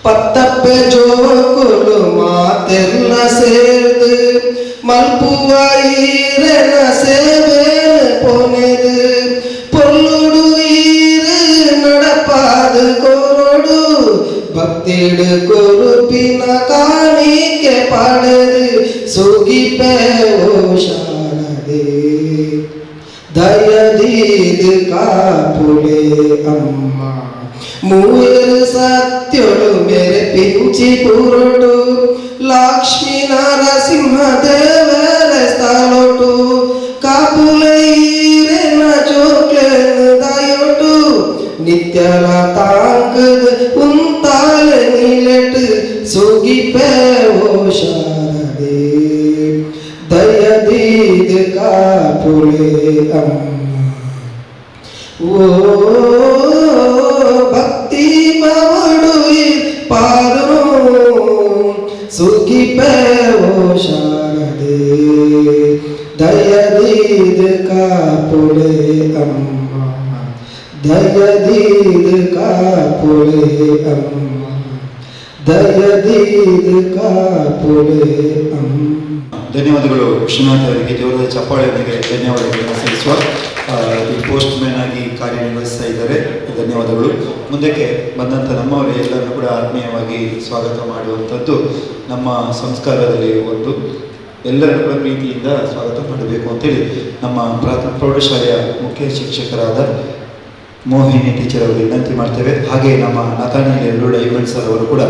ಪತ್ತಪ್ಪೆ ಜೋಕುಲು ಮಾತೆಲ್ಲ ಸೇರ್ದು ಮಲ್ಪುವ ಈರೆನ ಸೇವೇನು ಪೊನೆದು ಪೊಲ್ಲುಡು ಈರು ನಡಪಾದು ಕೊರೊಡು ಭಕ್ತಿಡು ಕೊರುಪಿನ ಕಾಣಿಕೆ ಪಡೆದು ಸುಗಿಪೆ ಓ ಶಾರದೆ ದಯದೀದು ಕಾಪುಲೆ ಅಮ್ಮ. ಮೂವರು ಸತ್ಯೊಡು ಮೇರೆ ಪಿಂಚಿ ಪುರೊಟು ಲಕ್ಷ್ಮೀ ನರಸಿಂಹ ದೇವರ ಸ್ಥಳೊಟು ಕಾಪುಲೆ ಈರೆನ ಜೋಕ್ಲೆನ್ ದಯೊಟು ನಿತ್ಯಲ ತಾಂಕದ ಉಂತಾಲೆ ನಿಲೆಟ್ ಸುಗಿಪೆ ಓ ಶಾರದೆ ದಯದೀದ್ ಕಾಪುಲೆ ಅಮ್ಮ. ಓ ಭಕ್ತಿ ಪವಡು ಪಾರು ಸುಗಿಪೆ ಓ ಶಾರದೆ ದಯದೀದ್ ಕಾಪುಲೆ ಅಮ್ಮ, ದಯದೀದ್ ಕಾಪುಲೆ ಅಮ್ಮ, ದಯದೀದ್ ಕಾಪುಲೆ ಅಮ್ಮ. ಧನ್ಯವಾದಗಳು ವಿಶ್ವನಾಥ್ ಅವರಿಗೆ. ಜೋರಾದ ಚಪ್ಪಾಳೆಯೊಂದಿಗೆ ಧನ್ಯವಾದಗಳನ್ನು ಸಲ್ಲಿಸುವ. ಈ ಪೋಸ್ಟ್ ಮ್ಯಾನ್ ಆಗಿ ಕಾರ್ಯನಿರ್ವಹಿಸ್ತಾ ಇದ್ದಾರೆ. ಧನ್ಯವಾದಗಳು. ಮುಂದಕ್ಕೆ ಬಂದಂಥ ನಮ್ಮವರು ಎಲ್ಲರನ್ನೂ ಕೂಡ ಆತ್ಮೀಯವಾಗಿ ಸ್ವಾಗತ ಮಾಡುವಂಥದ್ದು ನಮ್ಮ ಸಂಸ್ಕಾರದಲ್ಲಿ ಒಂದು. ಎಲ್ಲರನ್ನೂ ಕೂಡ ಪ್ರೀತಿಯಿಂದ ಸ್ವಾಗತ ಮಾಡಬೇಕು ಅಂತೇಳಿ ನಮ್ಮ ಪ್ರಾಥಮಿಕ ಪ್ರೌಢಶಾಲೆಯ ಮುಖ್ಯ ಶಿಕ್ಷಕರಾದ ಮೋಹಿನಿ ಟೀಚರ್ ಅವರಿಗೆ ವಿನಂತಿ ಮಾಡ್ತೇವೆ. ಹಾಗೆ ನಮ್ಮ ನತಾನಿಯಲ್ ಎಲ್ರೋಡ ಈವೆಂಟ್ ಸರ್ ಅವರು ಕೂಡ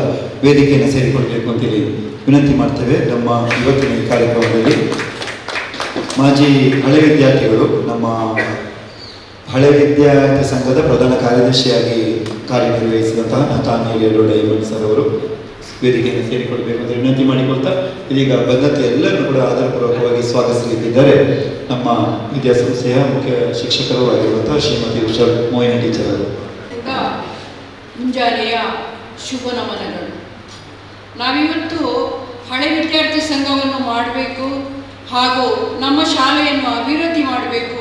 ವೇದಿಕೆಯನ್ನು ಸೇರಿಕೊಳ್ಬೇಕು ಅಂತೇಳಿ ವಿನಂತಿ ಮಾಡ್ತೇವೆ. ನಮ್ಮ ಇವತ್ತಿನ ಈ ಕಾರ್ಯಕ್ರಮದಲ್ಲಿ ಮಾಜಿ ಹಳೆ ವಿದ್ಯಾರ್ಥಿಗಳು, ನಮ್ಮ ಹಳೆ ವಿದ್ಯಾರ್ಥಿ ಸಂಘದ ಪ್ರಧಾನ ಕಾರ್ಯದರ್ಶಿಯಾಗಿ ಕಾರ್ಯನಿರ್ವಹಿಸಿದಂತಹ ನತಾನಿಯಲ್ ಎಲ್ರೋಡ ಈವೆಂಟ್ ಸರ್ ಅವರು ವೇದಿಕೆಯನ್ನು ಸೇರಿಕೊಳ್ಬೇಕು ಅಂತ ವಿನಂತಿ ಮಾಡಿಕೊಳ್ತಾ, ಇದೀಗ ಬಂದಂಥ ಎಲ್ಲರನ್ನೂ ಕೂಡ ಆದರಪೂರ್ವಕವಾಗಿ ಸ್ವಾಗತಿಸಲಿದ್ದಾರೆ ನಮ್ಮ ವಿದ್ಯಾಸಂಸ್ಥೆಯ ಮುಖ್ಯ ಶಿಕ್ಷಕರು ಆಗಿರುವಂತಹ ಶ್ರೀಮತಿ ಉಷಾ ಮೋಹಿನಿ ಟೀಚರ್ ಅವರು. ಈಗ ಮುಂಜಾನೆಯ ಶುಭ ನಮನಗಳು. ನಾವಿವತ್ತು ಹಳೆ ವಿದ್ಯಾರ್ಥಿ ಸಂಘವನ್ನು ಮಾಡಬೇಕು ಹಾಗೂ ನಮ್ಮ ಶಾಲೆಯನ್ನು ಅಭಿವೃದ್ಧಿ ಮಾಡಬೇಕು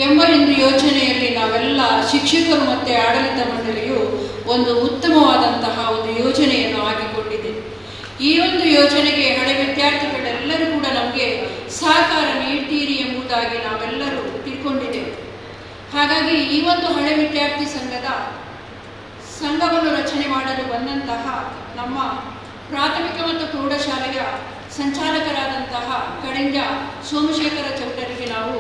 ಎಂಬ ಒಂದು ಯೋಚನೆಯಲ್ಲಿ ನಾವೆಲ್ಲ ಶಿಕ್ಷಕರು ಮತ್ತು ಆಡಳಿತ ಮಂಡಳಿಯು ಒಂದು ಉತ್ತಮವಾದಂತಹ ಒಂದು ಯೋಜನೆಯನ್ನು ಹಾಕಿಕೊಂಡಿದೆ. ಈ ಒಂದು ಯೋಜನೆಗೆ ಹಳೆ ವಿದ್ಯಾರ್ಥಿಗಳೆಲ್ಲರೂ ಕೂಡ ನಮಗೆ ಸಹಕಾರ ನೀಡ್ತೀರಿ ಎಂಬುದಾಗಿ ನಾವೆಲ್ಲರೂ ತಿಳ್ಕೊಂಡಿದ್ದೇವೆ. ಹಾಗಾಗಿ ಈ ಒಂದು ಹಳೆ ವಿದ್ಯಾರ್ಥಿ ಸಂಘವನ್ನು ರಚನೆ ಮಾಡಲು ಬಂದಂತಹ ನಮ್ಮ ಪ್ರಾಥಮಿಕ ಮತ್ತು ಪ್ರೌಢಶಾಲೆಯ ಸಂಚಾಲಕರಾದಂತಹ ಕಡೆಂಜ ಸೋಮಶೇಖರ ಚೌಟರಿಗೆ ನಾವು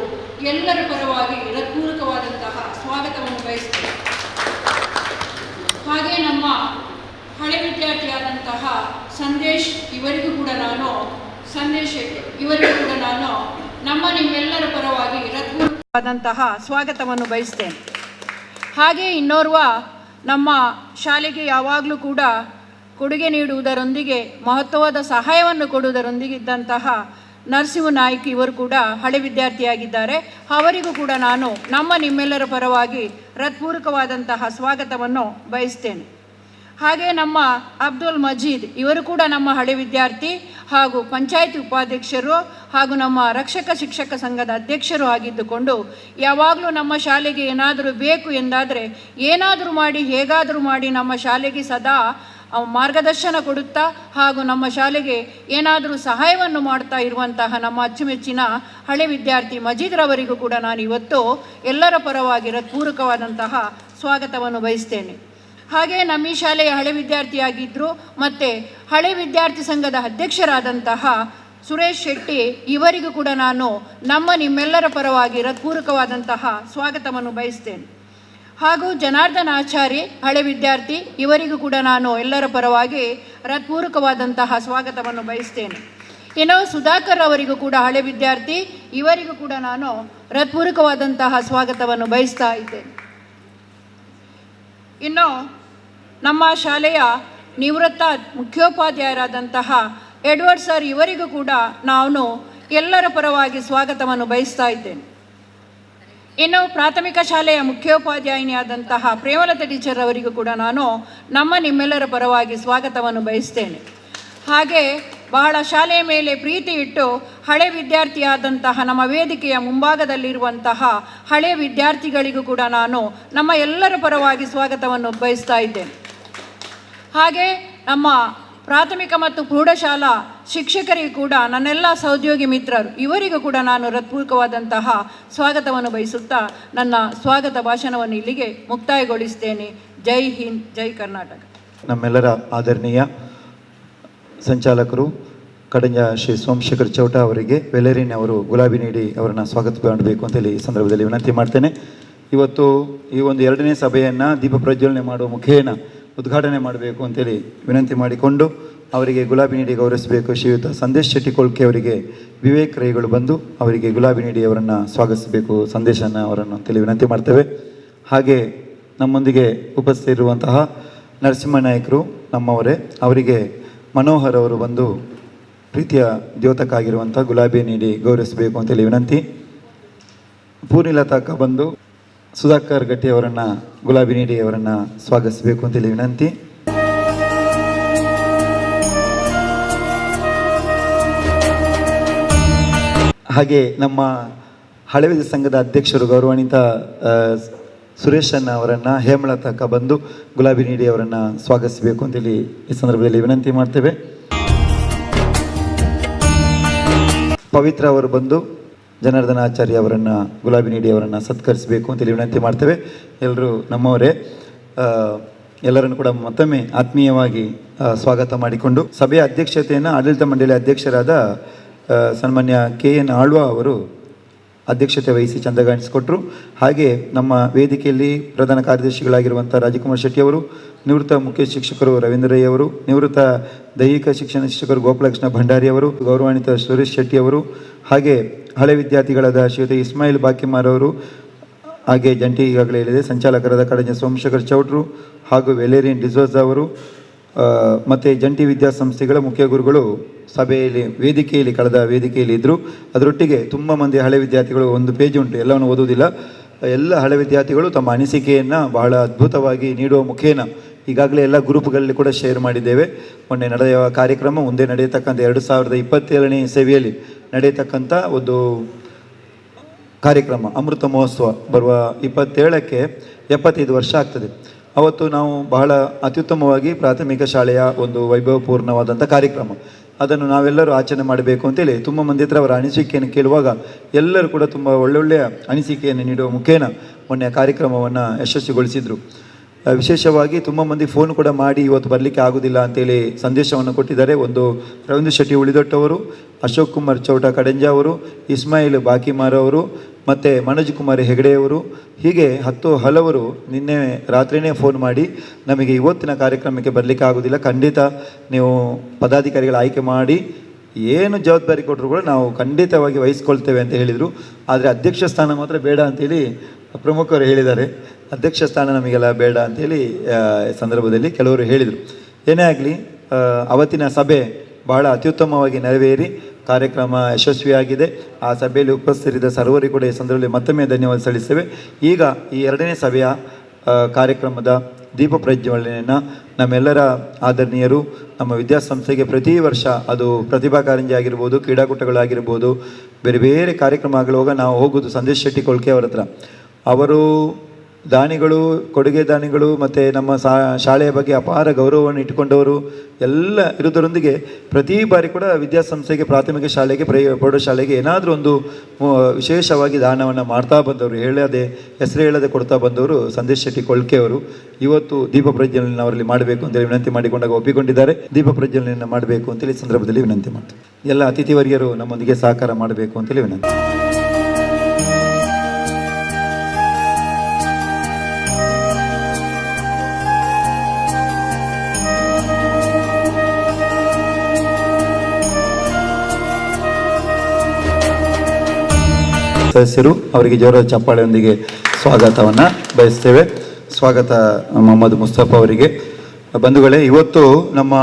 ಎಲ್ಲರ ಪರವಾಗಿ ಹೃತ್ಪೂರ್ವಕವಾದಂತಹ ಸ್ವಾಗತವನ್ನು ಬಯಸ್ತೇವೆ. ಹಾಗೆ ನಮ್ಮ ಹಳೆ ವಿದ್ಯಾರ್ಥಿಯಾದಂತಹ ಸಂದೇಶ್ ಇವರಿಗೂ ಕೂಡ ನಾನು, ಸಂದೇಶ್ ಶೆಟ್ಟಿ ಇವರಿಗೂ ಕೂಡ ನಾನು ನಮ್ಮ ನಿಮ್ಮೆಲ್ಲರ ಪರವಾಗಿ ಹೃತ್ಪೂರ್ವಕವಾದಂತಹ ಸ್ವಾಗತವನ್ನು ಬಯಸ್ತೇನೆ. ಹಾಗೆ ಇನ್ನೋರ್ವ ನಮ್ಮ ಶಾಲೆಗೆ ಯಾವಾಗಲೂ ಕೂಡ ಕೊಡುಗೆ ನೀಡುವುದರೊಂದಿಗೆ, ಮಹತ್ವದ ಸಹಾಯವನ್ನು ಕೊಡುವುದರೊಂದಿಗೆ ಇದ್ದಂತಹ ನರಸಿಂಹ ನಾಯ್ಕ್ ಇವರು ಕೂಡ ಹಳೆ ವಿದ್ಯಾರ್ಥಿಯಾಗಿದ್ದಾರೆ. ಅವರಿಗೂ ಕೂಡ ನಾನು ನಮ್ಮ ನಿಮ್ಮೆಲ್ಲರ ಪರವಾಗಿ ಹೃತ್ಪೂರ್ವಕವಾದಂತಹ ಸ್ವಾಗತವನ್ನು ಬಯಸ್ತೇನೆ. ಹಾಗೆ ನಮ್ಮ ಅಬ್ದುಲ್ ಮಜೀದ್ ಇವರು ಕೂಡ ನಮ್ಮ ಹಳೆ ವಿದ್ಯಾರ್ಥಿ ಹಾಗೂ ಪಂಚಾಯತ್ ಉಪಾಧ್ಯಕ್ಷರು ಹಾಗೂ ನಮ್ಮ ರಕ್ಷಕ ಶಿಕ್ಷಕ ಸಂಘದ ಅಧ್ಯಕ್ಷರು ಆಗಿದ್ದುಕೊಂಡು, ಯಾವಾಗಲೂ ನಮ್ಮ ಶಾಲೆಗೆ ಏನಾದರೂ ಬೇಕು ಎಂದಾದರೆ ಏನಾದರೂ ಮಾಡಿ, ಹೇಗಾದರೂ ಮಾಡಿ ನಮ್ಮ ಶಾಲೆಗೆ ಸದಾ ಮಾರ್ಗದರ್ಶನ ಕೊಡುತ್ತಾ ಹಾಗೂ ನಮ್ಮ ಶಾಲೆಗೆ ಏನಾದರೂ ಸಹಾಯವನ್ನು ಮಾಡ್ತಾ ಇರುವಂತಹ ನಮ್ಮ ಅಚ್ಚುಮೆಚ್ಚಿನ ಹಳೆ ವಿದ್ಯಾರ್ಥಿ ಮಜೀದ್ರವರಿಗೂ ಕೂಡ ನಾನು ಇವತ್ತು ಎಲ್ಲರ ಪರವಾಗಿ ಹೃತ್ಪೂರ್ವಕವಾದಂತಹ ಸ್ವಾಗತವನ್ನು ಬಯಸ್ತೇನೆ. ಹಾಗೆ ನಮ್ಮ ಈ ಶಾಲೆಯ ಹಳೆ ವಿದ್ಯಾರ್ಥಿಯಾಗಿದ್ದರು ಮತ್ತು ಹಳೆ ವಿದ್ಯಾರ್ಥಿ ಸಂಘದ ಅಧ್ಯಕ್ಷರಾದಂತಹ ಸುರೇಶ್ ಶೆಟ್ಟಿ ಇವರಿಗೂ ಕೂಡ ನಾನು ನಮ್ಮ ನಿಮ್ಮೆಲ್ಲರ ಪರವಾಗಿ ಹೃತ್ಪೂರ್ವಕವಾದಂತಹ ಸ್ವಾಗತವನ್ನು ಬಯಸ್ತೇನೆ. ಹಾಗೂ ಜನಾರ್ದನ್ ಆಚಾರಿ ಹಳೆ ವಿದ್ಯಾರ್ಥಿ ಇವರಿಗೂ ಕೂಡ ನಾನು ಎಲ್ಲರ ಪರವಾಗಿ ಹೃತ್ಪೂರ್ವಕವಾದಂತಹ ಸ್ವಾಗತವನ್ನು ಬಯಸ್ತೇನೆ. ಇನ್ನು ಸುಧಾಕರ್ ಅವರಿಗೂ ಕೂಡ, ಹಳೆ ವಿದ್ಯಾರ್ಥಿ ಇವರಿಗೂ ಕೂಡ ನಾನು ಹೃತ್ಪೂರ್ವಕವಾದಂತಹ ಸ್ವಾಗತವನ್ನು ಬಯಸ್ತಾ ಇದ್ದೇನೆ. ಇನ್ನು ನಮ್ಮ ಶಾಲೆಯ ನಿವೃತ್ತ ಮುಖ್ಯೋಪಾಧ್ಯಾಯರಾದಂತಹ ಎಡ್ವರ್ಡ್ ಸರ್ ಇವರಿಗೂ ಕೂಡ ನಾನು ಎಲ್ಲರ ಪರವಾಗಿ ಸ್ವಾಗತವನ್ನು ಬಯಸ್ತಾ ಇದ್ದೇನೆ. ಇನ್ನು ಪ್ರಾಥಮಿಕ ಶಾಲೆಯ ಮುಖ್ಯೋಪಾಧ್ಯಾಯಿನಿಯಾದಂತಹ ಪ್ರೇಮಲತಾ ಟೀಚರ್ ಅವರಿಗೂ ಕೂಡ ನಾನು ನಮ್ಮ ನಿಮ್ಮೆಲ್ಲರ ಪರವಾಗಿ ಸ್ವಾಗತವನ್ನು ಬಯಸ್ತೇನೆ. ಹಾಗೆ ಬಹಳ ಶಾಲೆಯ ಮೇಲೆ ಪ್ರೀತಿ ಇಟ್ಟು ಹಳೆ ವಿದ್ಯಾರ್ಥಿಯಾದಂತಹ ನಮ್ಮ ವೇದಿಕೆಯ ಮುಂಭಾಗದಲ್ಲಿರುವಂತಹ ಹಳೆ ವಿದ್ಯಾರ್ಥಿಗಳಿಗೂ ಕೂಡ ನಾನು ನಮ್ಮ ಎಲ್ಲರ ಪರವಾಗಿ ಸ್ವಾಗತವನ್ನು ಬಯಸ್ತಾ ಇದ್ದೇನೆ. ಹಾಗೆ ನಮ್ಮ ಪ್ರಾಥಮಿಕ ಮತ್ತು ಪ್ರೌಢಶಾಲಾ ಶಿಕ್ಷಕರಿಗೂ ಕೂಡ, ನನ್ನೆಲ್ಲ ಸಹೋದ್ಯೋಗಿ ಮಿತ್ರರು ಇವರಿಗೂ ಕೂಡ ನಾನು ಹೃತ್ಪೂರ್ವಕವಾದಂತಹ ಸ್ವಾಗತವನ್ನು ಬಯಸುತ್ತಾ ನನ್ನ ಸ್ವಾಗತ ಭಾಷಣವನ್ನು ಇಲ್ಲಿಗೆ ಮುಕ್ತಾಯಗೊಳಿಸ್ತೇನೆ. ಜೈ ಹಿಂದ್, ಜೈ ಕರ್ನಾಟಕ. ನಮ್ಮೆಲ್ಲರ ಆದರಣೀಯ ಸಂಚಾಲಕರು ಕಡಂಜ ಶ್ರೀ ಸೋಮಶೇಖರ್ ಚೌಟ ಅವರಿಗೆ ವೆಲೇರಿನ್ ಅವರು ಗುಲಾಬಿ ನೀಡಿ ಅವರನ್ನು ಸ್ವಾಗತ ಮಾಡಬೇಕು ಅಂತೇಳಿ ಈ ಸಂದರ್ಭದಲ್ಲಿ ವಿನಂತಿ ಮಾಡ್ತೇನೆ. ಇವತ್ತು ಈ ಒಂದು ಎರಡನೇ ಸಭೆಯನ್ನು ದೀಪ ಪ್ರಜ್ವಲನೆ ಮಾಡುವ ಮುಖೇನ ಉದ್ಘಾಟನೆ ಮಾಡಬೇಕು ಅಂತೇಳಿ ವಿನಂತಿ ಮಾಡಿಕೊಂಡು ಅವರಿಗೆ ಗುಲಾಬಿ ನೀಡಿ ಗೌರವಿಸಬೇಕು. ಶ್ರೀಯುತ ಸಂದೇಶ್ ಶೆಟ್ಟಿ ಕೊಳ್ಕೆ ಅವರಿಗೆ ವಿವೇಕ್ ರೈಗಳು ಬಂದು ಅವರಿಗೆ ಗುಲಾಬಿ ನೀಡಿ ಅವರನ್ನು ಸ್ವಾಗತಿಸಬೇಕು, ಸಂದೇಶನ ಅವರನ್ನು ಅಂತೇಳಿ ವಿನಂತಿ ಮಾಡ್ತೇವೆ. ಹಾಗೆ ನಮ್ಮೊಂದಿಗೆ ಉಪಸ್ಥಿತಿರುವಂತಹ ನರಸಿಂಹ ನಾಯಕರು ನಮ್ಮವರೇ, ಅವರಿಗೆ ಮನೋಹರ್ ಅವರು ಬಂದು ಪ್ರೀತಿಯ ದ್ಯೋತಕ್ಕಾಗಿರುವಂಥ ಗುಲಾಬಿ ನೀಡಿ ಗೌರವಿಸಬೇಕು ಅಂತೇಳಿ ವಿನಂತಿ. ಪೂರ್ಣಿಲತಾಕ ಬಂದು ಸುಧಾಕರ್ ಗಟ್ಟಿ ಅವರನ್ನು ಗುಲಾಬಿ ನೀಡಿ ಅವರನ್ನು ಸ್ವಾಗತಿಸಬೇಕು ಅಂತೇಳಿ ವಿನಂತಿ. ಹಾಗೆ ನಮ್ಮ ಹಳೆವಿದ ಸಂಘದ ಅಧ್ಯಕ್ಷರು ಗೌರವಾನ್ವಿತ ಸುರೇಶಣ್ಣ ಅವರನ್ನು ಹೇಮಲತಾಕ ಬಂದು ಗುಲಾಬಿ ನೀಡಿ ಅವರನ್ನು ಸ್ವಾಗತಿಸಬೇಕು ಅಂತೇಳಿ ಈ ಸಂದರ್ಭದಲ್ಲಿ ವಿನಂತಿ ಮಾಡ್ತೇವೆ. ಪವಿತ್ರ ಅವರು ಬಂದು ಜನಾರ್ದನ ಆಚಾರ್ಯ ಅವರನ್ನು ಗುಲಾಬಿ ನೀಡಿ ಅವರನ್ನು ಸತ್ಕರಿಸಬೇಕು ಅಂತೇಳಿ ವಿನಂತಿ ಮಾಡ್ತೇವೆ. ಎಲ್ಲರೂ ನಮ್ಮವರೇ, ಎಲ್ಲರನ್ನು ಕೂಡ ಮತ್ತೊಮ್ಮೆ ಆತ್ಮೀಯವಾಗಿ ಸ್ವಾಗತ ಮಾಡಿಕೊಂಡು ಸಭೆಯ ಅಧ್ಯಕ್ಷತೆಯನ್ನು ಆಡಳಿತ ಮಂಡಳಿ ಅಧ್ಯಕ್ಷರಾದ ಸನ್ಮಾನ್ಯ ಕೆ.ಎನ್. ಆಳ್ವ ಅವರು ಅಧ್ಯಕ್ಷತೆ ವಹಿಸಿ ಚಂದಗಾಣಿಸಿಕೊಟ್ರು. ಹಾಗೆ ನಮ್ಮ ವೇದಿಕೆಯಲ್ಲಿ ಪ್ರಧಾನ ಕಾರ್ಯದರ್ಶಿಗಳಾಗಿರುವಂಥ ರಾಜಕುಮಾರ್ ಶೆಟ್ಟಿ ಅವರು, ನಿವೃತ್ತ ಮುಖ್ಯ ಶಿಕ್ಷಕರು ರವೀಂದ್ರ ರೈ ಅವರು, ನಿವೃತ್ತ ದೈಹಿಕ ಶಿಕ್ಷಣ ಶಿಕ್ಷಕರು ಗೋಪಾಲಕೃಷ್ಣ ಭಂಡಾರಿ ಅವರು, ಗೌರವಾನ್ವಿತ ಸುರೇಶ್ ಶೆಟ್ಟಿ ಅವರು, ಹಾಗೆ ಹಳೆ ವಿದ್ಯಾರ್ಥಿಗಳಾದ ಶ್ರೀಯುತ ಇಸ್ಮಾಯಿಲ್ ಬಾಕಿಮಾರ್ ಅವರು, ಹಾಗೆ ಜಂಟಿ ಈಗಾಗಲೇ ಹೇಳಿದೆ ಸಂಚಾಲಕರಾದ ಕಡಂಜ ಸೋಮಶೇಖರ್ ಚೌಟ್ರು ಹಾಗೂ ವೆಲೇರಿಯನ್ ಡಿಸೋಜ್ ಅವರು, ಮತ್ತು ಜಂಟಿ ವಿದ್ಯಾಸಂಸ್ಥೆಗಳ ಮುಖ್ಯ ಗುರುಗಳು ಸಭೆಯಲ್ಲಿ ವೇದಿಕೆಯಲ್ಲಿ ಕಳೆದ ವೇದಿಕೆಯಲ್ಲಿ ಇದ್ದರು. ಅದರೊಟ್ಟಿಗೆ ತುಂಬ ಮಂದಿ ಹಳೆ ವಿದ್ಯಾರ್ಥಿಗಳು, ಒಂದು ಪೇಜ್ ಉಂಟು, ಎಲ್ಲವನ್ನು ಓದುವುದಿಲ್ಲ, ಎಲ್ಲ ಹಳೆ ವಿದ್ಯಾರ್ಥಿಗಳು ತಮ್ಮ ಅನಿಸಿಕೆಯನ್ನು ಬಹಳ ಅದ್ಭುತವಾಗಿ ನೀಡುವ ಮುಖೇನ ಈಗಾಗಲೇ ಎಲ್ಲ ಗ್ರೂಪ್ಗಳಲ್ಲಿ ಕೂಡ ಶೇರ್ ಮಾಡಿದ್ದೇವೆ. ಮೊನ್ನೆ ನಡೆಯುವ ಕಾರ್ಯಕ್ರಮ ಮುಂದೆ ನಡೆಯತಕ್ಕಂಥ 2027ನೇ ಇಸವಿಯಲ್ಲಿ ನಡೆಯತಕ್ಕಂಥ ಒಂದು ಕಾರ್ಯಕ್ರಮ ಅಮೃತ ಮಹೋತ್ಸವ ಬರುವ 27ಕ್ಕೆ 75 ವರ್ಷ ಆಗ್ತದೆ. ಅವತ್ತು ನಾವು ಬಹಳ ಅತ್ಯುತ್ತಮವಾಗಿ ಪ್ರಾಥಮಿಕ ಶಾಲೆಯ ಒಂದು ವೈಭವಪೂರ್ಣವಾದಂಥ ಕಾರ್ಯಕ್ರಮ ಅದನ್ನು ನಾವೆಲ್ಲರೂ ಆಚರಣೆ ಮಾಡಬೇಕು ಅಂತೇಳಿ ತುಂಬ ಮಂದಿ ಹತ್ರ ಅವರ ಅನಿಸಿಕೆಯನ್ನು ಕೇಳುವಾಗ ಎಲ್ಲರೂ ಕೂಡ ತುಂಬ ಒಳ್ಳೊಳ್ಳೆಯ ಅನಿಸಿಕೆಯನ್ನು ನೀಡುವ ಮುಖೇನ ಮೊನ್ನೆ ಕಾರ್ಯಕ್ರಮವನ್ನು ಯಶಸ್ವಿಗೊಳಿಸಿದರು. ವಿಶೇಷವಾಗಿ ತುಂಬ ಮಂದಿ ಫೋನ್ ಕೂಡ ಮಾಡಿ ಇವತ್ತು ಬರಲಿಕ್ಕೆ ಆಗೋದಿಲ್ಲ ಅಂತೇಳಿ ಸಂದೇಶವನ್ನು ಕೊಟ್ಟಿದ್ದಾರೆ. ಒಂದು ರವೀಂದ್ರ ಶೆಟ್ಟಿ ಉಳಿದೊಟ್ಟವರು, ಅಶೋಕ್ ಕುಮಾರ್ ಚೌಟ ಕಡಂಜ ಅವರು, ಇಸ್ಮಾಯಿಲ್ ಬಾಕಿಮಾರ್ ಅವರು, ಮತ್ತು ಮನೋಜ್ ಕುಮಾರ್ ಹೆಗಡೆಯವರು, ಹೀಗೆ 10 ಹಲವರು ನಿನ್ನೆ ರಾತ್ರಿಯೇ ಫೋನ್ ಮಾಡಿ ನಮಗೆ ಇವತ್ತಿನ ಕಾರ್ಯಕ್ರಮಕ್ಕೆ ಬರಲಿಕ್ಕೆ ಆಗೋದಿಲ್ಲ, ಖಂಡಿತ ನೀವು ಪದಾಧಿಕಾರಿಗಳ ಆಯ್ಕೆ ಮಾಡಿ ಏನು ಜವಾಬ್ದಾರಿ ಕೊಟ್ಟರು ಕೂಡ ನಾವು ಖಂಡಿತವಾಗಿ ವಹಿಸ್ಕೊಳ್ತೇವೆ ಅಂತ ಹೇಳಿದರು. ಆದರೆ ಅಧ್ಯಕ್ಷ ಸ್ಥಾನ ಮಾತ್ರ ಬೇಡ ಅಂತೇಳಿ ಪ್ರಮುಖರು ಹೇಳಿದ್ದಾರೆ. ಅಧ್ಯಕ್ಷ ಸ್ಥಾನ ನಮಗೆಲ್ಲ ಬೇಡ ಅಂಥೇಳಿ ಸಂದರ್ಭದಲ್ಲಿ ಕೆಲವರು ಹೇಳಿದರು. ಏನೇ ಆಗಲಿ, ಅವತ್ತಿನ ಸಭೆ ಬಹಳ ಅತ್ಯುತ್ತಮವಾಗಿ ನೆರವೇರಿ ಕಾರ್ಯಕ್ರಮ ಯಶಸ್ವಿಯಾಗಿದೆ. ಆ ಸಭೆಯಲ್ಲಿ ಉಪಸ್ಥಿತರಿದ್ದ ಸರ್ವರಿಗೂ ಕೂಡ ಈ ಸಂದರ್ಭದಲ್ಲಿ ಮತ್ತೊಮ್ಮೆ ಧನ್ಯವಾದ ಸಲ್ಲಿಸ್ತೇವೆ. ಈಗ ಈ ಎರಡನೇ ಸಭೆಯ ಕಾರ್ಯಕ್ರಮದ ದೀಪ ಪ್ರಜ್ವಲನೆಯನ್ನು ನಮ್ಮೆಲ್ಲರ ಆದರಣೀಯರು ನಮ್ಮ ವಿದ್ಯಾಸಂಸ್ಥೆಗೆ ಪ್ರತಿ ವರ್ಷ ಅದು ಪ್ರತಿಭಾ ಕಾರಂಜಿ ಆಗಿರ್ಬೋದು, ಕ್ರೀಡಾಕೂಟಗಳಾಗಿರ್ಬೋದು, ಬೇರೆ ಬೇರೆ ಕಾರ್ಯಕ್ರಮಗಳುವಾಗ ನಾವು ಹೋಗೋದು ಸಂದೇಶ್ ಶೆಟ್ಟಿ ಕೊಳ್ಕೆ ಅವರ ಹತ್ರ. ಅವರು ದಾನಿಗಳು, ಕೊಡುಗೆ ದಾನಿಗಳು, ಮತ್ತು ನಮ್ಮ ಶಾಲೆಯ ಬಗ್ಗೆ ಅಪಾರ ಗೌರವವನ್ನು ಇಟ್ಟುಕೊಂಡವರು ಎಲ್ಲ ಇರುವುದರೊಂದಿಗೆ ಪ್ರತಿ ಬಾರಿ ಕೂಡ ವಿದ್ಯಾಸಂಸ್ಥೆಗೆ, ಪ್ರಾಥಮಿಕ ಶಾಲೆಗೆ, ಪ್ರೌಢಶಾಲೆಗೆ ಏನಾದರೂ ಒಂದು ವಿಶೇಷವಾಗಿ ದಾನವನ್ನು ಮಾಡ್ತಾ ಬಂದವರು, ಹೇಳದೆ ಹೆಸರು ಹೇಳದೆ ಕೊಡ್ತಾ ಬಂದವರು ಸಂದೇಶ್ ಶೆಟ್ಟಿ ಕೊಳ್ಕೆಯವರು. ಇವತ್ತು ದೀಪ ಪ್ರಜ್ವಲನೆ ಅವರಲ್ಲಿ ಮಾಡಬೇಕು ಅಂತೇಳಿ ವಿನಂತಿ ಮಾಡಿಕೊಂಡಾಗ ಒಪ್ಪಿಕೊಂಡಿದ್ದಾರೆ. ದೀಪ ಪ್ರಜ್ವಲನೆಯನ್ನು ಮಾಡಬೇಕು ಅಂತೇಳಿ ಸಂದರ್ಭದಲ್ಲಿ ವಿನಂತಿ ಮಾಡ್ತೀವಿ. ಎಲ್ಲ ಅತಿಥಿವರ್ಯರು ನಮ್ಮೊಂದಿಗೆ ಸಹಕಾರ ಮಾಡಬೇಕು ಅಂತೇಳಿ ವಿನಂತಿ. ಸದಸ್ಯರು ಅವರಿಗೆ ಜೋರಾದ ಚಪ್ಪಾಳೆಯೊಂದಿಗೆ ಸ್ವಾಗತವನ್ನು ಬಯಸ್ತೇವೆ. ಸ್ವಾಗತ ಮೊಹಮ್ಮದ್ ಮುಸ್ತಫಾ ಅವರಿಗೆ. ಬಂಧುಗಳೇ, ಇವತ್ತು ನಮ್ಮ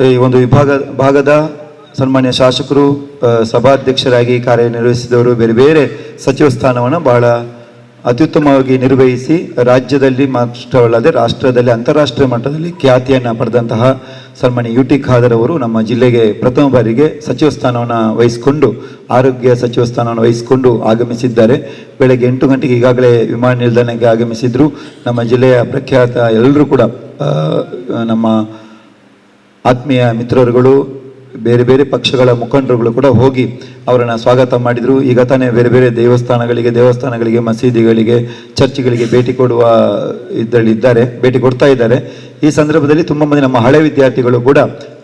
ಈ ಒಂದು ಭಾಗದ ಸನ್ಮಾನ್ಯ ಶಾಸಕರು, ಸಭಾಧ್ಯಕ್ಷರಾಗಿ ಕಾರ್ಯನಿರ್ವಹಿಸಿದವರು, ಬೇರೆ ಬೇರೆ ಸಚಿವ ಸ್ಥಾನವನ್ನು ಬಹಳ ಅತ್ಯುತ್ತಮವಾಗಿ ನಿರ್ವಹಿಸಿ ರಾಜ್ಯದಲ್ಲಿ ಮಾತ್ರವಲ್ಲದೆ ರಾಷ್ಟ್ರದಲ್ಲಿ, ಅಂತಾರಾಷ್ಟ್ರೀಯ ಮಟ್ಟದಲ್ಲಿ ಖ್ಯಾತಿಯನ್ನು ಪಡೆದಂತಹ ಸನ್ಮಾನ್ಯ ಯು ಟಿ ಖಾದರ್ ಅವರು ನಮ್ಮ ಜಿಲ್ಲೆಗೆ ಪ್ರಥಮ ಬಾರಿಗೆ ಸಚಿವ ಸ್ಥಾನವನ್ನು ವಹಿಸಿಕೊಂಡು, ಆರೋಗ್ಯ ಸಚಿವ ಸ್ಥಾನವನ್ನು ವಹಿಸಿಕೊಂಡು ಆಗಮಿಸಿದ್ದಾರೆ. ಬೆಳಗ್ಗೆ 8 ಗಂಟೆಗೆ ಈಗಾಗಲೇ ವಿಮಾನ ನಿಲ್ದಾಣಕ್ಕೆ ಆಗಮಿಸಿದ್ರು. ನಮ್ಮ ಜಿಲ್ಲೆಯ ಪ್ರಖ್ಯಾತ ಎಲ್ಲರೂ ಕೂಡ ನಮ್ಮ ಆತ್ಮೀಯ ಮಿತ್ರರುಗಳು, ಬೇರೆ ಬೇರೆ ಪಕ್ಷಗಳ ಮುಖಂಡರುಗಳು ಕೂಡ ಹೋಗಿ ಅವರನ್ನು ಸ್ವಾಗತ ಮಾಡಿದರು. ಈಗ ತಾನೇ ಬೇರೆ ಬೇರೆ ದೇವಸ್ಥಾನಗಳಿಗೆ, ಮಸೀದಿಗಳಿಗೆ, ಚರ್ಚ್ಗಳಿಗೆ ಭೇಟಿ ಕೊಡುವ ಇದರಲ್ಲಿ ಇದ್ದಾರೆ, ಭೇಟಿ ಕೊಡ್ತಾ ಇದ್ದಾರೆ. ಈ ಸಂದರ್ಭದಲ್ಲಿ ತುಂಬ ಮಂದಿ ನಮ್ಮ ಹಳೆ ವಿದ್ಯಾರ್ಥಿಗಳು ಕೂಡ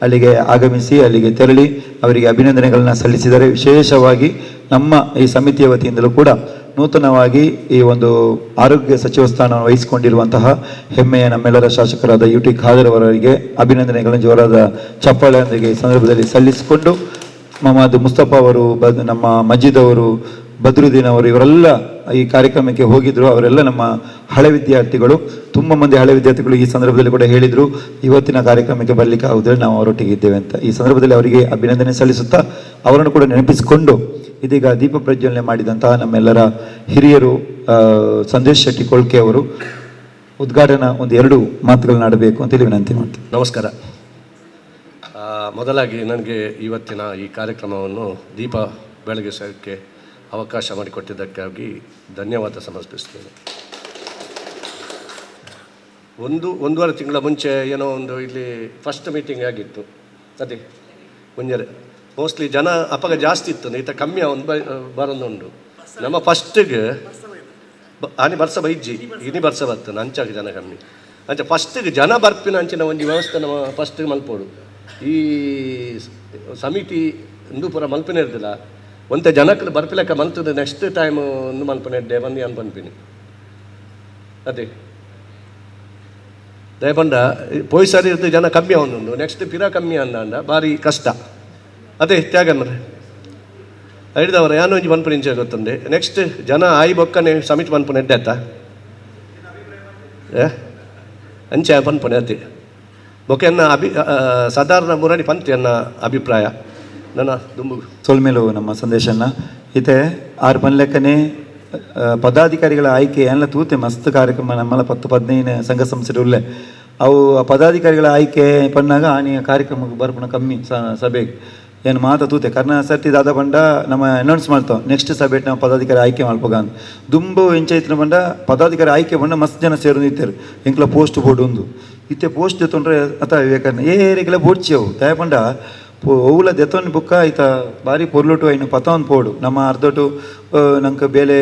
ಅಲ್ಲಿಗೆ ಆಗಮಿಸಿ ಅಲ್ಲಿಗೆ ತೆರಳಿ ಅವರಿಗೆ ಅಭಿನಂದನೆಗಳನ್ನು ಸಲ್ಲಿಸಿದ್ದಾರೆ. ವಿಶೇಷವಾಗಿ ನಮ್ಮ ಈ ಸಮಿತಿಯ ವತಿಯಿಂದಲೂ ಕೂಡ ನೂತನವಾಗಿ ಈ ಒಂದು ಆರೋಗ್ಯ ಸಚಿವ ಸ್ಥಾನವನ್ನು ವಹಿಸಿಕೊಂಡಿರುವಂತಹ ಹೆಮ್ಮೆಯ ನಮ್ಮೆಲ್ಲರ ಶಾಸಕರಾದ ಯು ಟಿ ಖಾದರ್ ಅವರಿಗೆ ಅಭಿನಂದನೆಗಳನ್ನು ಜೋರಾದ ಚಪ್ಪಾಳೆಯೊಂದಿಗೆ ಈ ಸಂದರ್ಭದಲ್ಲಿ ಸಲ್ಲಿಸಿಕೊಂಡು, ಮೊಹಮ್ಮದ್ ಮುಸ್ತಫಾ ಅವರು, ನಮ್ಮ ಮಜೀದ್ ಅವರು, ಬದ್ರುದ್ದೀನ್ ಅವರು, ಇವರೆಲ್ಲ ಈ ಕಾರ್ಯಕ್ರಮಕ್ಕೆ ಹೋಗಿದ್ರು. ಅವರೆಲ್ಲ ನಮ್ಮ ಹಳೆ ವಿದ್ಯಾರ್ಥಿಗಳು. ತುಂಬ ಮಂದಿ ಹಳೆ ವಿದ್ಯಾರ್ಥಿಗಳು ಈ ಸಂದರ್ಭದಲ್ಲಿ ಕೂಡ ಹೇಳಿದರು, ಇವತ್ತಿನ ಕಾರ್ಯಕ್ರಮಕ್ಕೆ ಬರಲಿಕ್ಕೆ ಆಗುವುದಿಲ್ಲ, ನಾವು ಅವರೊಟ್ಟಿಗೆ ಇದ್ದೇವೆ ಅಂತ. ಈ ಸಂದರ್ಭದಲ್ಲಿ ಅವರಿಗೆ ಅಭಿನಂದನೆ ಸಲ್ಲಿಸುತ್ತಾ ಅವರನ್ನು ಕೂಡ ನೆನಪಿಸಿಕೊಂಡು ಇದೀಗ ದೀಪ ಪ್ರಜ್ವಲನೆ ಮಾಡಿದಂತಹ ನಮ್ಮೆಲ್ಲರ ಹಿರಿಯರು ಸಂದೇಶ್ ಶೆಟ್ಟಿ ಕೊಳ್ಕೆ ಅವರು ಉದ್ಘಾಟನಾ ಒಂದು ಎರಡು ಮಾತುಗಳನ್ನ ಆಡಬೇಕು ಅಂತೇಳಿ ವಿನಂತಿ ಮಾಡ್ತೀನಿ. ನಮಸ್ಕಾರ. ಮೊದಲಾಗಿ ನನಗೆ ಇವತ್ತಿನ ಈ ಕಾರ್ಯಕ್ರಮವನ್ನು ದೀಪ ಬೆಳಗಿಸೋಕ್ಕೆ ಅವಕಾಶ ಮಾಡಿಕೊಟ್ಟಿದ್ದಕ್ಕಾಗಿ ಧನ್ಯವಾದ ಸಮರ್ಪಿಸ್ತೇನೆ. 1.5 ತಿಂಗಳ ಮುಂಚೆ ಏನೋ ಒಂದು ಇಲ್ಲಿ ಫಸ್ಟ್ ಮೀಟಿಂಗ್ ಆಗಿತ್ತು. ಅದೇ ಮುಂಜಾನೆ ಮೋಸ್ಟ್ಲಿ ಜನ ಅಪಗ ಜಾಸ್ತಿ ಇತ್ತು, ಈತ ಕಮ್ಮಿ ಒಂದು ಬರೋದುಂಟು. ನಮ್ಮ ಫಸ್ಟಿಗೆ ಆನಿ ಬರ್ಸ ಬೈಜ್ಜಿ ಇನಿ ಬರ್ಸ ಬರ್ತದೆ ಅಂಚಾಗ ಜನ ಕಮ್ಮಿ. ಅಂಚ ಫಸ್ಟಿಗೆ ಜನ ಬರ್ಪಿನ ಅಂಚಿನ ಒಂದು ವ್ಯವಸ್ಥೆ ನಮ್ಮ ಫಸ್ಟಿಗೆ ಮಲ್ಪೋಡು. ಈ ಸಮಿತಿ ಇಂದು ಪೂರ ಮಲ್ಪಿನ ಇರ್ದಿಲ್ಲ, ಒಂತೆ ಜನಕ್ಕೆ ಬರ್ಪಿಲೆಕ್ಕ ಮಲ್ತದೆ. ನೆಕ್ಸ್ಟ್ ಟೈಮ್ ಒಂದು ಮಲ್ಪನೆ ಎಡ್ಡೆ ಬಂದು ಅನ್ ಪನ್ಪಿನಿ. ಅದೇ ದಯಪಂಡ ಪೋಯ್ ಸಾರಿ ಇರ್ತದೆ ಜನ ಕಮ್ಮಿ ಅವನುಂಡು, ನೆಕ್ಸ್ಟ್ ಪಿರ ಕಮ್ಮಿ ಅಂದ ಭಾರಿ ಕಷ್ಟ. ಅದೇ ತ್ಯಾಗನ್ರೆ ಹಿಡಿದವರ ಯಾನೋ ಒಂಜಿ ಪನ್ಪುನ ಇಂಚ ಗೊತ್ತುಂಡೆ. ನೆಕ್ಸ್ಟ್ ಜನ ಆಯಿ ಬೊಕ್ಕನೆ ಸಮಿತಿ ಪನ್ಪುನ ಎಡ್ಡೆ ಆತ ಅಂಚೆ ಪನ್ಪುನೆ ಅದೇ ಬೊಕ್ಕೆನ್ನ ಸಾಧಾರಣ ಮುರಣಿ ಪಂತಿ ಅನ್ನ ಅಭಿಪ್ರಾಯ ನನ್ನ ದುಂಬು ಸೊಲ್ಮೇಲು ನಮ್ಮ ಸಂದೇಶನ ಇತ್ತೆ ಆರು ಪನ್ಲೆಕ್ಕನೆ ಪದಾಧಿಕಾರಿಗಳ ಆಯ್ಕೆ ಎಲ್ಲ ತೂತೆ ಮಸ್ತ್ ಕಾರ್ಯಕ್ರಮ ನಮ್ಮಲ್ಲ 10-15 ಸಂಘ ಸಂಸ್ಥೆ ಉಲ್ಲೆ. ಅವು ಪದಾಧಿಕಾರಿಗಳ ಆಯ್ಕೆ ಪನ್ನಾಗ ಆನಿಯ ಕಾರ್ಯಕ್ರಮಕ್ಕೆ ಬರ್ಪುಣ ಕಮ್ಮಿ ಸಭೆಗೆ ಏನು ಮಾತ ತೂತೆ ಕರ್ನ ಸರ್ತಿ ದಾದ ಪಂಡ ನಮ್ಮ ಅನೌನ್ಸ್ ಮಾಡ್ತಾವೆ ನೆಕ್ಸ್ಟ್ ಸಭೆ ನಾವು ಪದಾಧಿಕಾರಿ ಆಯ್ಕೆ ಮಲ್ಪಗ ಅಂತ. ದುಂಬು ಎಂಚೈತ್ರ ಪಂಡ ಪದಾಧಿಕಾರಿ ಆಯ್ಕೆ ಪಂಡ ಮಸ್ತ್ ಜನ ಸೇರು ನಿಂತೇರು. ಎಂಕ್ಲ ಪೋಸ್ಟ್ ಬೋರ್ಡ್ ಒಂದು ಇತ್ತೆ ಪೋಸ್ಟ್ ದೆತ್ತೊಂಡ್ರೆ ಅತ ವಿವೇಕನ್ನ ಏರಿಗೆಲ್ಲ ಬೋಡ್ಚಿ ಅವು ದಯಪಂಡ ಒವ್ಲ ದೆತ್ತೊಂದು ಬುಕ್ಕ ಈತ ಭಾರಿ ಪೊರ್ಲುಟು ಐನು ಪತ್ತೊಂದು ಪೋಡು ನಮ್ಮ ಅರ್ಧಟು ನಂಗೆ ಬೇಲೆ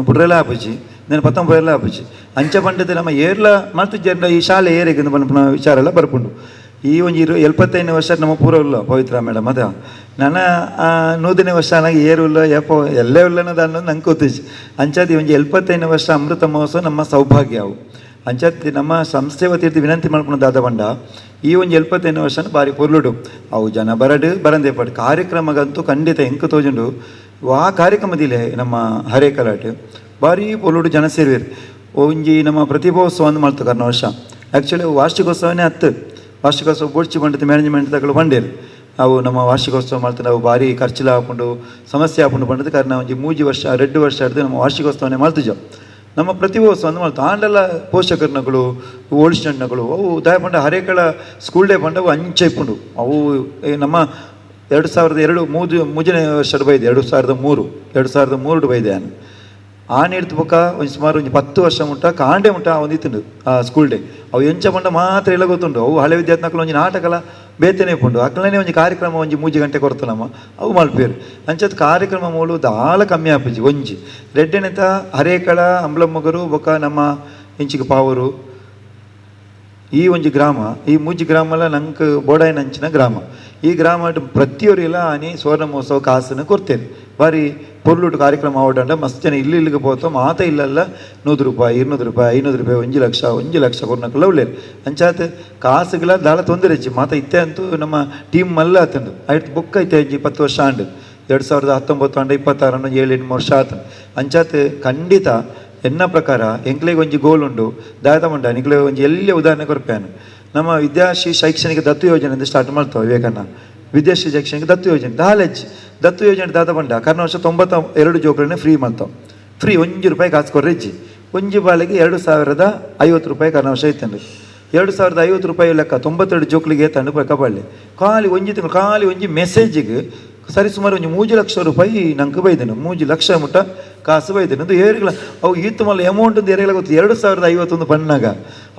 ಬುಡ್ರೆಲ್ಲ ಆಪುಜಿ నేను ಪತ್ತೊಂದು ಪೋಯೆಲ್ಲ ಆಪುಜಿ ಅಂಚ ಪಂಡದ ನಮ್ಮ ಏರ್ಲ ಮಲ್ತು ಜನ ಈ ಶಾಲೆ ಏರಿಗೆ ಪನ್ಪುನ ವಿಚಾರ ಎಲ್ಲ ಬರ್ಪುಂಡು. ಈ ಒಂಜಿ 75 ವರ್ಷ ನಮ್ಮ ಪೂರ ಉಲ್ಲ ಪವಿತ್ರ ಮೇಡಮ್ ಅದ ನನ್ನ 100ನೇ ವರ್ಷ ನನಗೆ ಏರುಲ್ಲ ಯಪ್ಪ ಎಲ್ಲೇ ಉಲ್ಲನದ ಅನ್ನೋದು ನಂಗೆ ಗೊತ್ತಿಜಿ. ಅಂಚಾತಿ ಒಂಜಿ 75 ವರ್ಷ ಅಮೃತ ಮಹೋತ್ಸವ ನಮ್ಮ ಸೌಭಾಗ್ಯ ಅವು. ಅಂಚಾತಿ ನಮ್ಮ ಸಂಸ್ಥೆ ವತಿರ್ತಿ ವಿನಂತಿ ಮಾಡ್ಕೊಂಡು ದಾದ ಬಂಡ ಈ ಒಂಜಿ 75 ವರ್ಷನ ಭಾರಿ ಪೊರ್ಲುಡು ಅವು ಜನ ಬರಡು ಬರಂದೆ ಪಡು ಕಾರ್ಯಕ್ರಮಗಂತೂ ಖಂಡಿತ ಎಂಕ ತೋಜುಂಡು ಆ ಕಾರ್ಯಕ್ರಮದಿಲೆ ನಮ್ಮ ಹರೇ ಕಲಾಟೆ ಭಾರಿ ಪೊರ್ಲುಡು ಜನ ಸೇರುವೆರು. ಒಂಜಿ ನಮ್ಮ ಪ್ರತಿಭೋತ್ಸವ ಅಂದ್ ಮಾಡ್ತು ಕರ್ನ ವರ್ಷ ಆ್ಯಕ್ಚುಲಿ ವಾರ್ಷಿಕೋತ್ಸವನೇ ಹತ್ತು ವಾರ್ಷಿಕೋತ್ಸವ ಬೋಡ್ಚಿ ಬಂಡದ ಮ್ಯಾನೇಜ್ಮೆಂಟ್ ತಗೊಳ್ಳು ಬಂಡೇರು ಅವು ನಮ್ಮ ವಾರ್ಷಿಕೋತ್ಸವ ಮಾಡ್ತಾರೆ. ನಾವು ಭಾರಿ ಖರ್ಚಿಲ ಹಾಕೊಂಡು ಸಮಸ್ಯೆ ಹಾಕೊಂಡು ಬಂಡದ ಕಾರಣ ಒಂಜಿ 3 ವರ್ಷ 2 ವರ್ಷ ಹಿಡಿದು ನಮ್ಮ ವಾರ್ಷಿಕೋತ್ಸವನೇ ಮಾಡ್ತಿದ್ದೆವು. ನಮ್ಮ ಪ್ರತಿಭೋತ್ಸವ ಅಂದ್ ಮಾಡ್ತು ಆಂಡೆಲ್ಲ ಪೋಷಕರ್ನಗಳು ಓಲ್ಡ್ ಸ್ಟೂಡೆಂಟ್ನಗಳು ಅವು ದಯಪಂಡ ಹರೇಕಳ ಸ್ಕೂಲ್ ಡೇ ಪಂಡವು ಅಂಚೆ ಇಪ್ಪುಂಡು ಅವು ನಮ್ಮ 2002 ಮೂಜನೇ ವರ್ಷ ಬೈದೆ 2003 2003 ಬೈದೆ ನಾನು ಆನೆ ಹಿಡ್ದು ಬೊಕ್ಕ ಒಂದು ಸುಮಾರು ಒಂದು 10 ವರ್ಷ ಮುಟ್ಟ ಕಾಂಡೆ ಮುಟ್ಟ ಒಂದು ಇತ್ತುಂಡು ಆ ಸ್ಕೂಲ್ ಡೇ ಅವು ಎಂಚ ಪಂಡ ಮಾತ್ರ ಎಲ್ಲ ಗೊತ್ತುಂಟು. ಅವು ಹಳೆ ವಿದ್ಯಾರ್ಥಿನಕ್ಕಲು ಒಂಜಿ ನಾಟಕಲ ಬೇತನೆ ಪುಂಡು ಅಕ್ಕಲನೆ ಒಂಜಿ ಕಾರ್ಯಕ್ರಮ ಒಂಜಿ 3 ಗಂಟೆ ಕೊಡ್ತು ನಮ್ಮ ಅವು ಮಲ್ಪೇರು ಅಂಚತ್ ಕಾರ್ಯಕ್ರಮ ಮೂಲು ದಾಲ ಕಮ್ಮಿ ಆಪುಜಿ. ಒಂಜಿ ರೆಡ್ಡೆನೆತ ಹರೇಕಳ ಅಂಬ್ಲಮ್ಮಗರು ಬೊಕ್ಕ ನಮ್ಮ ಇಂಚಿಗೆ ಪಾವರು ಈ ಒಂಜಿ ಗ್ರಾಮ ಈ ಮೂಜಿ ಗ್ರಾಮಲ ನಂಗೆ ಬೋಡಾಯಿನಂಚಿನ ಗ್ರಾಮ. ಈ ಗ್ರಾಮ ಪ್ರತಿಯೊರಿಲ್ಲ ಆನಿ ಸುವರ್ಣ ಮಹೋತ್ಸವ ಕಾಸನ್ನು ಕೊಡ್ತೇನೆ ಬಾರಿ ಪೊರ್ಲುಟು ಕಾರ್ಯಕ್ರಮ ಆವಡಂಡ ಮಸ್ತ್ ಜನ ಇಲ್ಲಿ ಇಲ್ಲಿಗೆ ಪೋತ ಮಾತ ಇಲ್ಲಲ್ಲ 100 ರೂಪಾಯಿ 200 ರೂಪಾಯಿ 500 ರೂಪಾಯಿ 1 ಲಕ್ಷ 1 ಲಕ್ಷ ಕೊರ್ನಕ್ಲ ಉಳ್ಳೇರು ಅಂಚಾತ್ ಕಾಸುಗಳ ದಾಳ ತೊಂದರೆ ಹೆಚ್ಚಿ ಮಾತ ಇತ್ತೆ ಅಂತೂ ನಮ್ಮ ಟೀಮ್ ಮಲ್ಲ ಆತಂಡು ಆಯ್ತು ಬುಕ್ ಐತೆ ಅಜ್ಜಿ 10 ವರ್ಷ ಆಂಡು 2019 ಆಂಡ 26 ಆಂಡು 7-8 ವರ್ಷ ಆತಂಡು ಅಂಚಾತ್ ಖಂಡಿತ ಎನ್ನ ಪ್ರಕಾರ ಎಂಕ್ಲೆಗೆ ಒಂಜಿ ಗೋಲ್ ಉಂಡು ದಾಯತ ಉಂಡ ನಿಕ್ಲೆ ಒಂಜಿ ಎಲ್ಲ ಉದಾಹರಣೆ ಕೊರ್ಪೇನು. ನಮ್ಮ ವಿದ್ಯಾಶ್ರೀ ಶೈಕ್ಷಣಿಕ ದತ್ತು ಯೋಜನೆ ಅಂತ ಸ್ಟಾರ್ಟ್ ಮಾಡ್ತಾವೆ ವಿವೇಕನ್ನ ವಿದ್ಯಾಶ್ರೀ ಶೈಕ್ಷಣಿಕ ದತ್ತು ಯೋಜನೆ ದಾಲೆಜ್ ದತ್ತು ಯೋಜನೆ ದಾತ ಬಂಡ ಕರ್ನ ವರ್ಷ 92 ಜೋಕ್ರನ್ನೇ ಫ್ರೀ ಮಾಡ್ತಾವೆ ಫ್ರೀ 1 ರೂಪಾಯಿ ಕಾಸು ಕೊರ್ರೆಜ್ಜಿ ಒಂಜಿ ಬಾಳಿಗೆ 2050 ರೂಪಾಯಿ ಕರ್ನ ವರ್ಷ ಇತ್ತಂಡು 2050 ರೂಪಾಯಿ ಲೆಕ್ಕ 92 ಜೋಕ್ಲಿಗೆ ತಂಡು ಲೆಕ್ಕ ಬಾಳೆ ಖಾಲಿ ಒಂಜಿ ತಿಂಗಳು ಖಾಲಿ ಒಂಜಿ ಮೆಸೇಜಿಗೆ ಸರಿ ಸುಮಾರು ಒಂಜಿ 3 ಲಕ್ಷ ರೂಪಾಯಿ ನಂಗೆ ಬೈದನು 3 ಲಕ್ಷ ಮುಟ್ಟ ಕಾಸು ಬೈದನು ಅದು ಏರಿಗಳ ಅವು ಈತು ಮಲ್ಲ ಅಮೌಂಟ್ ಅಂತ ಏರಿಗಳ ಗೊತ್ತು 2051 ಪನ್ನಾಗ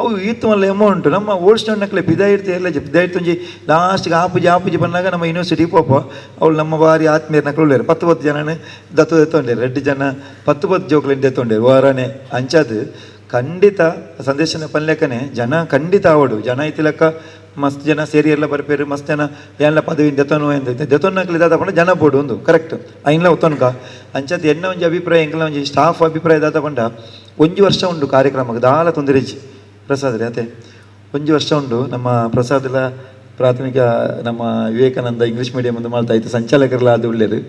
ಅವು ಈತು ಮಲ್ಲ ಅಮೌಂಟ್ ನಮ್ಮ ಓಲ್ಡ್ ಸ್ಟ್ಯಾಂಡ್ ನಕ್ಲೆ ಪಿದಾಯಿರ್ತಿ ಎಲ್ಲ ಪಿದಾಯಿರ್ತಿ ಒಂಜಿ ಲಾಸ್ಟ್ಗೆ ಆಪುಜಿ ಆಪುಜಿ ಪನ್ನಾಗ ನಮ್ಮ ಯೂನಿವರ್ಸಿಟಿ ಪೋಪ ಅವಳು ನಮ್ಮ ಬಾರಿ ಆತ್ಮೀಯರ ನಕ್ಲು ಉಳ್ಳೇರು 10 10 ಜನನ ದತ್ತು ದತ್ತೊಂಡೇರು 2 ಜನ 10 10 ಜೋಕ್ಲೆನ್ ದತ್ತೊಂಡೇರು ವಾರನೆ ಅಂಚಾದು ಖಂಡಿತ ಸಂದೇಶನ ಪನ್ಲೆಕ್ಕನೆ ಜನ ಖಂಡಿತ ಆವಡು ಜನ ಇತ್ತಿಲಕ್ಕ ಮಸ್ತ್ ಜನ ಸೇರಿ ಎಲ್ಲ ಬರ್ಪೇರು ಮಸ್ತ್ ಜನ ಏನ್ಲ ಪದವಿ ದೆತನು ಎಂದ ದೆತೊನ್ನಕ್ಲಿ ದಾದ ಪಂಡ ಜನ ಬೋಡು ಒಂದು ಕರೆಕ್ಟ್ ಐನ್ಲ ಒತ್ತೊನ್ಕ ಅಂಚತ್ ಎನ್ನ ಒಂಜಿ ಅಭಿಪ್ರಾಯ ಎಂಕಲ ಒಂಜಿ ಸ್ಟಾಫ್ ಅಭಿಪ್ರಾಯ ದಾದ ಪಂಡ ಒಂಜಿ ವರ್ಷ ಉಂಡು ಕಾರ್ಯಕ್ರಮಕ್ಕೆ ದಾಲ ತೊಂದರೆ ಪ್ರಸಾದ್ ರೀ ಅತೆ ಒಂಜಿ ವರ್ಷ ಉಂಡು ನಮ್ಮ ಪ್ರಸಾದಲ ಪ್ರಾಥಮಿಕ ನಮ್ಮ ವಿವೇಕಾನಂದ ಇಂಗ್ಲೀಷ್ ಮೀಡಿಯಂ ಒಂದು ಮಾಡ್ತಾ ಇತ್ತು ಸಂಚಾಲಕರೆಲ್ಲ ಅದು ಉಳ್ಳೇರು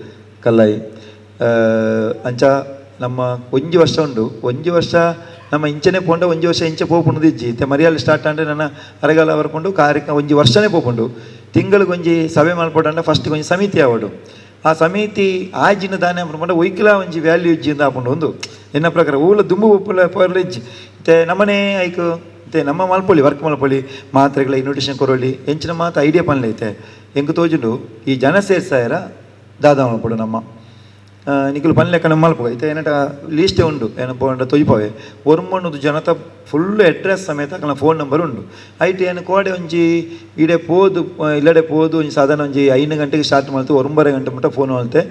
ಕಲ್ಲಾಯಿ ಅಂಚ ನಮ್ಮ ಒಂಜಿ ವರ್ಷ ಉಂಡು ಒಂಜಿ ವರ್ಷ ನಮ್ಮ ಇಂಚನೆ ಪೋಂಡ ಒಂಜಿ ವರ್ಷ ಇಂಚೆ ಪೋಪುಂಡು ಇಜ್ಜಿ ಇತ್ತೆ ಮರಿಯಾಲ ಸ್ಟಾರ್ಟ್ ಆಂಡೆ ನನ್ನ ಅರೆಗಾಲ ಬರ್ಕೊಂಡು ಕಾರ್ಯಕ್ರಮ ಒಂಜಿ ವರ್ಷನೇ ಪೋಪುಂಡು ತಿಂಗಳಿಗೆ ಒಂಜಿ ಸಭೆ ಮಲ್ಪೊಡಂಡ ಫಸ್ಟ್ ಒಂಜಿ ಸಮಿತಿ ಆವಡು ಆ ಸಮಿತಿ ಆಜಿನ ದಾನೆ ಪಂಡ ಒಯ್ಕಿಲ ಒಂಜಿ ವ್ಯಾಲ್ಯೂ ಇಜ್ಜಿ ಅಂತ ಆಪುಂಡು ಒಂದು ಎನ್ನ ಪ್ರಕಾರ ಊಲ ದುಂಬು ಉಪ್ಪುಲ ಪೋರ್ಲ ಇಜ್ಜಿ ಇತ್ತೆ ನಮ್ಮನೆ ಐಕ್ ಇತ್ತೆ ನಮ್ಮ ಮಲ್ಪೊಲಿ ವರ್ಕ್ ಮಲ್ಪೊಲಿ ಮಾತ್ರೆಗಳ ಇನ್ವಿಟೇಷನ್ ಕೊರೊಲಿ ಎಂಚಿನ ಮಾತು ಐಡಿಯಾ ಪನ್ಲೆ ಐತೆ ಎಂಕ್ ತೋಜುಂಡು ಈ ಜನ ಸೇರ್ಸಾಯರ ದಾದ ಮಲ್ಪೊಡು ನಮ್ಮ ನಿಕುಲು ಪನ್ಲೆಕ್ಕ ನಮ್ಮ ಮಲ್ಪ ಇತ್ತೆ ಏನಟ ಲೀಸ್ಟೇ ಉಂಡು ಏನಪ್ಪ ಪಂಡ ತೊಯ್ಪವೆ ಒರ್ಮಣ್ಣದು ಜನತ ಫುಲ್ ಅಡ್ರೆಸ್ ಸಮೇತ ಅಕಲ್ನ ಫೋನ್ ನಂಬರ್ ಉಂಡು ಐಟ್ ಏನು ಕೋಡೆ ಒಂಜಿ ಈಡೆ ಪೋದು ಇಲ್ಲಡೆ ಪೋದು ಒಂಜಿ ಸಾಧಾರಣ ಒಂಜಿ 5 ಗಂಟೆಗೆ ಸ್ಟಾರ್ಟ್ ಮಾಡ್ತು 9 ಗಂಟೆ ಮುಟ್ಟ ಫೋನ್ ಮಾಡ್ತೆ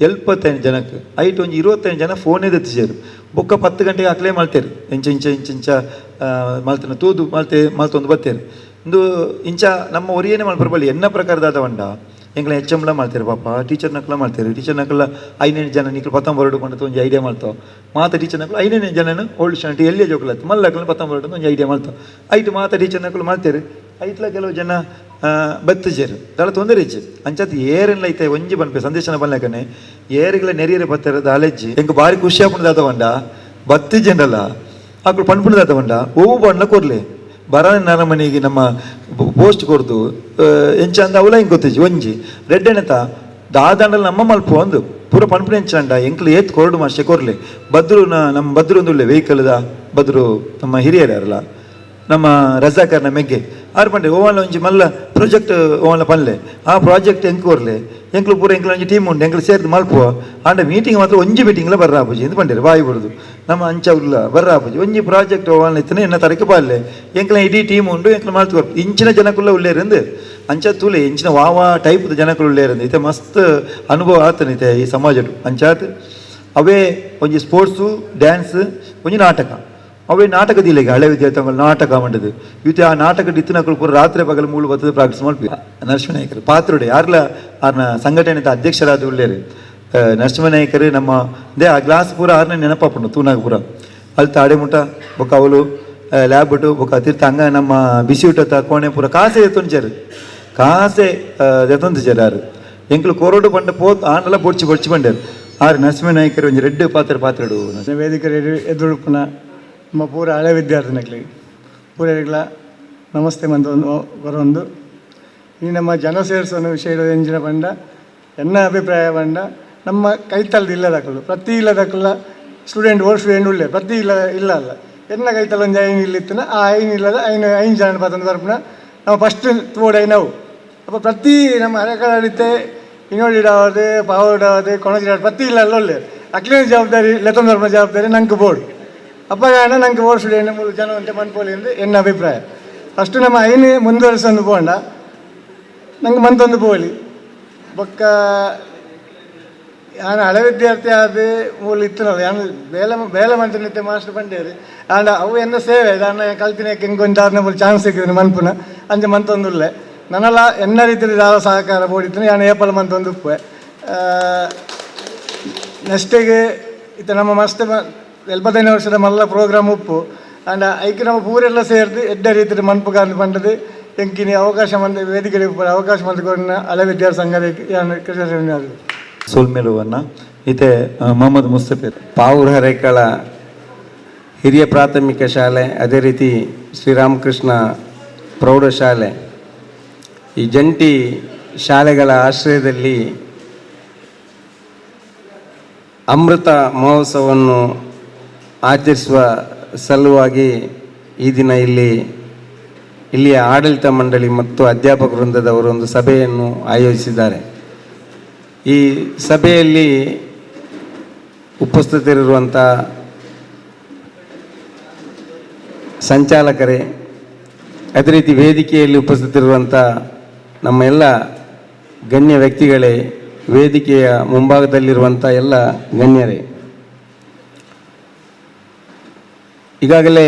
75 ಜನಕ್ಕೆ ಐಟ್ ಒಂಜಿ 25 ಜನ ಫೋನೇ ದೆತ್ತಿಜೇರು ಬೊಕ್ಕ 10 ಗಂಟೆಗೆ ಅಕ್ಲೇ ಮಲ್ತೇರು ಇಂಚ ಇಂಚ ಇಂಚ ಇಂಚ ಮಲ್ತನ ತೂದು ಮಲ್ತೆ ಮಲ್ತೊಂದು ಬತ್ತೇರು ಇಂದು ಇಂಚ ನಮ್ಮ ಒರಿಯೇನೆ ಮಲ್ಪರ ಬಲ್ಲಿ ಎನ್ನ ಪ್ರಕಾರದಾದ ವಂಡ ಎಂಕ್ಲ ಎಚ್ ಎಮ್ಲ ಮಾಡ್ತಾರೆ ಪಾಪ ಟೀಚರ್ ನಕ್ಲ ಮಾಡ್ತಾರೆ ಟೀಚರ್ ನಕ್ಲ 5 ಜನ ನಿಕ್ಲು 19 ಕೊಂಡು ಒಂಜಿ ಐಡಿಯಾ ಮಾಡ್ತಾವೆ ಮಾತ ಟೀಚರ್ ನಕ್ಲು 5 ಜನನು ಓಲ್ಡ್ ಸ್ಟ್ಯಾಂಡ್ ಎಲ್ಲಿಯ ಜೋಕುಲತ್ತು ಮಲ್ಲಕ್ಲು 19 ಒಂಜಿ ಐಡಿಯಾ ಮಾಡ್ತಾವೆ ಐಟು ಮಾತ ಟೀಚರ್ ನಕ್ಲು ಮಾಡ್ತಾರೆ ಐಟ್ಲ ಕೆಲವು ಜನ ಬತ್ತಜೇರು ದಾಳ ತೊಂದರೆ ಇಜ್ಜಿ ಅಂಚಾತ್ ಏರೆಲ್ಲ ಐತೆ ಒಂಜಿ ಪನ್ಪೆ ಸಂದೇಶನ ಪನ್ಲೆಕನೆ ಏರಿಗಳ ನೆರಿಯರೆ ಬತ್ತಾರೆ ದಾಲೆಜ್ಜಿ ಎಂಕ್ ಬಾರಿ ಖುಷಿ ಆಪುಂಡು ದಾದ ಬಂಡ ಬತ್ತಿಜೆಂಡಲ್ಲ ಅಕ್ಲು ಪನ್ಪುಂಡು ದಾದ ಬಂಡ ಓವು ಬಣ್ಣ ಕೊರ್ಲೆ ಬರ ನರಮನಿಗೆ ನಮ್ಮ ಪೋಸ್ಟ್ ಕೊರ್ದು ಎಂಚ ಅಂದ ಅವಲ ಹಿಂಗೆ ಗೊತ್ತಿಜ್ಜಿ ಒಂಜಿ ರೆಡ್ಡೆಣತ ದಾದಾಂಡಲ ನಮ್ಮ ಮಲ್ಪ ಒಂದು ಪೂರ ಪನ್ಪುಣ ಎಂಚಂಡ ಎಂಕ್ಲು ಏತ್ ಕೊರಡು ಮಾಸ್ಟೆ ಕೊರ್ಲೆ ಬದ್ರು ನಮ್ಮ ಬದ್ರು ಒಂದುಳ್ಳೆ ವೆಹಿಕಲ್ದ ಬದ್ರು ನಮ್ಮ ಹಿರಿಯರಲ್ಲ ನಮ್ಮ ರಜಾಕರ್ನ ಮೆಗ್ಗೆ ಆರು ಪಂಡೆ ಓವನ್ಲ ಒಂಜಿ ಮಲ್ಲ ಪ್ರಾಜೆಕ್ಟ್ ಓವನ್ಲ ಪನ್ಲೆ ಆ ಪ್ರಾಜೆಕ್ಟ್ ಎಂಕ್ ಕೊರ್ಲೆ ಎಂಕ್ಲು ಪೂರ ಎಂಕ್ಲು ಒಂಜಿ ಟೀಮ್ ಉಂಡು ಎಂಕ್ಲು ಸೇರ್ದು ಮಲ್ಪುವ ಆಂಡ ಮೀಟಿಂಗ್ ಮಾತ್ರ ಒಂಜಿ ಮೀಟಿಂಗ್ಲ ಬರ್ರಾಪುಜಿ ಎಂದು ಪಂಡೇರು ಬಾಯಿ ಬಿಡುದು ನಮ್ಮ ಅಂಚ ಉಲ್ಲ ಬರ್ರಾಪುಜಿ ಒಂಜಿ ಪ್ರಾಜೆಕ್ಟ್ ಓವನ್ಲ ಇತ್ತನೆ ಎನ್ನ ತರಕ್ಕೆ ಪಾಲ್ಲೆ ಎಂಕ್ಲ ಇಡೀ ಟೀಮ್ ಉಂಡು ಎಂಕ್ಲು ಮಲ್ತು ಕೊರ್ಪು ಇಂಚಿನ ಜನಕುಲ್ಲ ಉಳ್ಳೇರಂದು ಅಂಚ ತೂಲೆ ಇಂಚಿನ ವಾವಾ ಟೈಪ್ದ ಜನಕುಲು ಉಳ್ಳೇರಂದು ಇತ್ತೆ ಮಸ್ತ್ ಅನುಭವ ಆತನಿತೆ ಈ ಸಮಾಜಡು ಅಂಚಾತ್ ಅವೇ ಒಂಜಿ ಸ್ಪೋರ್ಟ್ಸು ಡ್ಯಾನ್ಸ್ ಒಂಜಿ ನಾಟಕ ಅವೇ ನಾಟಕದಿಲ್ಲ ಹಳೆ ವಿದ್ಯಾರ್ಥಿಗಳು ನಾಟಕ ಮಾಡಿದ್ದು ಇವತ್ತು ಆ ನಾಟಕ ಇತ್ತಿನಕ್ಕಳು ಪೂರ ರಾತ್ರಿ ಪಗಲು ಮೂಳು ಬರ್ತದೆ ಪ್ರಾಕ್ಟೀಸ್ ಮಾಡ್ತೀವಿ. ನರಸಿಂಹನಾಯಕರು ಪಾತ್ರುಡೆ ಯಾರ್ಲ ಆರ್ನ ಸಂಘಟನೆ ಅಧ್ಯಕ್ಷರಾದ ಉಳ್ಳೇರು ನರಸಿಂಹನಾಯಕರು ನಮ್ಮ they ಆ ಗ್ಲಾಸ್ ಪೂರ ಆರ್ನ ನೆನಪಾಪುಂಡು ತೂನಾಗ ಪೂರ ಅಲ್ಲಿ ತಾಡೆ ಮುಟ ಬೊಕ್ಕ ಅವಳು ಲ್ಯಾಬ್ ಬಿಟ್ಟು ಬೊಕ್ಕ ತೀರ್ಥ ಹಂಗ ನಮ್ಮ ಬಿಸಿ ಊಟದ ಕೋಣೆ ಪೂರ ಕಾಸೆ ಎತ್ತೊಂಜಾರು ಕಾಸೆ ಎತ್ತೊಂದಿಜಾರು ಯಾರು ಎಂಕ್ಲು ಕೊರಡು ಬಂಡ ಪೋ ಆಂಡಲ ಬೊಡ್ಚಿ ಬೊಡ್ಚಿ ಬಂಡೇರು ಆರು ನರಸಿಂಹನಾಯಕರು ಒಂಜಿ ರೆಡ್ಡು ಪಾತ್ರೆ ಪಾತ್ರೆಡು ವೇದಿಕೆ ಎದುರುಪುನ ನಮ್ಮ ಪೂರ ಹಳೆ ವಿದ್ಯಾರ್ಥಿನಕ್ಲಿಗೆ ಪೂರರಿಗಳ ನಮಸ್ತೆ ಮಂತ ಬರೊಂದು ಈ ನಮ್ಮ ಜನ ಸೇರಿಸೋನು ವಿಷಯ ಎಂಜಿನ ಪಂಡ ಎನ್ನ ಅಭಿಪ್ರಾಯ ಪಂಡ ನಮ್ಮ ಕೈತಲ್ದ ಇಲ್ಲದಕ್ಕಲು ಪ್ರತಿ ಇಲ್ಲದಕ್ಕಲ್ಲ student old student ಉಳ್ಳೆ ಪ್ರತಿ ಇಲ್ಲ ಇಲ್ಲ ಅಲ್ಲ ಎನ್ನ ಕೈತಲ್ ಒಂಜಿ ಐನು ಇಲ್ಲಿತ್ತನ ಆ ಐನು ಇಲ್ಲದ ಐನು ಐನು ಜನ ಪತ್ತೊಂದು ಬರ್ಪುನ ನಾವು ಫಸ್ಟ್ ತೋಡೈ ನಾವು ಅಪ್ಪ ಪ್ರತಿ ನಮ್ಮ ಹಳೆಕಳಡಿತೆ ಇನ್ನೋಡಿಡಾವದೆ ಪಾವಡಾವದೆ ಕೊಣಜಿಡ ಪ್ರತಿ ಇಲ್ಲ ಅಲ್ಲ ಒಳ್ಳೆ ಅಕ್ಲಿನ ಜವಾಬ್ದಾರಿ ಲೆತ್ತೊಂದು ಬರ್ಪುನ ಜವಾಬ್ದಾರಿ ನಂಗೆ ಬೋರ್ಡ್ ಅಪ್ಪಗಾಣ ನಂಗೆ ಓಲ್ಡ್ ಸ್ಟೂಡೆಂಟ್ ಮೂರು ಜನ ಅಂತೆ ಮನ್ಪೋಲಿ ಎಂದು ಎನ್ನ ಅಭಿಪ್ರಾಯ. ಫಸ್ಟ್ ನಮ್ಮ ಐನೇ ಮುಂದುವರಿಸೊಂದು ಪೋಂಡ ನಂಗೆ ಮಂತೊಂದು ಪೋಲಿ ಬೊಕ್ಕ ಯಾನು ಹಳೆ ವಿದ್ಯಾರ್ಥಿ ಆದ ಮೂಲ ಇತ್ತನಲ್ಲ ಯಾನು ಬೇಲೆ ಬೇಲೆ ಮಂತನಿತ್ತೆ ಮಾಸ್ಟರ್ ಪಂಡೇರು ಆಂಡ ಅವು ಎನ್ನ ಸೇವೆ ದಾನ ಕಲ್ತಿನ ಎಂಕೊಂಜಾರ್ನ ಮೂಲ ಚಾನ್ಸ್ ಸಿಕ್ಕಿದ್ರು ಮನ್ಪುನ ಅಂಚೆ ಮಂತೊಂದುಲ್ಲೆ ನನ್ನಲ್ಲ ಎನ್ನ ರೀತಿಯಲ್ಲಿ ದಾದ ಸಹಕಾರ ಬೋಡಿತ್ತು ಯಾನು ಏಪಲ್ ಮಂತೊಂದು ಉಪ್ಪೆ ನೆಕ್ಸ್ಟಿಗೆ ಇತ್ತ ನಮ್ಮ ಮಸ್ತ್ 75 ವರ್ಷದ ಮಲ್ಲ ಪ್ರೋಗ್ರಾಮ್ ಉಪ್ಪು ಆಂಡ ಐಕ್ ನಮ್ಮ ಪೂರೆಲ್ಲ ಸೇರ್ದು ಎಡ್ಡ ರೀತಿಯ ಮನ್ಪುಗಾಂದು ಪಂಡದು ಎಂಕಿನಿ ಅವಕಾಶ ಮಂದ ವೇದಿಕೆ ಅವಕಾಶ ಮಂದ ಹಳೆ ವಿದ್ಯಾರ್ಥಿ ಸಂಘದ ಕೃಷ್ಣ ಸೋಲ್ಮೇಲುವನ್ನ ಇತ್ತೆ ಮೊಹಮ್ಮದ್ ಮುಸ್ತಫೀರ್. ಪಾವೂರು ಹರೇಕಳ ಹಿರಿಯ ಪ್ರಾಥಮಿಕ ಶಾಲೆ, ಅದೇ ರೀತಿ ಶ್ರೀರಾಮಕೃಷ್ಣ ಪ್ರೌಢಶಾಲೆ, ಈ ಜಂಟಿ ಶಾಲೆಗಳ ಆಶ್ರಯದಲ್ಲಿ ಅಮೃತ ಮಹೋತ್ಸವವನ್ನು ಆಚರಿಸುವ ಸಲುವಾಗಿ ಈ ದಿನ ಇಲ್ಲಿಯ ಆಡಳಿತ ಮಂಡಳಿ ಮತ್ತು ಅಧ್ಯಾಪಕ ವೃಂದದವರು ಒಂದು ಸಭೆಯನ್ನು ಆಯೋಜಿಸಿದ್ದಾರೆ. ಈ ಸಭೆಯಲ್ಲಿ ಉಪಸ್ಥಿತರಿರುವಂಥ ಸಂಚಾಲಕರೇ, ಅದೇ ರೀತಿ ವೇದಿಕೆಯಲ್ಲಿ ಉಪಸ್ಥಿತರಿರುವಂಥ ನಮ್ಮ ಎಲ್ಲ ಗಣ್ಯ ವ್ಯಕ್ತಿಗಳೇ, ವೇದಿಕೆಯ ಮುಂಭಾಗದಲ್ಲಿರುವಂಥ ಎಲ್ಲ ಗಣ್ಯರೇ, ಈಗಾಗಲೇ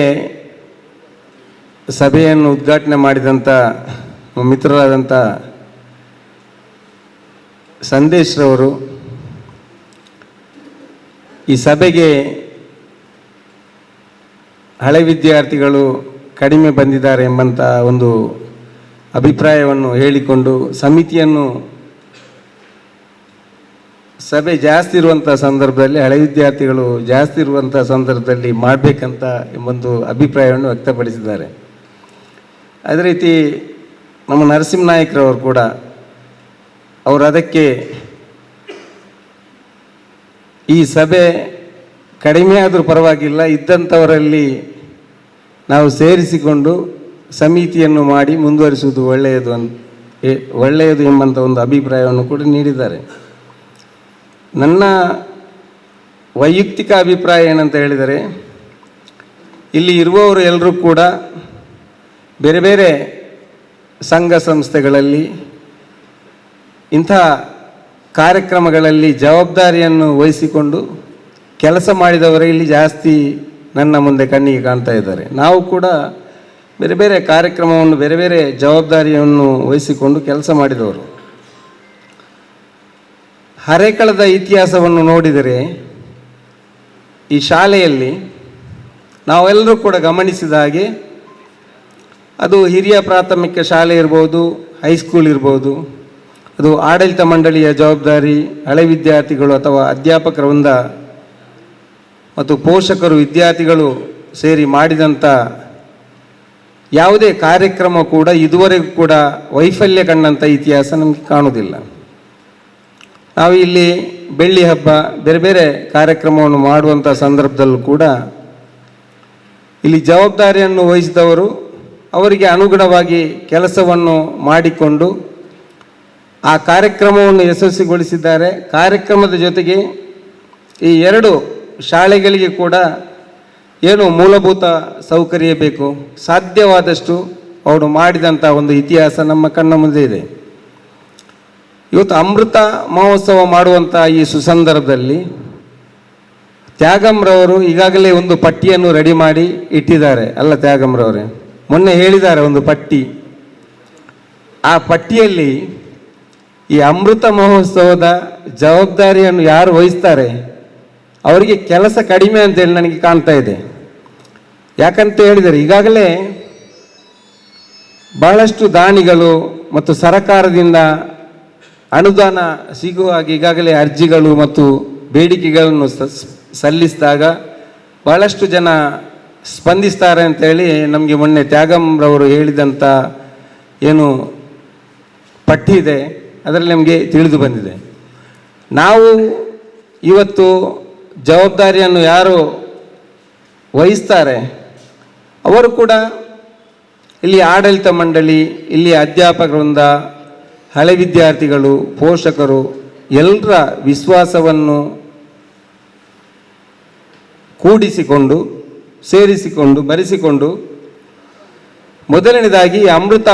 ಸಭೆಯನ್ನು ಉದ್ಘಾಟನೆ ಮಾಡಿದಂಥ ಮಿತ್ರರಾದಂಥ ಸಂದೇಶ್ರವರು ಈ ಸಭೆಗೆ ಹಳೆ ವಿದ್ಯಾರ್ಥಿಗಳು ಕಡಿಮೆ ಬಂದಿದ್ದಾರೆ ಎಂಬಂಥ ಒಂದು ಅಭಿಪ್ರಾಯವನ್ನು ಹೇಳಿಕೊಂಡು ಸಮಿತಿಯನ್ನು ಸಭೆ ಜಾಸ್ತಿ ಇರುವಂಥ ಸಂದರ್ಭದಲ್ಲಿ, ಹಳೆ ವಿದ್ಯಾರ್ಥಿಗಳು ಜಾಸ್ತಿ ಇರುವಂಥ ಸಂದರ್ಭದಲ್ಲಿ ಮಾಡಬೇಕಂತ ಎಂಬೊಂದು ಅಭಿಪ್ರಾಯವನ್ನು ವ್ಯಕ್ತಪಡಿಸಿದ್ದಾರೆ. ಅದೇ ರೀತಿ ನಮ್ಮ ನರಸಿಂಹನಾಯಕ್ರವರು ಕೂಡ ಅವರು ಅದಕ್ಕೆ ಈ ಸಭೆ ಕಡಿಮೆ ಆದರೂ ಪರವಾಗಿಲ್ಲ, ಇದ್ದಂಥವರಲ್ಲಿ ನಾವು ಸೇರಿಸಿಕೊಂಡು ಸಮಿತಿಯನ್ನು ಮಾಡಿ ಮುಂದುವರಿಸುವುದು ಒಳ್ಳೆಯದು ಒಳ್ಳೆಯದು ಎಂಬಂಥ ಒಂದು ಅಭಿಪ್ರಾಯವನ್ನು ಕೂಡ ನೀಡಿದ್ದಾರೆ. ನನ್ನ ವೈಯಕ್ತಿಕ ಅಭಿಪ್ರಾಯ ಏನಂತ ಹೇಳಿದರೆ, ಇಲ್ಲಿ ಇರುವವರು ಎಲ್ಲರೂ ಕೂಡ ಬೇರೆ ಬೇರೆ ಸಂಘ ಸಂಸ್ಥೆಗಳಲ್ಲಿ ಇಂಥ ಕಾರ್ಯಕ್ರಮಗಳಲ್ಲಿ ಜವಾಬ್ದಾರಿಯನ್ನು ವಹಿಸಿಕೊಂಡು ಕೆಲಸ ಮಾಡಿದವರೇ ಇಲ್ಲಿ ಜಾಸ್ತಿ ನನ್ನ ಮುಂದೆ ಕಣ್ಣಿಗೆ ಕಾಣ್ತಾ ಇದ್ದಾರೆ. ನಾವು ಕೂಡ ಬೇರೆ ಬೇರೆ ಕಾರ್ಯಕ್ರಮವನ್ನು, ಬೇರೆ ಬೇರೆ ಜವಾಬ್ದಾರಿಯನ್ನು ವಹಿಸಿಕೊಂಡು ಕೆಲಸ ಮಾಡಿದವರು. ಹರೇಕಳದ ಇತಿಹಾಸವನ್ನು ನೋಡಿದರೆ ಈ ಶಾಲೆಯಲ್ಲಿ ನಾವೆಲ್ಲರೂ ಕೂಡ ಗಮನಿಸಿದ ಹಾಗೆ ಅದು ಹಿರಿಯ ಪ್ರಾಥಮಿಕ ಶಾಲೆ ಇರ್ಬೋದು, ಹೈಸ್ಕೂಲ್ ಇರ್ಬೋದು, ಅದು ಆಡಳಿತ ಮಂಡಳಿಯ ಜವಾಬ್ದಾರಿ, ಹಳೆ ವಿದ್ಯಾರ್ಥಿಗಳು ಅಥವಾ ಅಧ್ಯಾಪಕರ ವೃಂದ ಮತ್ತು ಪೋಷಕರು, ವಿದ್ಯಾರ್ಥಿಗಳು ಸೇರಿ ಮಾಡಿದಂಥ ಯಾವುದೇ ಕಾರ್ಯಕ್ರಮ ಕೂಡ ಇದುವರೆಗೂ ಕೂಡ ವೈಫಲ್ಯ ಕಂಡಂಥ ಇತಿಹಾಸ ನಮಗೆ ಕಾಣುವುದಿಲ್ಲ. ನಾವು ಇಲ್ಲಿ ಬೆಳ್ಳಿ ಹಬ್ಬ ಬೇರೆ ಬೇರೆ ಕಾರ್ಯಕ್ರಮವನ್ನು ಮಾಡುವಂಥ ಸಂದರ್ಭದಲ್ಲೂ ಕೂಡ ಇಲ್ಲಿ ಜವಾಬ್ದಾರಿಯನ್ನು ವಹಿಸಿದವರು ಅವರಿಗೆ ಅನುಗುಣವಾಗಿ ಕೆಲಸವನ್ನು ಮಾಡಿಕೊಂಡು ಆ ಕಾರ್ಯಕ್ರಮವನ್ನು ಯಶಸ್ವಿಗೊಳಿಸಿದ್ದಾರೆ. ಕಾರ್ಯಕ್ರಮದ ಜೊತೆಗೆ ಈ ಎರಡು ಶಾಲೆಗಳಿಗೆ ಕೂಡ ಏನು ಮೂಲಭೂತ ಸೌಕರ್ಯ ಬೇಕು, ಸಾಧ್ಯವಾದಷ್ಟು ಅವರು ಮಾಡಿದಂಥ ಒಂದು ಇತಿಹಾಸ ನಮ್ಮ ಕಣ್ಣ ಮುಂದೆ ಇದೆ. ಇವತ್ತು ಅಮೃತ ಮಹೋತ್ಸವ ಮಾಡುವಂಥ ಈ ಸುಸಂದರ್ಭದಲ್ಲಿ ತ್ಯಾಗಮ್ರವರು ಈಗಾಗಲೇ ಒಂದು ಪಟ್ಟಿಯನ್ನು ರೆಡಿ ಮಾಡಿ ಇಟ್ಟಿದ್ದಾರೆ. ಅಲ್ಲ ತ್ಯಾಗಮ್ರವರೇ, ಮೊನ್ನೆ ಹೇಳಿದ್ದಾರೆ ಒಂದು ಪಟ್ಟಿ. ಆ ಪಟ್ಟಿಯಲ್ಲಿ ಈ ಅಮೃತ ಮಹೋತ್ಸವದ ಜವಾಬ್ದಾರಿಯನ್ನು ಯಾರು ವಹಿಸ್ತಾರೆ ಅವರಿಗೆ ಕೆಲಸ ಕಡಿಮೆ ಅಂತೇಳಿ ನನಗೆ ಕಾಣ್ತಾ ಇದೆ. ಯಾಕಂತ ಹೇಳಿದರೆ ಈಗಾಗಲೇ ಬಹಳಷ್ಟು ದಾನಿಗಳು ಮತ್ತು ಸರಕಾರದಿಂದ ಅನುದಾನ ಸಿಗುವ ಹಾಗೆ ಈಗಾಗಲೇ ಅರ್ಜಿಗಳು ಮತ್ತು ಬೇಡಿಕೆಗಳನ್ನು ಸಲ್ಲಿಸಿದಾಗ ಬಹಳಷ್ಟು ಜನ ಸ್ಪಂದಿಸ್ತಾರೆ ಅಂತೇಳಿ ನಮಗೆ ಮೊನ್ನೆ ತ್ಯಾಗಮ್ರವರು ಹೇಳಿದಂಥ ಏನು ಪಟ್ಟಿ ಇದೆ ಅದರಲ್ಲಿ ನಮಗೆ ತಿಳಿದು ಬಂದಿದೆ. ನಾವು ಇವತ್ತು ಜವಾಬ್ದಾರಿಯನ್ನು ಯಾರು ವಹಿಸ್ತಾರೆ ಅವರು ಕೂಡ ಇಲ್ಲಿ ಆಡಳಿತ ಮಂಡಳಿ, ಇಲ್ಲಿ ಅಧ್ಯಾಪಕ ವೃಂದ, ಹಳೆ ವಿದ್ಯಾರ್ಥಿಗಳು, ಪೋಷಕರು ಎಲ್ಲರ ವಿಶ್ವಾಸವನ್ನು ಕೂಡಿಸಿಕೊಂಡು, ಸೇರಿಸಿಕೊಂಡು, ಬರೆಸಿಕೊಂಡು ಮೊದಲನೇದಾಗಿ ಅಮೃತ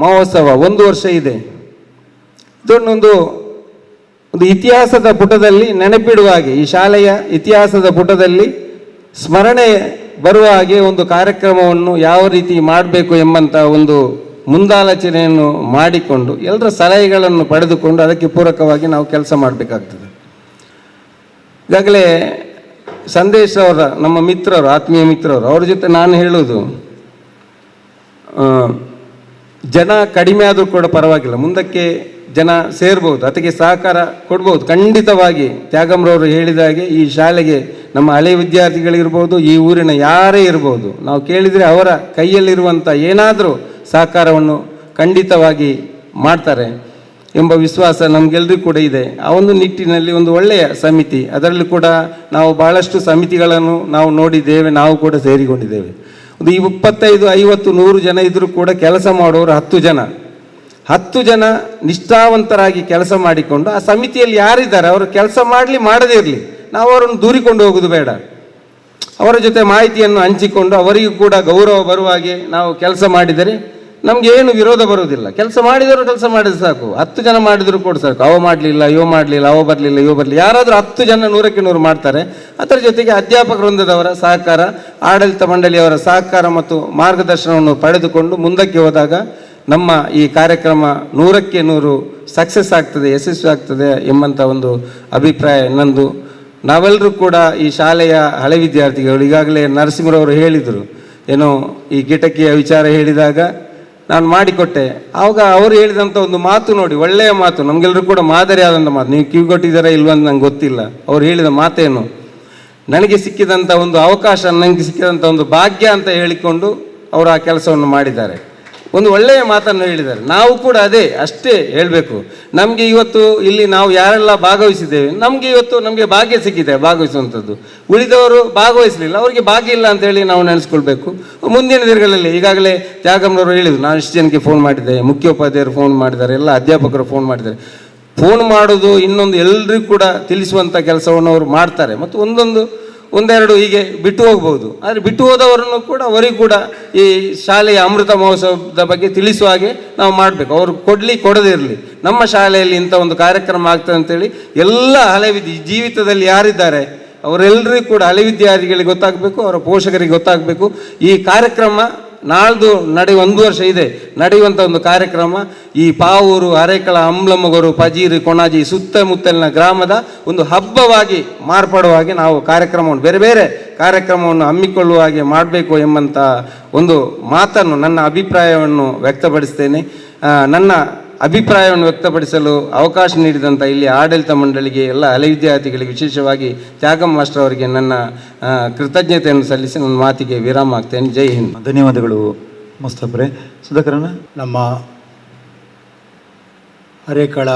ಮಹೋತ್ಸವ ಒಂದು ವರ್ಷ ಇದೆ, ಇದನ್ನೊಂದು ಒಂದು ಇತಿಹಾಸದ ಪುಟದಲ್ಲಿ ನೆನಪಿಡುವ ಹಾಗೆ, ಈ ಶಾಲೆಯ ಇತಿಹಾಸದ ಪುಟದಲ್ಲಿ ಸ್ಮರಣೆ ಬರುವ ಹಾಗೆ ಒಂದು ಕಾರ್ಯಕ್ರಮವನ್ನು ಯಾವ ರೀತಿ ಮಾಡಬೇಕು ಎಂಬಂಥ ಒಂದು ಮುಂದಾಲೋಚನೆಯನ್ನು ಮಾಡಿಕೊಂಡು ಎಲ್ಲರ ಸಲಹೆಗಳನ್ನು ಪಡೆದುಕೊಂಡು ಅದಕ್ಕೆ ಪೂರಕವಾಗಿ ನಾವು ಕೆಲಸ ಮಾಡಬೇಕಾಗ್ತದೆ. ಈಗಾಗಲೇ ಸಂದೇಶ್ ಅವರ ನಮ್ಮ ಮಿತ್ರರು, ಆತ್ಮೀಯ ಮಿತ್ರರು, ಅವ್ರ ಜೊತೆ ನಾನು ಹೇಳೋದು, ಜನ ಕಡಿಮೆ ಆದರೂ ಕೂಡ ಪರವಾಗಿಲ್ಲ, ಮುಂದಕ್ಕೆ ಜನ ಸೇರ್ಬೋದು, ಅದಕ್ಕೆ ಸಹಕಾರ ಕೊಡ್ಬೋದು. ಖಂಡಿತವಾಗಿ ತ್ಯಾಗಮ್ರವರು ಹೇಳಿದ ಹಾಗೆ ಈ ಶಾಲೆಗೆ ನಮ್ಮ ಹಳೆ ವಿದ್ಯಾರ್ಥಿಗಳಿರ್ಬೋದು, ಈ ಊರಿನ ಯಾರೇ ಇರ್ಬೋದು, ನಾವು ಕೇಳಿದರೆ ಅವರ ಕೈಯಲ್ಲಿರುವಂಥ ಏನಾದರೂ ಸಹಕಾರವನ್ನು ಖಂಡಿತವಾಗಿ ಮಾಡ್ತಾರೆ ಎಂಬ ವಿಶ್ವಾಸ ನಮಗೆಲ್ಲರಿಗೂ ಕೂಡ ಇದೆ. ಆ ಒಂದು ನಿಟ್ಟಿನಲ್ಲಿ ಒಂದು ಒಳ್ಳೆಯ ಸಮಿತಿ, ಅದರಲ್ಲೂ ಕೂಡ ನಾವು ಭಾಳಷ್ಟು ಸಮಿತಿಗಳನ್ನು ನಾವು ನೋಡಿದ್ದೇವೆ, ನಾವು ಕೂಡ ಸೇರಿಕೊಂಡಿದ್ದೇವೆ. ಒಂದು 25, 50, 100 ಜನ ಇದ್ದರೂ ಕೂಡ ಕೆಲಸ ಮಾಡೋರು 10 ಜನ. 10 ಜನ ನಿಷ್ಠಾವಂತರಾಗಿ ಕೆಲಸ ಮಾಡಿಕೊಂಡು ಆ ಸಮಿತಿಯಲ್ಲಿ ಯಾರಿದ್ದಾರೆ ಅವರು ಕೆಲಸ ಮಾಡಲಿ ಮಾಡದೇ ಇರಲಿ, ನಾವು ಅವರನ್ನು ದೂರಿಕೊಂಡು ಹೋಗೋದು ಬೇಡ. ಅವರ ಜೊತೆ ಮಾಹಿತಿಯನ್ನು ಹಂಚಿಕೊಂಡು ಅವರಿಗೂ ಕೂಡ ಗೌರವ ಬರುವ ಹಾಗೆ ನಾವು ಕೆಲಸ ಮಾಡಿದರೆ ನಮಗೆ ಏನು ವಿರೋಧ ಬರುವುದಿಲ್ಲ. ಕೆಲಸ ಮಾಡಿದರು ಕೆಲಸ ಮಾಡಿದ್ರೆ ಸಾಕು, 10 ಜನ ಮಾಡಿದರೂ ಕೂಡ ಸಾಕು. ಅವ ಮಾಡಲಿಲ್ಲ, ಇವ ಮಾಡಲಿಲ್ಲ, ಅವ ಬರಲಿಲ್ಲ, ಇವ ಬರಲಿಲ್ಲ, ಯಾರಾದರೂ 10 ಜನ 100ಕ್ಕೆ 100 ಮಾಡ್ತಾರೆ. ಅದರ ಜೊತೆಗೆ ಅಧ್ಯಾಪಕ ವೃಂದದವರ ಸಹಕಾರ, ಆಡಳಿತ ಮಂಡಳಿಯವರ ಸಹಕಾರ ಮತ್ತು ಮಾರ್ಗದರ್ಶನವನ್ನು ಪಡೆದುಕೊಂಡು ಮುಂದಕ್ಕೆ ಹೋದಾಗ ನಮ್ಮ ಈ ಕಾರ್ಯಕ್ರಮ 100ಕ್ಕೆ 100 ಸಕ್ಸಸ್ ಆಗ್ತದೆ, ಯಶಸ್ವಿ ಆಗ್ತದೆ ಎಂಬಂಥ ಒಂದು ಅಭಿಪ್ರಾಯ ನಂದು. ನಾವೆಲ್ಲರೂ ಕೂಡ ಈ ಶಾಲೆಯ ಹಳೆ ವಿದ್ಯಾರ್ಥಿಗಳು, ಈಗಾಗಲೇ ನರಸಿಂಹರವರು ಹೇಳಿದರು, ಏನೋ ಈ ಕಿಟಕಿಯ ವಿಚಾರ ಹೇಳಿದಾಗ ನಾನು ಮಾಡಿಕೊಟ್ಟೆ. ಆವಾಗ ಅವರು ಹೇಳಿದಂಥ ಒಂದು ಮಾತು ನೋಡಿ, ಒಳ್ಳೆಯ ಮಾತು, ನಮಗೆಲ್ಲರೂ ಕೂಡ ಮಾದರಿಯಾದಂಥ ಮಾತು. ನೀವು ಕಿವಿಗೊಟ್ಟಿದ್ದೀರಾ ಇಲ್ವ ಅಂತ ನಂಗೆ ಗೊತ್ತಿಲ್ಲ. ಅವ್ರು ಹೇಳಿದ ಮಾತೇನು, ನನಗೆ ಸಿಕ್ಕಿದಂಥ ಒಂದು ಅವಕಾಶ, ನನಗೆ ಸಿಕ್ಕಿದಂಥ ಒಂದು ಭಾಗ್ಯ ಅಂತ ಹೇಳಿಕೊಂಡು ಅವರು ಆ ಕೆಲಸವನ್ನು ಮಾಡಿದ್ದಾರೆ. ಒಂದು ಒಳ್ಳೆಯ ಮಾತನ್ನು ಹೇಳಿದ್ದಾರೆ. ನಾವು ಕೂಡ ಅದೇ ಅಷ್ಟೇ ಹೇಳಬೇಕು. ನಮಗೆ ಇವತ್ತು ಇಲ್ಲಿ ನಾವು ಯಾರೆಲ್ಲ ಭಾಗವಹಿಸಿದ್ದೇವೆ, ನಮಗೆ ಇವತ್ತು ನಮಗೆ ಭಾಗ್ಯ ಸಿಕ್ಕಿದೆ ಭಾಗವಹಿಸುವಂಥದ್ದು. ಉಳಿದವರು ಭಾಗವಹಿಸಲಿಲ್ಲ, ಅವರಿಗೆ ಭಾಗ್ಯ ಇಲ್ಲ ಅಂತೇಳಿ ನಾವು ನೆನೆಸ್ಕೊಳ್ಬೇಕು. ಮುಂದಿನ ದಿನಗಳಲ್ಲಿ ಈಗಾಗಲೇ ತ್ಯಾಗಮ್ಮನವರು ಹೇಳಿದರು, ನಾನು ಇಷ್ಟು ಜನಕ್ಕೆ ಫೋನ್ ಮಾಡಿದ್ದೆ, ಮುಖ್ಯೋಪಾಧ್ಯಾಯರು ಫೋನ್ ಮಾಡಿದ್ದಾರೆ, ಎಲ್ಲ ಅಧ್ಯಾಪಕರು ಫೋನ್ ಮಾಡಿದ್ದಾರೆ. ಫೋನ್ ಮಾಡೋದು ಇನ್ನೊಂದು ಎಲ್ರಿಗೂ ಕೂಡ ತಿಳಿಸುವಂಥ ಕೆಲಸವನ್ನು ಅವರು ಮಾಡ್ತಾರೆ. ಮತ್ತು ಒಂದೆರಡು ಹೀಗೆ ಬಿಟ್ಟು ಹೋಗ್ಬೋದು, ಆದರೆ ಬಿಟ್ಟು ಹೋದವರನ್ನು ಕೂಡ ಅವರಿಗೂ ಕೂಡ ಈ ಶಾಲೆಯ ಅಮೃತ ಮಹೋತ್ಸವದ ಬಗ್ಗೆ ತಿಳಿಸುವ ಹಾಗೆ ನಾವು ಮಾಡಬೇಕು. ಅವರು ಕೊಡಲಿ ಕೊಡದೇ ಇರಲಿ, ನಮ್ಮ ಶಾಲೆಯಲ್ಲಿ ಇಂಥ ಒಂದು ಕಾರ್ಯಕ್ರಮ ಆಗ್ತದೆ ಅಂತೇಳಿ ಎಲ್ಲ ಹಳೆ ಜೀವಿತದಲ್ಲಿ ಯಾರಿದ್ದಾರೆ ಅವರೆಲ್ಲರಿಗೂ ಕೂಡ ಹಳೆ ವಿದ್ಯಾರ್ಥಿಗಳಿಗೆ ಗೊತ್ತಾಗಬೇಕು, ಅವರ ಪೋಷಕರಿಗೆ ಗೊತ್ತಾಗಬೇಕು. ಈ ಕಾರ್ಯಕ್ರಮ ನಾಳ್ದು 1 ವರ್ಷ ಇದೆ ನಡೆಯುವಂಥ ಒಂದು ಕಾರ್ಯಕ್ರಮ. ಈ ಪಾವೂರು, ಅರೇಕಳ, ಅಂಬ್ಲಮೊಗರು, ಪಜೀರು, ಕೊಣಾಜಿ ಸುತ್ತಮುತ್ತಲಿನ ಗ್ರಾಮದ ಒಂದು ಹಬ್ಬವಾಗಿ ಮಾರ್ಪಡುವ ಹಾಗೆ ನಾವು ಕಾರ್ಯಕ್ರಮವನ್ನು, ಬೇರೆ ಬೇರೆ ಕಾರ್ಯಕ್ರಮವನ್ನು ಹಮ್ಮಿಕೊಳ್ಳುವ ಹಾಗೆ ಮಾಡಬೇಕು ಎಂಬಂಥ ಒಂದು ಮಾತನ್ನು, ನನ್ನ ಅಭಿಪ್ರಾಯವನ್ನು ವ್ಯಕ್ತಪಡಿಸ್ತೇನೆ. ನನ್ನ ಅಭಿಪ್ರಾಯವನ್ನು ವ್ಯಕ್ತಪಡಿಸಲು ಅವಕಾಶ ನೀಡಿದಂಥ ಇಲ್ಲಿ ಆಡಳಿತ ಮಂಡಳಿಗೆ, ಎಲ್ಲ ಹಳೆ ವಿದ್ಯಾರ್ಥಿಗಳಿಗೆ, ವಿಶೇಷವಾಗಿ ತ್ಯಾಗಮ್ಮ ಮಾಸ್ಟರ್ ಅವರಿಗೆ ನನ್ನ ಕೃತಜ್ಞತೆಯನ್ನು ಸಲ್ಲಿಸಿ ನನ್ನ ಮಾತಿಗೆ ವಿರಾಮ ಆಗ್ತೇನೆ. ಜೈ ಹಿಂದ್. ಧನ್ಯವಾದಗಳು ಮುಸ್ತಫ್ರೆ. ಸುಧಾಕರಣ್ಣ. ನಮ್ಮ ಅರೇಕಳ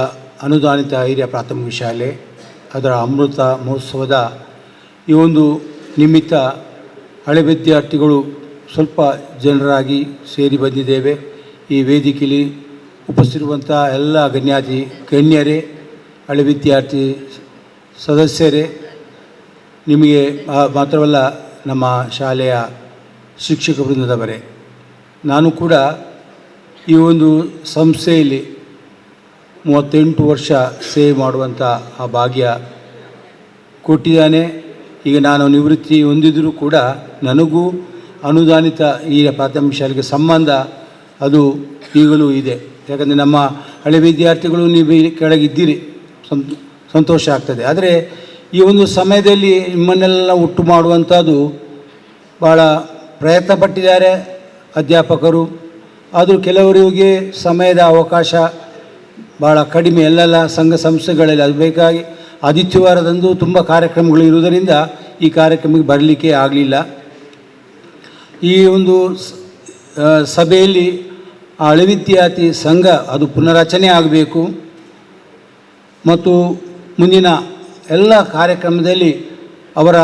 ಅನುದಾನಿತ ಹಿರಿಯ ಪ್ರಾಥಮಿಕ ಶಾಲೆ ಅದರ ಅಮೃತ ಮಹೋತ್ಸವದ ಈ ಒಂದು ನಿಮಿತ್ತ ಹಳೆ ವಿದ್ಯಾರ್ಥಿಗಳು ಸ್ವಲ್ಪ ಜನರಾಗಿ ಸೇರಿ ಬಂದಿದ್ದೇವೆ. ಈ ವೇದಿಕೆಯಲ್ಲಿ ಉಪಸ್ಥಿತಿರುವಂಥ ಎಲ್ಲ ಗಣ್ಯಾತಿ ಗಣ್ಯರೇ, ಹಳೆ ವಿದ್ಯಾರ್ಥಿ ಸದಸ್ಯರೇ, ನಿಮಗೆ ಮಾತ್ರವಲ್ಲ ನಮ್ಮ ಶಾಲೆಯ ಶಿಕ್ಷಕ ವೃಂದದವರೇ, ನಾನು ಕೂಡ ಈ ಒಂದು ಸಂಸ್ಥೆಯಲ್ಲಿ 38 ವರ್ಷ ಸೇವೆ ಮಾಡುವಂಥ ಆ ಭಾಗ್ಯ ಕೊಟ್ಟಿದ್ದಾನೆ. ಈಗ ನಾನು ನಿವೃತ್ತಿ ಹೊಂದಿದರೂ ಕೂಡ ನನಗೂ ಅನುದಾನಿತ ಈ ಪ್ರಾಥಮಿಕ ಶಾಲೆಗೆ ಸಂಬಂಧ ಅದು ಈಗಲೂ ಇದೆ. ಯಾಕಂದರೆ ನಮ್ಮ ಹಳೆ ವಿದ್ಯಾರ್ಥಿಗಳು ನೀವು ಕೆಳಗಿದ್ದೀರಿ, ಸಂತೋಷ ಆಗ್ತದೆ. ಆದರೆ ಈ ಒಂದು ಸಮಯದಲ್ಲಿ ನಿಮ್ಮನ್ನೆಲ್ಲ ಒಟ್ಟು ಮಾಡುವಂಥದ್ದು ಭಾಳ ಪ್ರಯತ್ನ ಪಟ್ಟಿದ್ದಾರೆ ಅಧ್ಯಾಪಕರು. ಆದರೂ ಕೆಲವರಿಗೆ ಸಮಯದ ಅವಕಾಶ ಭಾಳ ಕಡಿಮೆ. ಎಲ್ಲೆಲ್ಲ ಸಂಘ ಸಂಸ್ಥೆಗಳಲ್ಲಿ ಅದು ಬೇಕಾಗಿ ಆದಿತ್ಯವಾರದಂದು ತುಂಬ ಕಾರ್ಯಕ್ರಮಗಳು ಇರುವುದರಿಂದ ಈ ಕಾರ್ಯಕ್ರಮಕ್ಕೆ ಬರಲಿಕ್ಕೆ ಆಗಲಿಲ್ಲ. ಈ ಒಂದು ಸಭೆಯಲ್ಲಿ ಆ ಹಳೆ ವಿದ್ಯಾರ್ಥಿ ಸಂಘ ಅದು ಪುನರಚನೆ ಆಗಬೇಕು ಮತ್ತು ಮುಂದಿನ ಎಲ್ಲ ಕಾರ್ಯಕ್ರಮದಲ್ಲಿ ಅವರ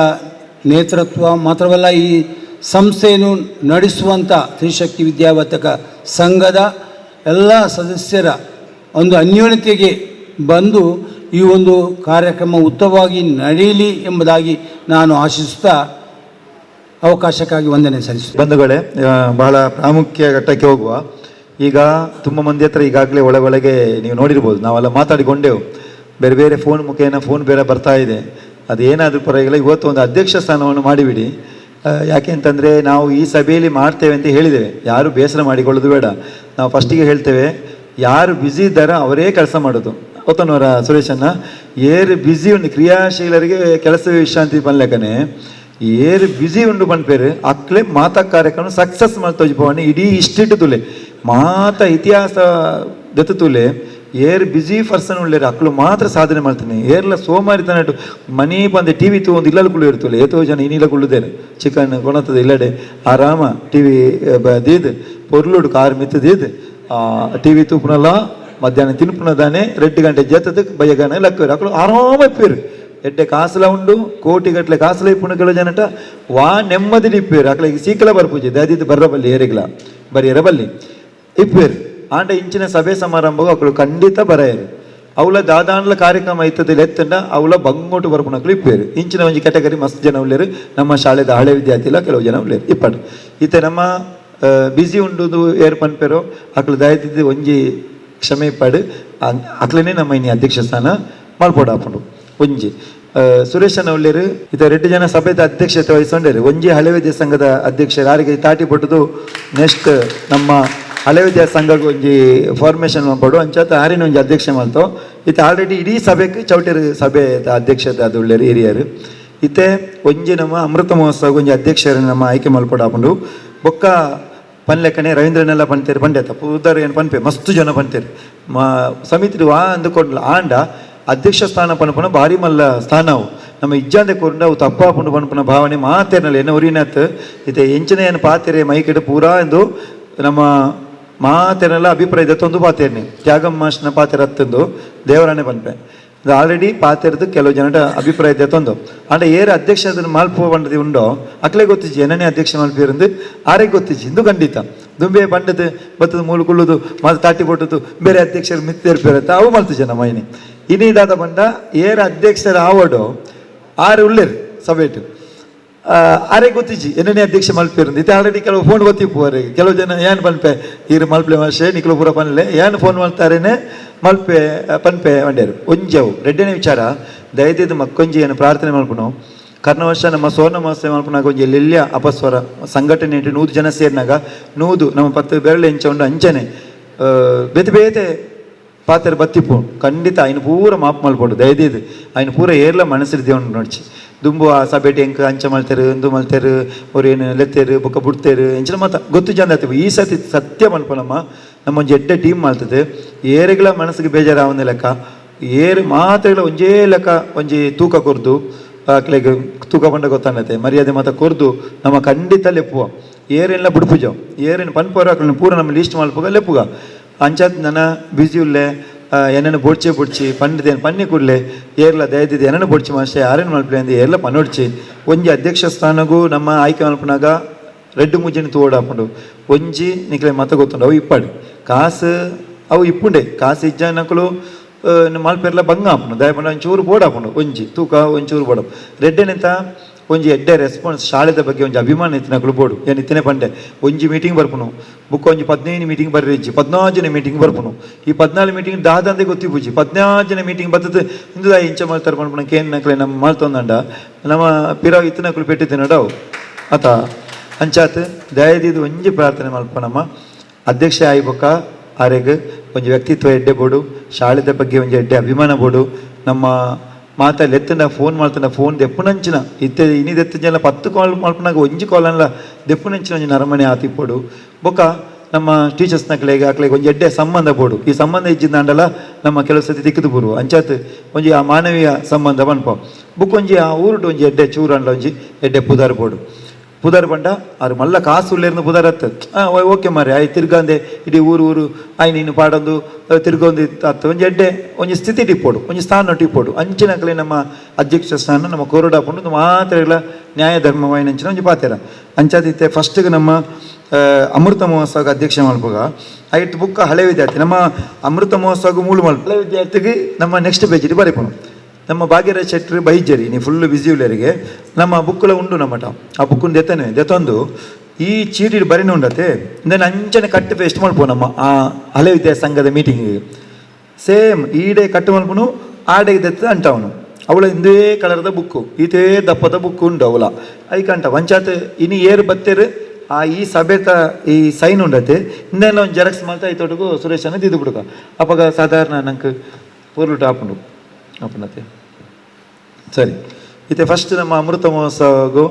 ನೇತೃತ್ವ ಮಾತ್ರವಲ್ಲ ಈ ಸಂಸ್ಥೆಯನ್ನು ನಡೆಸುವಂಥ ತ್ರಿಶಕ್ತಿ ವಿದ್ಯಾವರ್ಧಕ ಸಂಘದ ಎಲ್ಲ ಸದಸ್ಯರ ಒಂದು ಅನ್ಯೋನ್ಯತೆಗೆ ಬಂದು ಈ ಒಂದು ಕಾರ್ಯಕ್ರಮ ಉತ್ತಮವಾಗಿ ನಡೆಯಲಿ ಎಂಬುದಾಗಿ ನಾನು ಆಶಿಸುತ್ತಾ ಅವಕಾಶಕ್ಕಾಗಿ ವಂದನೆ ಸಲ್ಲಿಸುತ್ತೇನೆ. ಬಂಧುಗಳೇ, ಬಹಳ ಪ್ರಾಮುಖ್ಯ ಘಟ್ಟಕ್ಕೆ ಹೋಗುವ. ಈಗ ತುಂಬ ಮಂದಿ ಹತ್ರ ಈಗಾಗಲೇ ಒಳಗೆ ನೀವು ನೋಡಿರ್ಬೋದು, ನಾವೆಲ್ಲ ಮಾತಾಡಿಕೊಂಡೆವು. ಬೇರೆ ಬೇರೆ ಫೋನ್ ಮುಖೇನ ಫೋನ್ ಬೇರೆ ಬರ್ತಾ ಇದೆ. ಅದೇನಾದರೂ ಪರವಾಗಿಲ್ಲ, ಇವತ್ತು ಒಂದು ಅಧ್ಯಕ್ಷ ಸ್ಥಾನವನ್ನು ಮಾಡಿಬಿಡಿ. ಯಾಕೆ ಅಂತಂದರೆ ನಾವು ಈ ಸಭೆಯಲ್ಲಿ ಮಾಡ್ತೇವೆ ಅಂತ ಹೇಳಿದ್ದೇವೆ, ಯಾರು ಬೇಸರ ಮಾಡಿಕೊಳ್ಳೋದು ಬೇಡ. ನಾವು ಫಸ್ಟಿಗೆ ಹೇಳ್ತೇವೆ, ಯಾರು ಬ್ಯುಸಿ ಇದ್ದಾರೋ ಅವರೇ ಕೆಲಸ ಮಾಡೋದು. ಗೊತ್ತನವರ ಸುರೇಶನ್ನ, ಏರು ಬ್ಯುಸಿ ಉಂಡು ಕ್ರಿಯಾಶೀಲರಿಗೆ ಕೆಲಸ ವಿಶ್ರಾಂತಿ ಪನ್ಲೆಕನೆ ಏರು ಬ್ಯುಸಿ ಉಂಡು ಪನ್ಪೇರು ಅಕ್ಲೆ ಮಾತಾ ಕಾರ್ಯಕ್ರಮ ಸಕ್ಸಸ್ ಮಲ್ತೋಜಿ ಇಡೀ ಇಷ್ಟಿಟ್ಟು ತುಲೆ ಮಾತಾ ಇತಿಹಾಸ ದತ್ತು ತುಲೆ ಏರ್ ಬ್ಯುಸಿ ಪರ್ಸನ್ ಉಳ್ಳೇರು ಅಕ್ಲು ಮಾತ್ರ ಸಾಧನೆ ಮಾಡ್ತಾನೆ. ಏರ್ಲ ಸೋಮಾರಿತನಟ್ಟು ಮನಿ ಬಂದೆ ಟಿ ವಿ ತೂ ಒಂದು ಇಲ್ಲಲ್ಲಿ ಕುಳ್ಳು ಇರ್ತಲ್ಲ, ಏತೋ ಜನ ಇನ್ನಿಲ್ಲ ಕುಳ್ಳುದೇರು ಚಿಕನ್ ಕೊಣತದ ಇಲ್ಲಡೆ ಆರಾಮ ಟಿ ವಿ ದೀದ್ ಪೊರ್ಲುಡು ಕಾರ್ ಮಿತ್ತದೀದ್ ಟಿ ವಿ ತೂಪುನಲ್ಲ ಮಧ್ಯಾಹ್ನ ತಿನ್ಪುನದಾನೆ 2 ಗಂಟೆ ಜೇತದಕ್ಕೆ ಬಯ್ಯಗಾನೆ ಲಕ್ಕರು ಅಕ್ಲು ಆರಾಮ ಇಪ್ಪೇರು. ಎಡ್ಡೆ ಕಾಸುಲ ಉಂಡು ಕೋಟಿಗಟ್ಟಲೆ ಕಾಸುಲ ಇಪ್ಪುನ ಕೆಲವು ಜನಟ ವಾ ನೆಮ್ಮದಿ ಇಪ್ಪೇರು. ಅಕ್ಲಿಗೆ ಸೀಕಲ ಬರ್ಪೂಜೆ ದಾದಿದ್ದು ಬರ್ರಬಲ್ಲಿ ಏರಿಗ್ಲ ಬರೀ ಎರಬಲ್ಲಿ ಇಪ್ಪೇರು. ಆಂಡ ಇಂಚಿನ ಸಭೆ ಸಮಾರಂಭಗೂ ಅಕುಲು ಖಂಡಿತ ಬರೆಯರು. ಅವಳ ದಾದಾನ್ಲ ಕಾರ್ಯಕ್ರಮ ಇತ್ತದ ಲೆತ್ತಂಡ ಅವಳ ಬಂಗೋಟು ಬರ್ಪುನಕ್ಲು ಇಪ್ಪೇರು. ಇಂಚಿನ ಒಂಜಿ ಕ್ಯಾಟಗರಿ ಮಸ್ತ್ ಜನ ಉಳ್ಳೇರು ನಮ್ಮ ಶಾಲೆದ ಹಳೆ ವಿದ್ಯಾರ್ಥಿಲ ಕೆಲವು ಜನ ಉಳ್ಳೇರು ಇಪ್ಪಡು. ಇತ್ತೆ ನಮ್ಮ ಬಿಸಿ ಉಂಡುದು ಏರ್ ಪನ್ಪೇರೋ ಅಕ್ಲು ದಯದಿದ್ದು ಒಂಜಿ ಕ್ಷಮೆ ಇಪ್ಪಾಡು ಅಕ್ಲನೇ ನಮ್ಮ ಇನಿ ಅಧ್ಯಕ್ಷ ಸ್ಥಾನ ಮಲ್ಪೋಡಾಪುಂಡು. ಒಂಜಿ ಸುರೇಶನ ಉಳ್ಳೇರು ಇತ್ತ 2 ಜನ ಸಭೆದ ಅಧ್ಯಕ್ಷತೆ ವಹಿಸ್ಕೊಂಡೇರು. ಒಂಜಿ ಹಳೆ ವಿದ್ಯಾ ಸಂಘದ ಅಧ್ಯಕ್ಷರು ಯಾರಿಗೆ ತಾಟಿ ಪಟ್ಟದು ನೆಕ್ಸ್ಟ್ ನಮ್ಮ ಹಳೆ ವಿದ್ಯಾ ಸಂಘಕ್ಕೆ ಒಂಜಿ ಫಾರ್ಮೇಷನ್ ಮಾಡ್ಬೋದು ಅಂಚಾತ ಆರಿನ ಒಂಜಿ ಅಧ್ಯಕ್ಷ ಮಾಡ್ತೋ. ಇತ್ತ ಆಲ್ರೆಡಿ ಇಡೀ ಸಭೆಗೆ ಚೌಟೇರು ಸಭೆ ಅಧ್ಯಕ್ಷತೆ ಅದು ಉಳ್ಳೇರು ಹಿರಿಯರು. ಇತ್ತೆ ಒಂಜಿ ನಮ್ಮ ಅಮೃತ ಮಹೋತ್ಸವ ಒಂಜಿ ಅಧ್ಯಕ್ಷರನ್ನು ನಮ್ಮ ಆಯ್ಕೆ ಮಲ್ಪಡಾಪುಂಡು. ಬೊಕ್ಕ ಪನ್ಲೆಕ್ಕನೆ ರವೀಂದ್ರನೆಲ್ಲ ಪಂತೇರು ಪಂಡೇತ ಪೂದಾರು ಏನು ಪನ್ಪೆ ಮಸ್ತು ಜನ ಪಂತೇರು ಮಾ ಸಮಿತಿ ವಾ ಅಂದುಕೊಂಡ್ಲ. ಆಂಡ ಅಧ್ಯಕ್ಷ ಸ್ಥಾನ ಪನ್ಪುನ ಭಾರಿ ಮಲ್ಲ ಸ್ಥಾನವು ನಮ್ಮ ಇಜ್ಜಾಂದೆ ಕೊರಂಡ ಅವು ತಪ್ಪಾಪುಂಡು ಪನ್ಪುನ ಭಾವನೆ ಮಾತೇರ್ನಲ್ಲ ಎನ್ನ ಉರಿನತ್ ಇತ್ತೆ ಎಂಚಿನ ಏನು ಪಾತೆರೆ ಮೈಕೆಡು ಪೂರಾ ಎಂದು ನಮ್ಮ ಮಾತೇನೆಲ್ಲ ಅಭಿಪ್ರಾಯ ದತ್ತೊಂದು ಪಾತೇರ್ನಿ ತ್ಯಾಗಮ್ಮ ಮಾಸ್ಟರ್ನ ಪಾತೆರ ಹತ್ತಂದು ದೇವರಾಣೆ ಪನ್ಪೆ ಇದು ಆಲ್ರೆಡಿ ಪಾತೆರ್ದು ಕೆಲವು ಜನರ ಅಭಿಪ್ರಾಯ ದತ್ತೊಂದು. ಆಂಡ ಏರ್ ಅಧ್ಯಕ್ಷ ಅದನ್ನು ಮಾಲ್ಪು ಪಂಡದಿ ಉಂಡೋ ಅಕ್ಲೆ ಗೊತ್ತಿಜ್ಜಿ ಏನನೇ ಅಧ್ಯಕ್ಷ ಮಾಲ್ಪಿರಂದು ಆರೇ ಗೊತ್ತಿಜ್ಜಿ ಇಂದು ಖಂಡಿತ ದುಂಬೆ ಪಂಡದು ಬತ್ತದ ಮೂಲು ಕುಳ್ಳುದು ಮಾತು ತಾಟಿ ಪೊಟ್ಟದು ಬೇರೆ ಅಧ್ಯಕ್ಷರು ಮಿತ್ತೇರ್ಪೇರತ್ತ ಅವು ಮಲ್ತು ಜನ ಮೈನಿ. ಇನಿದಾದ ಬಂಡ ಏರ್ ಅಧ್ಯಕ್ಷರ ಆವಡು ಆರು ಉಳ್ಳೇರು ಸಭೆಟು ಆರೇ ಗೊತ್ತಿಜ್ಜಿ ಏನನೇ ಅಧ್ಯಕ್ಷ ಮಲ್ಪಿರಂದು. ಇತ್ತೆ ಆಲ್ರೆಡಿ ಕೆಲವು ಫೋನ್ ಗೊತ್ತಿಪ್ಪು ಅವರಿಗೆ ಕೆಲವು ಜನ ಏನು ಪನ್ಪೆ ಈರು ಮಲ್ಪಲೆ ಮಾಷೆ ನಿಕ್ಲು ಪೂರ ಪನ್ಲೆ ಏನು ಫೋನ್ ಮಾಡ್ತಾರೇನೆ ಮಲ್ಪೆ ಪನ್ಪೆ వంಡೇರು. ಒಂಜವು ರೆಡ್ಡನೇ ವಿಚಾರ ದಯದಿದ್ದು ಮಕ್ಕೊಂಜಿ ಏನು ಪ್ರಾರ್ಥನೆ ಮಲ್ಪುನು. ಕರ್ನ ವರ್ಷ ನಮ್ಮ ಸುವರ್ಣ ಮಹೋತ್ಸವ ಮಲ್ಪುನಾಗ ಒಂಜಿ ಲಿಲ್ಯ ಅಪಸ್ವರ ಸಂಘಟನೆ ಇಟ್ಟು 100 ಜನ ಸೇರಿನಾಗ 100 ನಮ್ಮ 10 ಬೆರಳು ಎಂಚ ಉಂಡು ಅಂಚನೆ ಬೇತೆ ಬೇತೆ ಪಾತೆರ್ ಬತ್ತಿಪ್ಪು ಖಂಡಿತ ಆಯ್ನ ಪೂರ ಮಾಪ್ ಮಲ್ಪೊಡು ದಯದಿದ್ದು ಆಯ್ನ ಪೂರ ಏರ್ಲ ಮನಸ್ಸಿರ್ ದೇವನು ನೋಡ್ಚಿ ದುಂಬು ಆ ಸಭೆಟ್ ಎಂಕ್ ಅಂಚ ಮಲ್ತೇರು ಇಂದು ಮಲ್ತೇರು ಅವ್ರು ಏನು ಲೆತ್ತೇರು ಬೊಕ್ಕ ಬುಡ್ತೇರು ಎಂಚಿನ ಮಾತ ಗೊತ್ತು ಜನ ಆತಿಪ್ಪು. ಈ ಸತಿ ಸತ್ಯ ಮಲ್ಪನಮ್ಮ ನಮ್ಮ ಒಂಜಿ ಎಡ್ಡೆ ಟೀಮ್ ಮಾಡ್ತದೆ ಏರೆಗಳ ಮನಸ್ಸಿಗೆ ಬೇಜಾರಾವಂದ ಲೆಕ್ಕ ಏರು ಮಾತ್ರೆಗಳ ಒಂಜೇ ಲೆಕ್ಕ ಒಂಜಿ ತೂಕ ಕೊರ್ದು ಅಕ್ಲೆಗ್ ತೂಕ ಪಂಡ ಗೊತ್ತಾನತೆ ಮರ್ಯಾದೆ ಮಾತ ಕೊರ್ದು ನಮ್ಮ ಖಂಡಿತ ಲೆಪ್ಪುವ ಏರೆಲ್ಲ ಬುಡ್ಪುಜ ಏರೇನು ಪನ್ಪೋರು ಅಕ್ಲೆನ ಪೂರ ನಮ್ಮ ಲೀಸ್ಟ್ ಮಲ್ಪುಗ ಲೆಪ್ಪುಗ. ಅಂಚಾತ್ ನನ್ನ ಬಿಸಿ ಉಲ್ಲೆ ಏನನ್ನು ಬೊಡ್ಚೆ ಬೊಡ್ಚಿ ಪಂಡಿದೇನು ಪನ್ನಿ ಕೂಡಲೇ ಏರ್ಲ ದಯದಿದ್ದು ಏನನ್ನು ಬೊಡ್ಚಿ ಮಾಸ್ಟೆ ಯಾರೇನು ಮಲ್ಪಲೆ ಅಂದು ಏರ್ಲ ಪನ್ನೊಡ್ಚಿ. ಒಂಜಿ ಅಧ್ಯಕ್ಷ ಸ್ಥಾನಗೂ ನಮ್ಮ ಆಯ್ಕೆ ಮಲ್ಪನಾಗ ರೆಡ್ಡು ಮುಜ್ಜಿನ ತೋಡಾಪುಂಡು ಒಂಜಿ ನಿಕ್ಲೆ ಮತ ಗೊತ್ತುಂಡು ಅವು ಇಪ್ಪಾಡು ಕಾಸು ಅವು ಇಪ್ಪುಂಡೆ ಕಾಸು ಇಜ್ಜನಕುಲು ಮಲ್ಪೆರ್ಲ ಬಂಗ ಆಪುಂಡು ದಯಪಂಡ ಒಂಚೂರು ಬೋಡಾಪುಂಡು ಒಂಜಿ ತೂಕ ಒಂಚೂರು ಬೋಡ ರೆಡ್ಡೆನೆಂತ ಒಂಜಿ ಎಡ್ಡೆ ರೆಸ್ಪಾನ್ಸ್ ಶಾಲೆದ ಬಗ್ಗೆ ಒಂಜಿ ಅಭಿಮಾನ ಇತ್ತಿನಕುಲು ಬೋಡು. ಏನು ಇತ್ತನೇ ಪಂಡೆ ಒಂಜಿ ಮೀಟಿಂಗ್ ಬರ್ಪುನು ಬುಕ್ ಒಂಜಿ 15 ಮೀಟಿಂಗ್ ಬರ್ರಿಜ್ಜಿ 14 ಜನ ಮೀಟಿಂಗ್ ಬರ್ಪುನು. ಈ 14 ಮೀಟಿಂಗ್ ದಾದಂದೆ ಗೊತ್ತಿಪುಜಿ 14 ಜನ ಮೀಟಿಂಗ್ ಬತ್ತದ ಇಂದುದ ಇಂಚ ಮಲ್ತಾರ ಪನ್ಪುನ ಕೇನ್ನಕ್ಲೆ ನಮ್ಮ ಮಲ್ತೊಂದಂಡ ನಮ್ಮ ಪಿರಾವ್ ಇತ್ತಿನಕುಲು ಪೆಟ್ಟಿ ತಿನ್ನಡವು ಅತ ಅಂಚಾತ್ ದಯದಿದ್ದು ಒಂಜಿ ಪ್ರಾರ್ಥನೆ ಮಲ್ಪ ನಮ್ಮ ಅಧ್ಯಕ್ಷ ಆಯ್ಬೊಕ್ಕ ಆರೆಗ್ ಒಂಜಿ ವ್ಯಕ್ತಿತ್ವ ಎಡ್ಡೆ ಬೋಡು ಶಾಲೆದ ಬಗ್ಗೆ ಒಂಜಿ ಎಡ್ಡೆ ಅಭಿಮಾನ ಬೋಡು. ನಮ್ಮ ಮಾತಲ್ಲಿ ಎತ್ತಂಡ ಫೋನ್ ಮಾಡ್ತಾನೆ ಫೋನ್ ದೆಪ್ಪುನಂಚಿನ ಇತ್ತೆ ಇನಿದೆತ್ತ ಜನ 10 ಕಾಲ್ ಮಲ್ಪನಾಗ ಒಂಜಿ ಕಾಲನ್ಲ ದೆಪ್ಪುನಂಚಿನ ಒಂಜಿ ನರಮನೆ ಆತಿಪ್ಪೋಡು. ಬೊಕ್ಕ ನಮ್ಮ ಟೀಚರ್ಸ್ ನಕ್ಲೆಗ್ ಅಕ್ಲೆಗ್ ಒಂಜಿ ಎಡ್ಡೆ ಸಂಬಂಧ ಬೋಡು. ಈ ಸಂಬಂಧ ಇಜ್ಜಿಂದಾಂಡಲ ನಮ್ಮ ಕೆಲವು ಸತಿ ದಿಕ್ಕದು ಬರು ಅಂಚಾತ್ ಒಂಜಿ ಆ ಮಾನವೀಯ ಸಂಬಂಧ ಪನ್ಪ. ಬೊಕ್ಕ ಒಂಜಿ ಆ ಊರುಡು ಒಂಜಿ ಎಡ್ಡೆ ಚೂರಂಡ್ಲ ಒಂಜಿ ಎಡ್ಡೆ ಪುದಾರ್ ಬೋಡು. ಪುದಾರ್ ಪಂಡ ಆರು ಮಲ್ಲ ಕಾಸು ಉಳ್ಳೇರ್ನ ಪುದಾರ್ ಅತ್ತ ಓಕೆ ಮಾರೆ ಆಯ್ ತಿರ್ಗಂದೆ ಇಡೀ ಊರು ಊರು ಆಯ್ ನೀನು ಪಾಡೊಂದು ತಿರ್ಗೊಂದು ಅತ್ತ ಒಂಜಿ ಎಡ್ಡೆ ಒಂಜಿ ಸ್ಥಿತಿ ಟಿಪ್ಪೋಡು ಒಂಜಿ ಸ್ಥಾನ ಟಿಪ್ಪೋಡು. ಅಂಚಿನಕಲೆ ನಮ್ಮ ಅಧ್ಯಕ್ಷ ಸ್ಥಾನ ನಮ್ಮ ಕೋರಡಾಪುಂಡು ಮಾತ್ರ ನ್ಯಾಯ ಧರ್ಮವಾಯಿನಂಚಿನ ಒಂಜಿ ಪಾತೆರ ಅಂಚಾದಿತ್ತೆ. ಫಸ್ಟ್ಗೆ ನಮ್ಮ ಅಮೃತ ಮಹೋತ್ಸವ ಅಧ್ಯಕ್ಷ ಮಲ್ಪುಗ ಐಟ್ ಬುಕ್ಕ ಹಳೆ ವಿದ್ಯಾರ್ಥಿ ನಮ್ಮ ಅಮೃತ ಮಹೋತ್ಸವ ಮೂಲ ಮಲ್ಪ ಹಳೆ ವಿದ್ಯಾರ್ಥಿಗೆ ನಮ್ಮ ನೆಕ್ಸ್ಟ್ ಪೇಜಿಗೆ ಬರೀಪುನು. ನಮ್ಮ ಭಾಗ್ಯರಾಜ್ ಶೆಟ್ಟರು ಬೈಜರಿ ನೀವು ಫುಲ್ ಬಿಸಿ ಉಳ್ಳರಿಗೆ ನಮ್ಮ ಬುಕ್ಕುಲ ಉಂಡು ನಮ್ಮಟ ಆ ಬುಕ್ಕುನ್ ದೆತ್ತನೆ ದೆತ್ತೊಂದು ಈ ಚೀಟಿ ಬರಿನ ಉಂಡತೆ ಇಂದನೆ ಅಂಚನೆ ಕಟ್ಟು ಪೇಸ್ಟ್ ಮಲ್ಪು ನಮ್ಮ ಆ ಹಳೆ ವಿದ್ಯಾ ಸಂಘದ ಮೀಟಿಂಗ್ ಸೇಮ್ ಈಡೆ ಕಟ್ಟು ಮಲ್ಪುನು ಆಡೆ ದೆತ್ತ ಅಂಟವನು ಅವಳ ಇಂದೇ ಕಲರ್ದ ಬುಕ್ಕು ಇದೇ ದಪ್ಪದ ಬುಕ್ಕು ಉಂಡು ಅವಳ ಐಕಂಟ ವಂಚಾತ್ ಇನಿ ಏರು ಬತ್ತೇರು ಆ ಈ ಸಭೆತ ಈ ಸೈನ್ ಉಂಡತೆ ಇಂದೆಲ್ಲ ಒಂದು ಜೆರಾಕ್ಸ್ ಮಾಡ್ತಾ ಈ ತೋಟಗೂ ಸುರೇಶನ ದಿದ್ದು ಬಿಡುಕ ಅಪ್ಪಗ ಸಾಧಾರಣ ನಂಗೆ ಪೂರ್ಣ ಆಪುಂಡು ಅಪ್ಪನತೆ. ಸರಿ ಇತ್ತೆ ಫಸ್ಟ್ ನಮ್ಮ ಅಮೃತ ಮಹೋತ್ಸವಗೂ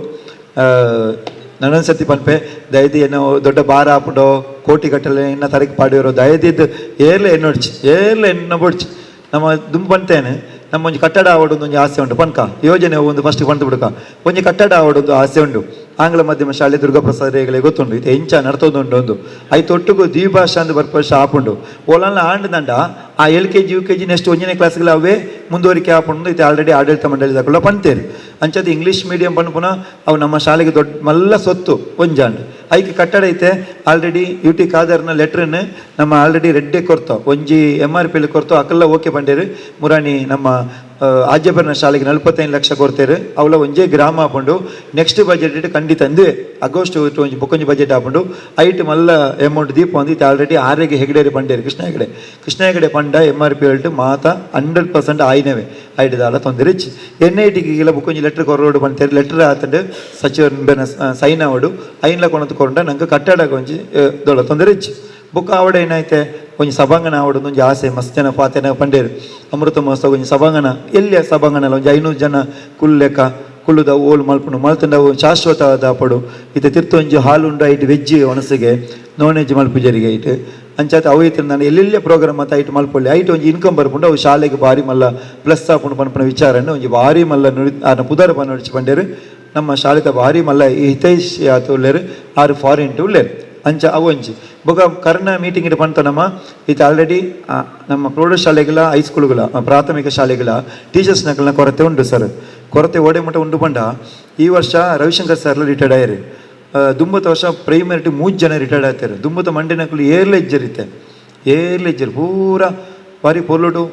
ನಾನೊಂದು ಸತಿ ಪನ್ಪೆ ದಯದಿ ಏನೋ ದೊಡ್ಡ ಬಾರ ಆಪುಂಡೋ ಕೋಟಿ ಗಟ್ಟಲೆ ಎನ್ನ ತರಕ್ಕೆ ಪಾಡಿರೋ ದಯದಿದ್ದು ಏರ್ಲೆ ಎಣ್ಣೊಡ್ಚಿ ಏರ್ಲೆ ಎಣ್ಣ ಬೊಡ್ಚಿ ನಮ್ಮ ದುಂಬು ಪಂತೇನೆ ನಮ್ಮ ಒಂಜಿ ಕಟ್ಟಡ ಆವಡೊಂದು ಒಂಜಿ ಆಸೆ ಉಂಟು ಪನ್ಕ ಯೋಜನೆ ಒಂದು ಫಸ್ಟ್ ಪಂತ ಬಿಡುಕ ಒಂಜಿ ಕಟ್ಟಡ ಆವಡೊಂದು ಆಸೆ ಉಂಟು. ಆಂಗ್ಲ ಮಾಧ್ಯಮ ಶಾಲೆ ದುರ್ಗಾಪ್ರಸಾದ್ ರೇಗಲೆ ಗೊತ್ತುಂಡು ಇದು ಎಂಚ ನಡ್ತೊಂದುಂಡು ಒಂದು ಐತೊಟ್ಟುಗು ದ್ವಿಭಾಷಾ ಅಂದು ಬರ್ಪ ಆಪುಂಡು ಓಲಲ್ಲ ಆಂಡದಂಡ ಆ L K G U K G next ಒಂಜನೇ ಕ್ಲಾಸ್ಗಳು ಅವೇ ಮುಂದುವರಿಕೆ ಆಪುಂಡು ಇದು ಆಲ್ರೆಡಿ ಆಡಳಿತ ಮಂಡಳಿ ದಾಕುಲ ಪಂತೇರು. ಅಂಚದ ಇಂಗ್ಲೀಷ್ ಮೀಡಿಯಂ ಪನ್ಪುನ ಅವು ನಮ್ಮ ಶಾಲೆಗೆ ದೊಡ್ಡ ಮಲ್ಲ ಸೊತ್ತು ಒಂಜಾಂಡ್ ಐಕ್ ಕಟ್ಟಡ ಐತೆ already U T ಖಾದರ್ನ ಲೆಟ್ರನ್ನು ನಮ್ಮ ಆಲ್ರೆಡಿ ರೆಡ್ಡೆ ಕೊರ್ತ ಒಂಜಿ M R P ಕೊರ್ತು ಅಕಲ್ಲ okay ಪಂಡೇರು. ಮುರಾಣಿ ನಮ್ಮ ಆಜ್ಯಪರ್ನ ಶಾಲೆಗೆ 45 ಲಕ್ಷ ಕೊಡ್ತೇರು. ಅವಳ ಒಂಜೇ ಗ್ರಾಮ ಆಪುಂಡು. ನೆಕ್ಸ್ಟ್ ಬಜೆಟ್ ಖಂಡಿತ ಅಂದುವೆ ಆಗಸ್ಟ್ ಒಂಜಿ ಬೊಕ್ಕೊಂಜಿ ಬಜೆಟ್ ಆಪುಂಡು. ಐಟ್ ಮಲ್ಲ ಅಮೌಂಟ್ ದೀಪ ಒಂದು ಆಲ್ರೆಡಿ ಆರೆಗೆ ಹೆಗಡೇರಿ ಪಂಡೇರು. ಕೃಷ್ಣ ಹೆಗಡೆ, ಕೃಷ್ಣ ಹೆಗಡೆ ಪಂಡ M R P ಹೇಳ್ಟು ಮಾತ 100% ಆಯ್ನವೆ. ಐಟ್ ದಾಲ ತೊಂದರೆ ಇಚ್ಚಿ. ಎನ್ I ಟಿಗೆ ಬೊಕ್ಕೊಂಜಿ ಲೆಟರ್ ಕೊರೋಡು ಪಂತೇರು. ಲೆಟರ್ ಆತಂಡು ಸಚಿವರ ಸೈನ್ ಆವಡು ಐನ್ಲ ಕೊಣತು ಕೊಂಡ ನಂಗೆ ಕಟ್ಟಡ ಒಂಜಿ ದೊಳ ತೊಂದರೆ ಇಚ್ಚಿ. ಬೊಕ್ಕ ಆವಡ ಏನಾಯ್ತೆ ಒಂಜಿ ಸಭಾಂಗಣ ಆವಡು ಒಂಜಿ ಆಸೆ ಮಸ್ತ್ ಜನ ಪಾತೆನ ಪಂಡೇರು. ಅಮೃತ ಮಹೋತ್ಸವ ಒಂಜಿ ಸಭಾಂಗಣ ಎಲ್ಲಿಯ ಸಭಾಂಗಣ ಅಲ್ಲ, ಒಂಜಿ 500 ಜನ ಕುಲ್ಲೆಕ್ಕ ಕುಳ್ಳುದ ಓಲು ಮಲ್ಪುಂಡು ಮಲ್ತಂಡ ಅವು ಶಾಶ್ವತ ದಾಪಡು. ಇತ್ತೆ ತಿರ್ತು ಒಂಜಿ ಹಾಲು ಉಂಡು ಐಟ್ ವೆಜ್ ಒಣಸಿಗೆ ನಾನ್ ವೆಜ್ ಮಲ್ಪುಜರಿಗೆ ಐಟ್ ಅಂಚಾತ ಅವು ಇತ್ತು ನಾನು ಎಲ್ಲೆಲ್ಲ ಪ್ರೋಗ್ರಾಮ್ ಮತ್ತು ಐಟ್ ಮಲ್ಪೊಳ್ಳಿ ಐಟ್ ಒಂಜಿ ಇನ್ಕಮ್ ಬರ್ಪುಂಡು. ಅವು ಶಾಲೆಗೆ ಭಾರಿ ಮಲ್ಲ ಪ್ಲಸ್ ಆಪುಂಡು ಪನ್ಪುನ ವಿಚಾರನ್ನು ಒಂಜಿ ಭಾರಿ ಮಲ್ಲ ನುಡಿ ಆನ ಪುದರ್ ಪನ್ನೊಡಿಚಿ ಪಂಡೇರು. ನಮ್ಮ ಶಾಲೆದ ಭಾರಿ ಮಲ್ಲ ಹಿತೈಷಿ ಆತು ಉಲ್ಲೇರು ಆರು ಫಾರಿನ್ ಟು ಉಲ್ಲೇರು ಅಂಚ ಅವು ಒಂಜಿ ಬೊಕ ಕರ್ನ ಮೀಟಿಂಗ್ ಇಟ್ಟು ಪಂತ ನಮ್ಮ ಇದು ಆಲ್ರೆಡಿ ನಮ್ಮ ಪ್ರೌಢಶಾಲೆಗಳ ಹೈಸ್ಕೂಲ್ಗಳ ಪ್ರಾಥಮಿಕ ಶಾಲೆಗಳ ಟೀಚರ್ಸ್ನಗಳನ್ನ ಕೊರತೆ ಉಂಟು ಸರ್. ಕೊರತೆ ಓಡೆ ಮಟ್ಟ ಉಂಟು ಪಂಡ ಈ ವರ್ಷ ರವಿಶಂಕರ್ ಸರ್ ರಿಟೈರ್ಡ್ ಆಯರು. ದುಂಬತ್ತ ವರ್ಷ ಪ್ರೈಮರಿ ಟು 3 ಜನ ರಿಟೈರ್ಡ್ ಆಗ್ತಾರೆ. ದುಂಬತ್ತ ಮಂಡಿನಕುಲು ಏರ್ಲೆ ಇಜ್ಜರಿತ್ತೆ ಏರ್ಲೆ ಇಜ್ಜರು ಪೂರ ಬಾರಿ ಪೊರ್ಲುಡು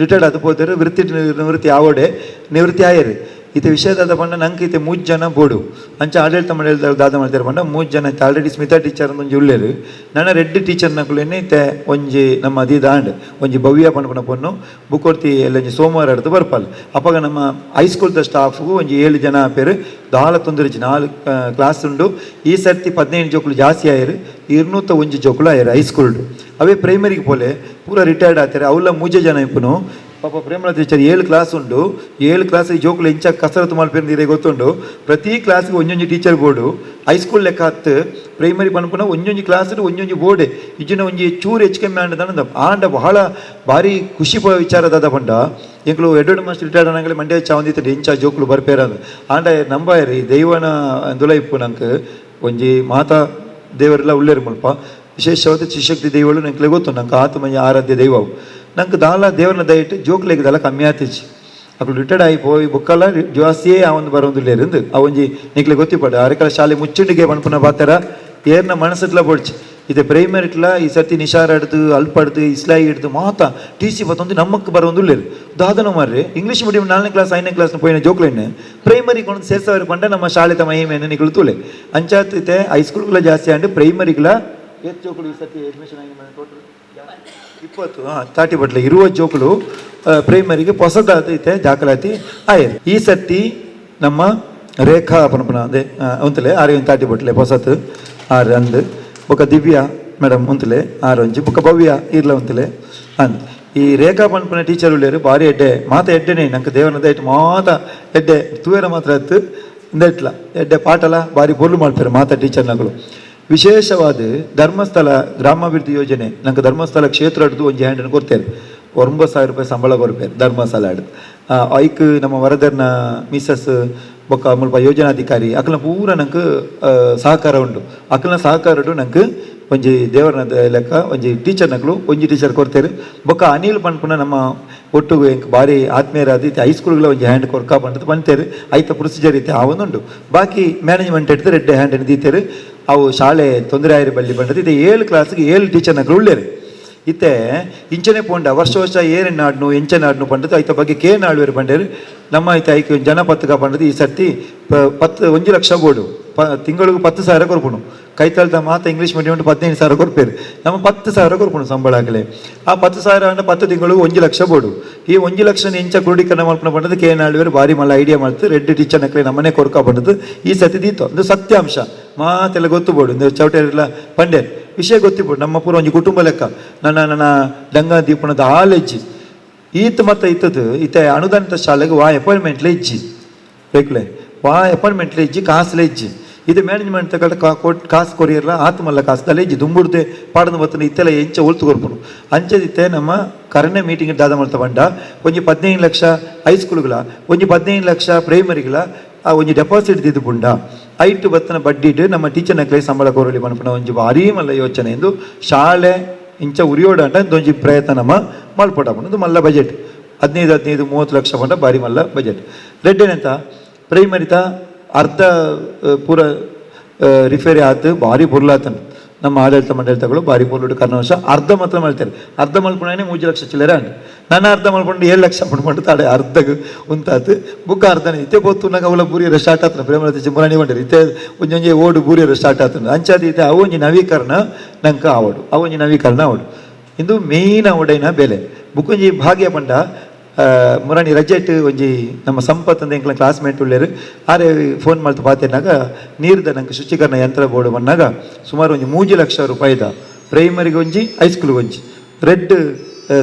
ರಿಟೈರ್ಡ್ ಆದ ಪೋತಾರೆ. ವೃತ್ತಿ ನಿವೃತ್ತಿ ಆವಡೆ ನಿವೃತ್ತಿ ಆಯರು. ಇತ್ತೆ ವಿಷಯದಾದ ಪಂಡ ನಂಗೆ ಇತ್ತೆ 3 ಜನ ಬೋಡು ಅಂಚ ಆಡಳಿತ ಮಂಡಳಿದ ದಾದ ಮಾಡ್ತಾರೆ ಪಂಡ 3 ಜನ ಇತ್ತೆ ಆಲ್ರೆಡಿ ಸ್ಮಿತಾ ಟೀಚರ್ ಒಂಜಿ ಉಲ್ಲೇರು. ನನ್ನ ರೆಡ್ಡಿ ಟೀಚರ್ನಕುಲೇನೆ ಇತ್ತೆ ಒಂಜಿ ನಮ್ಮ ದೀದಾಂಡ್ ಒಂಜಿ ಭವ್ಯ ಪಣಪುನ ಪೊನ್ನು ಬುಕೊರ್ತಿ ಎಲ್ಲ ಒಂಜಿ ಸೋಮವಾರ ಅಡ್ದು ಬರ್ಪಲ್. ಅಪ್ಪಗ ನಮ್ಮ ಹೈಸ್ಕೂಲ್ದ ಸ್ಟಾಫ್ಗೂ ಒಂಜಿ 7 ಜನ ಪೇರು ದಾಲ ತೊಂದರೆ 4 ಕ್ಲಾಸ್ ಉಂಡು. ಈ ಸರ್ತಿ 15 ಜೋಕುಲು ಜಾಸ್ತಿ ಆಯರು, 201 ಜೋಕುಲು ಆಯರು ಹೈಸ್ಕೂಲ್ಡು. ಅವೇ ಪ್ರೈಮರಿಗೆ ಪೋಲೆ ಪೂರ ರಿಟೈರ್ಡ್ ಆಗ್ತಾರೆ. ಅವೆಲ್ಲ 3 ಜನ ಇಪ್ಪುನು ಪಾಪ ಪ್ರೇಮಲತಾ ಟೀಚರ್ 7 ಕ್ಲಾಸ್ ಉಂಡು. 7 ಕ್ಲಾಸ್ ಜೋಕುಲು ಇಂಚ ಕಸರತ್ತು ಮಲ್ಪೆಂದಿರೆ ಗೊತ್ತುಂಡು. ಪ್ರತಿ ಕ್ಲಾಸ್ಗೆ ಒಂಜೊಂಜಿ teacher board high school ಲೆಕ್ಕ ಹತ್ತು ಪ್ರೈಮರಿ ಪನ್ಪುನ ಒಂಜೊಂಜಿ ಕ್ಲಾಸ್ ಒಂಜೊಂಜಿ ಬೋರ್ಡೆ ಇಜ್ಜಿನ ಒಂಜಿ ಚೂರು ಹೆಚ್ಚು ಕಮ್ಮಿ ಆಂಡ ಆಂಡ ಬಹಳ ಭಾರಿ ಖುಷಿ ವಿಚಾರದಾದ ಪಂಡ ಎಂಕ್ಲು Edward master retired ಅನ್ನಂಗಲೇ ಮಂಡ್ಯ ಚಾವಂದಿತ್ತು ಇಂಚ ಜೋಕುಲು ಬರ್ಪೇರ ಆಂಡ ನಂಬಾಯರಿ ದೈವನ ದುಲ ಇಪ್ಪು ನಂಗೆ ಒಂಜಿ ಮಾತಾ ದೇವರೆಲ್ಲ ಉಳ್ಳೇರು ಮುಲ್ಪ ವಿಶೇಷವಾದ ಶಿಶಕ್ತಿ ದೈವಳು ನಂಗೆ ಗೊತ್ತು ನಂಗೆ ಆತ್ಮಯ ಆರಾಧ್ಯ ದೈವವು ನಂಗೆ ದಾಲ ದೇವರನ್ನ ದಯಟ್ಟು ಜೋಕ್ಲೆಗ್ ದಾಲ ಕಮ್ಮಿ ಆತಿಚ್ಚಿ ಅప్పుడు ರಿಟೈರ್ಡ್ ಆಗಿ ಪೋಯಿ ಬುಕ್ಕಲ್ಲ ಜಾಸ್ತಿಯೇ ಆ ಒಂದು ಬರೋದು ಆ ಒಂಜಿ ನಿಕ್ಲೆ ಗೊತ್ತಿಪಡ ಅರೆಕಲ ಶಾಲೆ ಮುಚ್ಚಿಂಡಿಗೆ ಪನ್ಪುನ ಪಾತರ ಏರ್ನ ಮನಸ್ಸುಟ್ಲ ಪೊಡ್ಚಿ ಇದು ಪ್ರೈಮರಿಟ್ಲ ಈ ಸರ್ತಿ ನಿಶಾರ್ ಹಿಡ್ದು ಅಲ್ಪ ಹಿಡ್ದು ಇಸ್ಲಾಯಿ ಹಿಡ್ದು ಮಾತ ಟಿ ಸಿ ಬತ್ತೊಂದು ನಮ್ಮಕ್ಕೆ ಬರೋದು ದಾದನ ಮಾರ್ರೆ ಇಂಗ್ಲೀಷ್ ಮೀಡಿಯಂ 4ನೇ ಕ್ಲಾಸ್ 5ನೇ ಕ್ಲಾಸ್ನ ಪೋಯಿನ ಜೋಕ್ಲೆನ್ ಪ್ರೈಮರಿ ಕೊಂಡು ಸೇರ್ಸವರು ಪಂಡ ನಮ್ಮ ಶಾಲೆ ತಮ್ಮ ಏಮೇನು ನಿಕ್ಲು ತೂಲೆ ಅಂಚಾತಿತೆ ಹೈಸ್ಕೂಲ್ಗಳ ಜಾಸ್ತಿ ಆಂಡ್ ಪ್ರೈಮರಿಗಳ ಏತ್ ಜೋಕುಲು ಈ ಸರ್ತಿ ಅಡ್ಮಿಷನ್ ಆಗಿ ಟೋಟಲ್ 20 ತಾಟಿ ಬಟ್ಲೆ ಇರುವ ಜೋಕುಲು ಪ್ರೈಮರಿಗೆ ಹೊಸದಾದೈತೆ ದಾಖಲಾತಿ ಆಯ್ತು. ಈ ಸರ್ತಿ ನಮ್ಮ ರೇಖಾ ಪನಪನ ಅದೇ ಉಂತಲೆ ಆರು ಒಂದು ತಾಟಿ ಬಟ್ಲೆ ಹೊಸತು ಆರು ಅಂದು ಬೊಕ್ಕ ದಿವ್ಯಾ ಮೇಡಮ್ ಉಂತಲೆ ಆರು ಒಂಜಿ ಬೊಕ್ಕ ಭವ್ಯ ಇರ್ಲ ಉಂತಲೆ ಅಂದ್ ಈ ರೇಖಾ ಪನ್ಪನ ಟೀಚರ್ ಉಳ್ಳೇರು ಭಾರಿ ಎಡ್ಡೆ ಮಾತ ಎಡ್ಡೆನೇ ನಂಗೆ ದೇವನ ದಯಟ್ ಮಾತ ಎಡ್ಡೆ ತೂಯರ ಮಾತ್ರ ಎತ್ತು ಇಂದೆಟ್ಲ ಎಡ್ಡೆ ಪಾಟಲ ಭಾರಿ ಪೊರ್ಲು ಮಾಡ್ತಾರೆ ಮಾತ ಟೀಚರ್ನಗಳು. ವಿಶೇಷವಾದ ಧರ್ಮಸ್ಥಳ ಗ್ರಾಮಾಭಿವೃದ್ಧಿ ಯೋಜನೆ ನಂಗೆ ಧರ್ಮಸ್ಥಳ ಕ್ಷೇತ್ರ ಹಿಡಿದು ಒಂಜಿ ಹ್ಯಾಂಡನ್ನು ಕೊಡ್ತೇವೆ 9,000 ರೂಪಾಯಿ ಸಂಬಳ ಕೊರ್ಪೇರು ಧರ್ಮಸ್ಥಳ ಹಿಡಿದು ಐಕ್ ನಮ್ಮ ವರದರ್ನ ಮಿಸಸ್ ಬೊಕ್ಕ ಮುಲ್ಪ ಯೋಜನಾಧಿಕಾರಿ ಅಕಲ್ನ ಪೂರ ನಂಗೆ ಸಹಕಾರ ಉಂಟು. ಅಕಲ್ನ ಸಹಕಾರ ನಂಗೆ ಒಂಜಿ ದೇವರನ ಲೆಕ್ಕ ಒಂಜಿ ಟೀಚರ್ನಕ್ಲು ಒಂಜಿ ಟೀಚರ್ ಕೊಡ್ತೇವೆ. ಬೊಕ್ಕ ಅನಿಲ್ ಪನ್ಪುನ ನಮ್ಮ ಒಟ್ಟುಗು ಎಂಕ್ ಭಾರಿ ಆತ್ಮೀಯರಾದ ಇತ್ತೆ ಹೈಸ್ಕೂಲ್ಗಳ ಒಂಜಿ ಹ್ಯಾಂಡ್ ಕೊರ್ಕ ಪಂಡದು ಪಂತೇರು ಐತ ಪ್ರೊಸೀಜರ್ ಇತ್ತೆ ಆ ಒಂದುಂಡು. ಬಾಕಿ ಮ್ಯಾನೇಜ್ಮೆಂಟ್ ಹಿಡಿದು ರೆಡ್ ಹ್ಯಾಂಡ್ ದೀತೇರು ಅವು ಶಾಲೆ ತೊಂದರೆ ಆಯಿರು ಬಳ್ಳಿ ಬಂದದ್ದು ಇತ್ತೆ 7 ಕ್ಲಾಸ್ಗೆ 7 ಟೀಚರ್ನಕ್ಲು ಉಳ್ಳೇರು. ಇತ್ತೆ ಇಂಚನೆ ಪೋಂಡ ವರ್ಷ ವರ್ಷ ಏರಿನ ನಾಡ್ನು ಎಂಚ ನಾಡ್ನು ಪಂಡದು ಐತ ಬಗ್ಗೆ ಕೆ ನಾಳುವೇರು ಪಂಡೇರು ನಮ್ಮ ಐತ ಐಕ್ ಜನಪತ್ಕ ಪಂಡದು ಈ ಸರ್ತಿ 10 1 ಲಕ್ಷ ಬೋರ್ಡು ತಿಂಗಳಿಗೆ 10,000 ಕೊರ್ಪುಣು ಕೈತಲ್ದ ಮಾತ ಇಂಗ್ಲೀಷ್ ಮೀಡಿಯಂ 15,000 ಕೊರ್ಪೇರು ನಮ್ಮ 10,000 ಕೊರ್ಪುಣು ಸಂಬಳ ಆಗಲೇ ಆ 10,000 ಅಂದ್ರೆ 10 ತಿಂಗಳು 1 ಲಕ್ಷ ಬೋರ್ಡು ಈ 1 ಲಕ್ಷ ಎಂಚ ಕ್ರೋಢೀಕರಣ ಮಲ್ಪನ ಪಂಡದು ಕೆ ನಾಳುವೇರು ಭಾರಿ ಮಲ್ಲ ಐಡಿಯಾ ಮಾಡ್ತು ರೆಡ್ಡಿ ಟೀಚರ್ ನಕ್ಲೆ ನಮ್ಮನೆ ಕೊರ್ಕ ಪಂಡದು ಈ ಸತಿ ದೀತು ಒಂದು ಸತ್ಯಾಂಶ ಮಾತೆಲ್ಲ ಗೊತ್ತು ಬೋಡು ಇಂದು ಚೌಟೇರೆಲ್ಲ ಪಂಡೇರು ವಿಷಯ ಗೊತ್ತಿಬೋದು ನಮ್ಮ ಪೂರ ಒಂಜಿ ಕುಟುಂಬ ಲೆಕ್ಕ ನನ್ನ ನನ್ನ ಡಂಗ ದೀಪಣದ ಆಲೆಜ್ಜಿ ಈತ ಮತ್ತ ಇತ್ತದು ಈತ ಅನುದಾನಿತ ಶಾಲೆಗೆ ವಾ ಅಪಾಯಿಂಟ್ಮೆಂಟ್ಲೆ ಇಜ್ಜಿ ಬೇಕಲೆ ವಾ ಅಪಾಯಿಂಟ್ಮೆಂಟ್ಲೆ ಇಜ್ಜಿ ಕಾಸುಲೆ ಇಜ್ಜಿ ಇದು ಮ್ಯಾನೇಜ್ಮೆಂಟ್ ತಗೊಂಡು ಕಾಸು ಕೊರಿಯರ್ಲ ಆತ್ಮಲ್ಲ ಕಾಸು ಇಜ್ಜಿ ದುಂಬುಡ್ದೆ ಪಾಡದ ಬತ್ತನ ಇತ್ತೆಲ್ಲ ಎಂಚ ಒಲ್ತು ಕೊರ್ಪುನು ಅಂಚದಿತ್ತೆ ನಮ್ಮ ಕರನೆ ಮೀಟಿಂಗ್ ದಾದ ಮಾಡ್ತಾ ಬಂಡ ಒಂಜಿ 15 ಲಕ್ಷ ಹೈಸ್ಕೂಲ್ಗಳ ಒಂಜಿ 15 ಲಕ್ಷ ಪ್ರೈಮರಿಗಳ ಆ ಒಂಜಿ ಡೆಪಾಸಿಟ್ ದಿದ್ದು ಪುಂಡ ಐಟು ಬತ್ತನ ಬಡ್ಡಿಟ್ಟು ನಮ್ಮ ಟೀಚರ್ನ ಸಂಬಳ ಕೋರಲಿ ಪನ್ಪುನ ಒಂಜಿ ಭಾರೀ ಮಲ್ಲ ಯೋಚನೆ ಎಂದು ಶಾಲೆ ಇಂಚ ಉರಿಯೋಡಂಟ ಒಂಜಿ ಪ್ರಯತ್ನ ನಮ್ಮ ಮಲ್ಪೊಟ ಪಂಡ ಮಲ್ಲ ಬಜೆಟ್ 15 15 30 ಲಕ್ಷ ಪಂಡ ಭಾರಿ ಮಲ್ಲ ಬಜೆಟ್. ರೆಡ್ಡೇನೆಂತ ಪ್ರೈಮರಿತ ಅರ್ಧ ಪೂರ Repair ಆತು ಭಾರಿ ಪೊರ್ಲಾತನು. ನಮ್ಮ ಆಡಳಿತ ಮಂಡಳಿತಗಳು ಭಾರಿ ಪೊರ್ಲುಡು ಕರ್ನ ವರ್ಷ ಅರ್ಧ ಮಾತ್ರ ಮಾಡ್ತಾರೆ, ಅರ್ಧ ಮಲ್ಪುಣನೇ 3 ಲಕ್ಷ ಚಿಲ್ಲರೆ ಅಂಡು. ನಾನು ಅರ್ಧ ಮಲ್ಕೊಂಡು 7 ಲಕ್ಷ ಪಡ್ಕೊಂಡು ತಾಡೆ ಅರ್ಧಗೆ ಉಂತಾತು ಬುಕ್ಕ ಅರ್ಧನೇ ಇತ್ತೆ ಪೊತ್ತುನಾಗ ಅವಲ ಬೂರಿಯರ ಸ್ಟಾರ್ಟ್ ಆತನ ಪ್ರೇಮಲತೆ ಚಿಂಬರಾಣಿ ಬಂಡಿರು ಇತ್ತೆ ಒಂಜೊಂಜೆ ಓಡು ಬೂರಿಯರ ಸ್ಟಾರ್ಟ್ ಆತನ ಅಂಚಾದ ಇತ್ತೆ ಅವೊಂಜಿ ನವೀಕರಣ ನಂಗೆ ಆವಡು, ಅವೊಂಜಿ ನವೀಕರಣ ಆವಡು. ಇಂದು ಮೇಯ್ನ್ ಅವಡೈನ ಬೆಲೆ ಬುಕ್ಕೊಂಜಿ ಭಾಗ್ಯ ಪಂಡ ಮುರಾಣಿ ರಜೆಟ್ ಒಂಜಿ ನಮ್ಮ ಸಂಪತ್ ಅಂದ ಎಂಕ್ಲ ಕ್ಲಾಸ್ಮೇಟ್ ಉಳ್ಳೇರು ಆರೆ ಫೋನ್ ಮಾಡ್ತು ಪಾತೆನಾಗ ನೀರ್ದ ನಂಗೆ ಶುಚೀಕರಣ ಯಂತ್ರ ಬೋರ್ಡ್ ಬಂದಾಗ ಸುಮಾರು ಒಂಜಿ 3 ಲಕ್ಷ ರೂಪಾಯಿದ ಪ್ರೈಮರಿಗೆ ಒಂಜಿ ಹೈಸ್ಕೂಲ್ಗೆ ಒಂಜಿ ರೆಡ್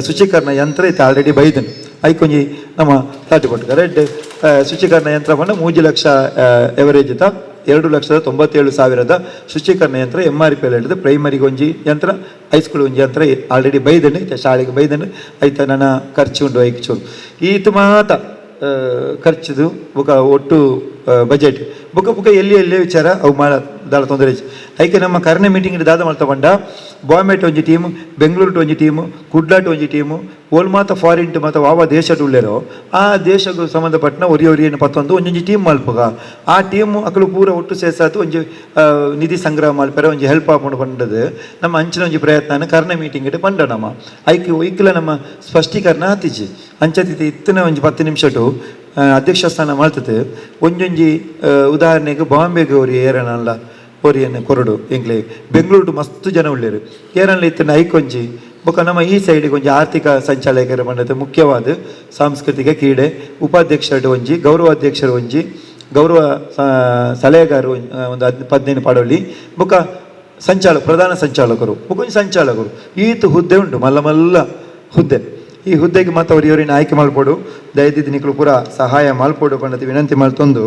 ಶುಚೀಕರಣ ಯಂತ್ರ ಇತ್ತು ಆಲ್ರೆಡಿ ಬೈದನು ಐಕೊಂಜಿ ನಮ್ಮ ತಾಟಿ ಕೊಟ್ಟು ರೆಡ್ ಶುಚೀಕರಣ ಯಂತ್ರ ಬಂದ 3 ಲಕ್ಷ ಎವರೇಜ್ ಇತ್ತ 2,97,000 ಶುಚೀಕರಣ ಯಂತ್ರ MRP L ಹಿಡಿದು ಪ್ರೈಮರಿಗೆ ಒಂಜಿ ಯಂತ್ರ ಹೈಸ್ಕೂಲ್ ಒಂಜಿ ಯಂತ್ರ ಆಲ್ರೆಡಿ ಬೈದನು ಐತೆ ಶಾಲೆಗೆ ಬೈದನು ಐತ ನನ್ನ ಖರ್ಚು ಉಂಡು ಐಕ್ ಚೂರು ಈತ ಮಾತ ಖರ್ಚುದು ಬುಕ ಒಟ್ಟು ಬಜೆಟ್ ಬುಕ್ಕ ಬುಕ್ಕ ಎಲ್ಲಿ ಎಲ್ಲಿ ವಿಚಾರ ಅವು ಮಾಡ ದಾಳ ತೊಂದರೆ ಐಕೆ ನಮ್ಮ ಕರ್ನೆ ಮೀಟಿಂಗ್ ದಾದ ಮಾಡ್ತಾ ಬಂಡ ಬಾಂಬೆಟ್ ಒಂಜಿ ಟೀಮು, ಬೆಂಗಳೂರು ಒಂಜಿ ಟೀಮು, ಕುಡ್ಲಾಟ್ ಒಂಜಿ ಟೀಮು, ಓಲ್ ಮಾತ ಫಾರಿನ್ ಮಾತ ವಾವ ದೇಶಟ್ ಉಳ್ಳೇರೋ ಆ ದೇಶಕ್ಕೆ ಸಂಬಂಧಪಟ್ಟನ ಒರಿ ಒರಿಯನ್ನು ಪತ್ತೊಂದು ಒಂಜೊಂಜಿ ಟೀಮ್ ಮಲ್ಪುಗ ಆ ಟೀಮು ಅಕಲು ಪೂರ ಒಟ್ಟು ಸೇಸಾತು ಒಂಜಿ ನಿಧಿ ಸಂಗ್ರಹ ಮಲ್ಪೆರ ಒಂಜಿ ಹೆಲ್ಪ್ ಆಪುಂಡು ಪಂಡದು ನಮ್ಮ ಅಂಚಿನ ಒಂಜಿ ಪ್ರಯತ್ನ ಕರ್ನೆ ಮೀಟಿಂಗ್ ಇಟ್ಟು ಪಂಡ ನಮ್ಮ ಐಕ್ ಒಯ್ಕಲ ನಮ್ಮ ಸ್ಪಷ್ಟೀಕರಣ ಆತಿಜಿ ಅಂಚತಿತಿ ಇತ್ತನ ಒಂಜಿ 10 ನಿಮಿಷಟು ಅಧ್ಯಕ್ಷ ಸ್ಥಾನ ಮಾಡ್ತದೆ ಒಂಜೊಂಜಿ ಉದಾಹರಣೆಗೆ ಬಾಂಬೆಗೆ ಅವ್ರು ಏರನಲ್ಲ ಒರಿಯನ್ನು ಕೊರಡು ಎಂಗ್ಲೆ ಬೆಂಗಳೂರು ಮಸ್ತ್ ಜನ ಉಳ್ಳೇರು ಏರಲ್ಲ ಇತ್ತನ ಐಕೊಂಜಿ ಬೊಕ್ಕ ನಮ್ಮ ಈ ಸೈಡಿಗೆ ಒಂಜಿ ಆರ್ಥಿಕ ಸಂಚಾಲಕರ ಮಂಡದ ಮುಖ್ಯವಾದ ಸಾಂಸ್ಕೃತಿಕ ಕ್ರೀಡೆ ಉಪಾಧ್ಯಕ್ಷರು ಒಂಜಿ ಗೌರವಾಧ್ಯಕ್ಷರು ಒಂಜಿ ಗೌರವ ಸಲಹೆಗಾರರು ಒಂದು 15 ಪಾಡೋಳಿ ಬೊಕ್ಕ ಸಂಚಾಲಕ ಪ್ರಧಾನ ಸಂಚಾಲಕರು ಬೊಕ್ಕ ಸಂಚಾಲಕರು ಈತ ಹುದ್ದೆ ಉಂಟು ಮಲ್ಲ ಮಲ್ಲ ಹುದ್ದೆ. ಈ ಹುದ್ದೆಗೆ ಮಾತ್ರ ಅವ್ರು ಇವರಿನ ಆಯ್ಕೆ ಮಾಡ್ಕೊಡು ದಯದಿದ್ದು ನಿಕ್ಕಳು ಪೂರ ಸಹಾಯ ಮಾಡ್ಕೊಡು ಪಂಡತಿ ವಿನಂತಿ ಮಾಡ್ತಂದು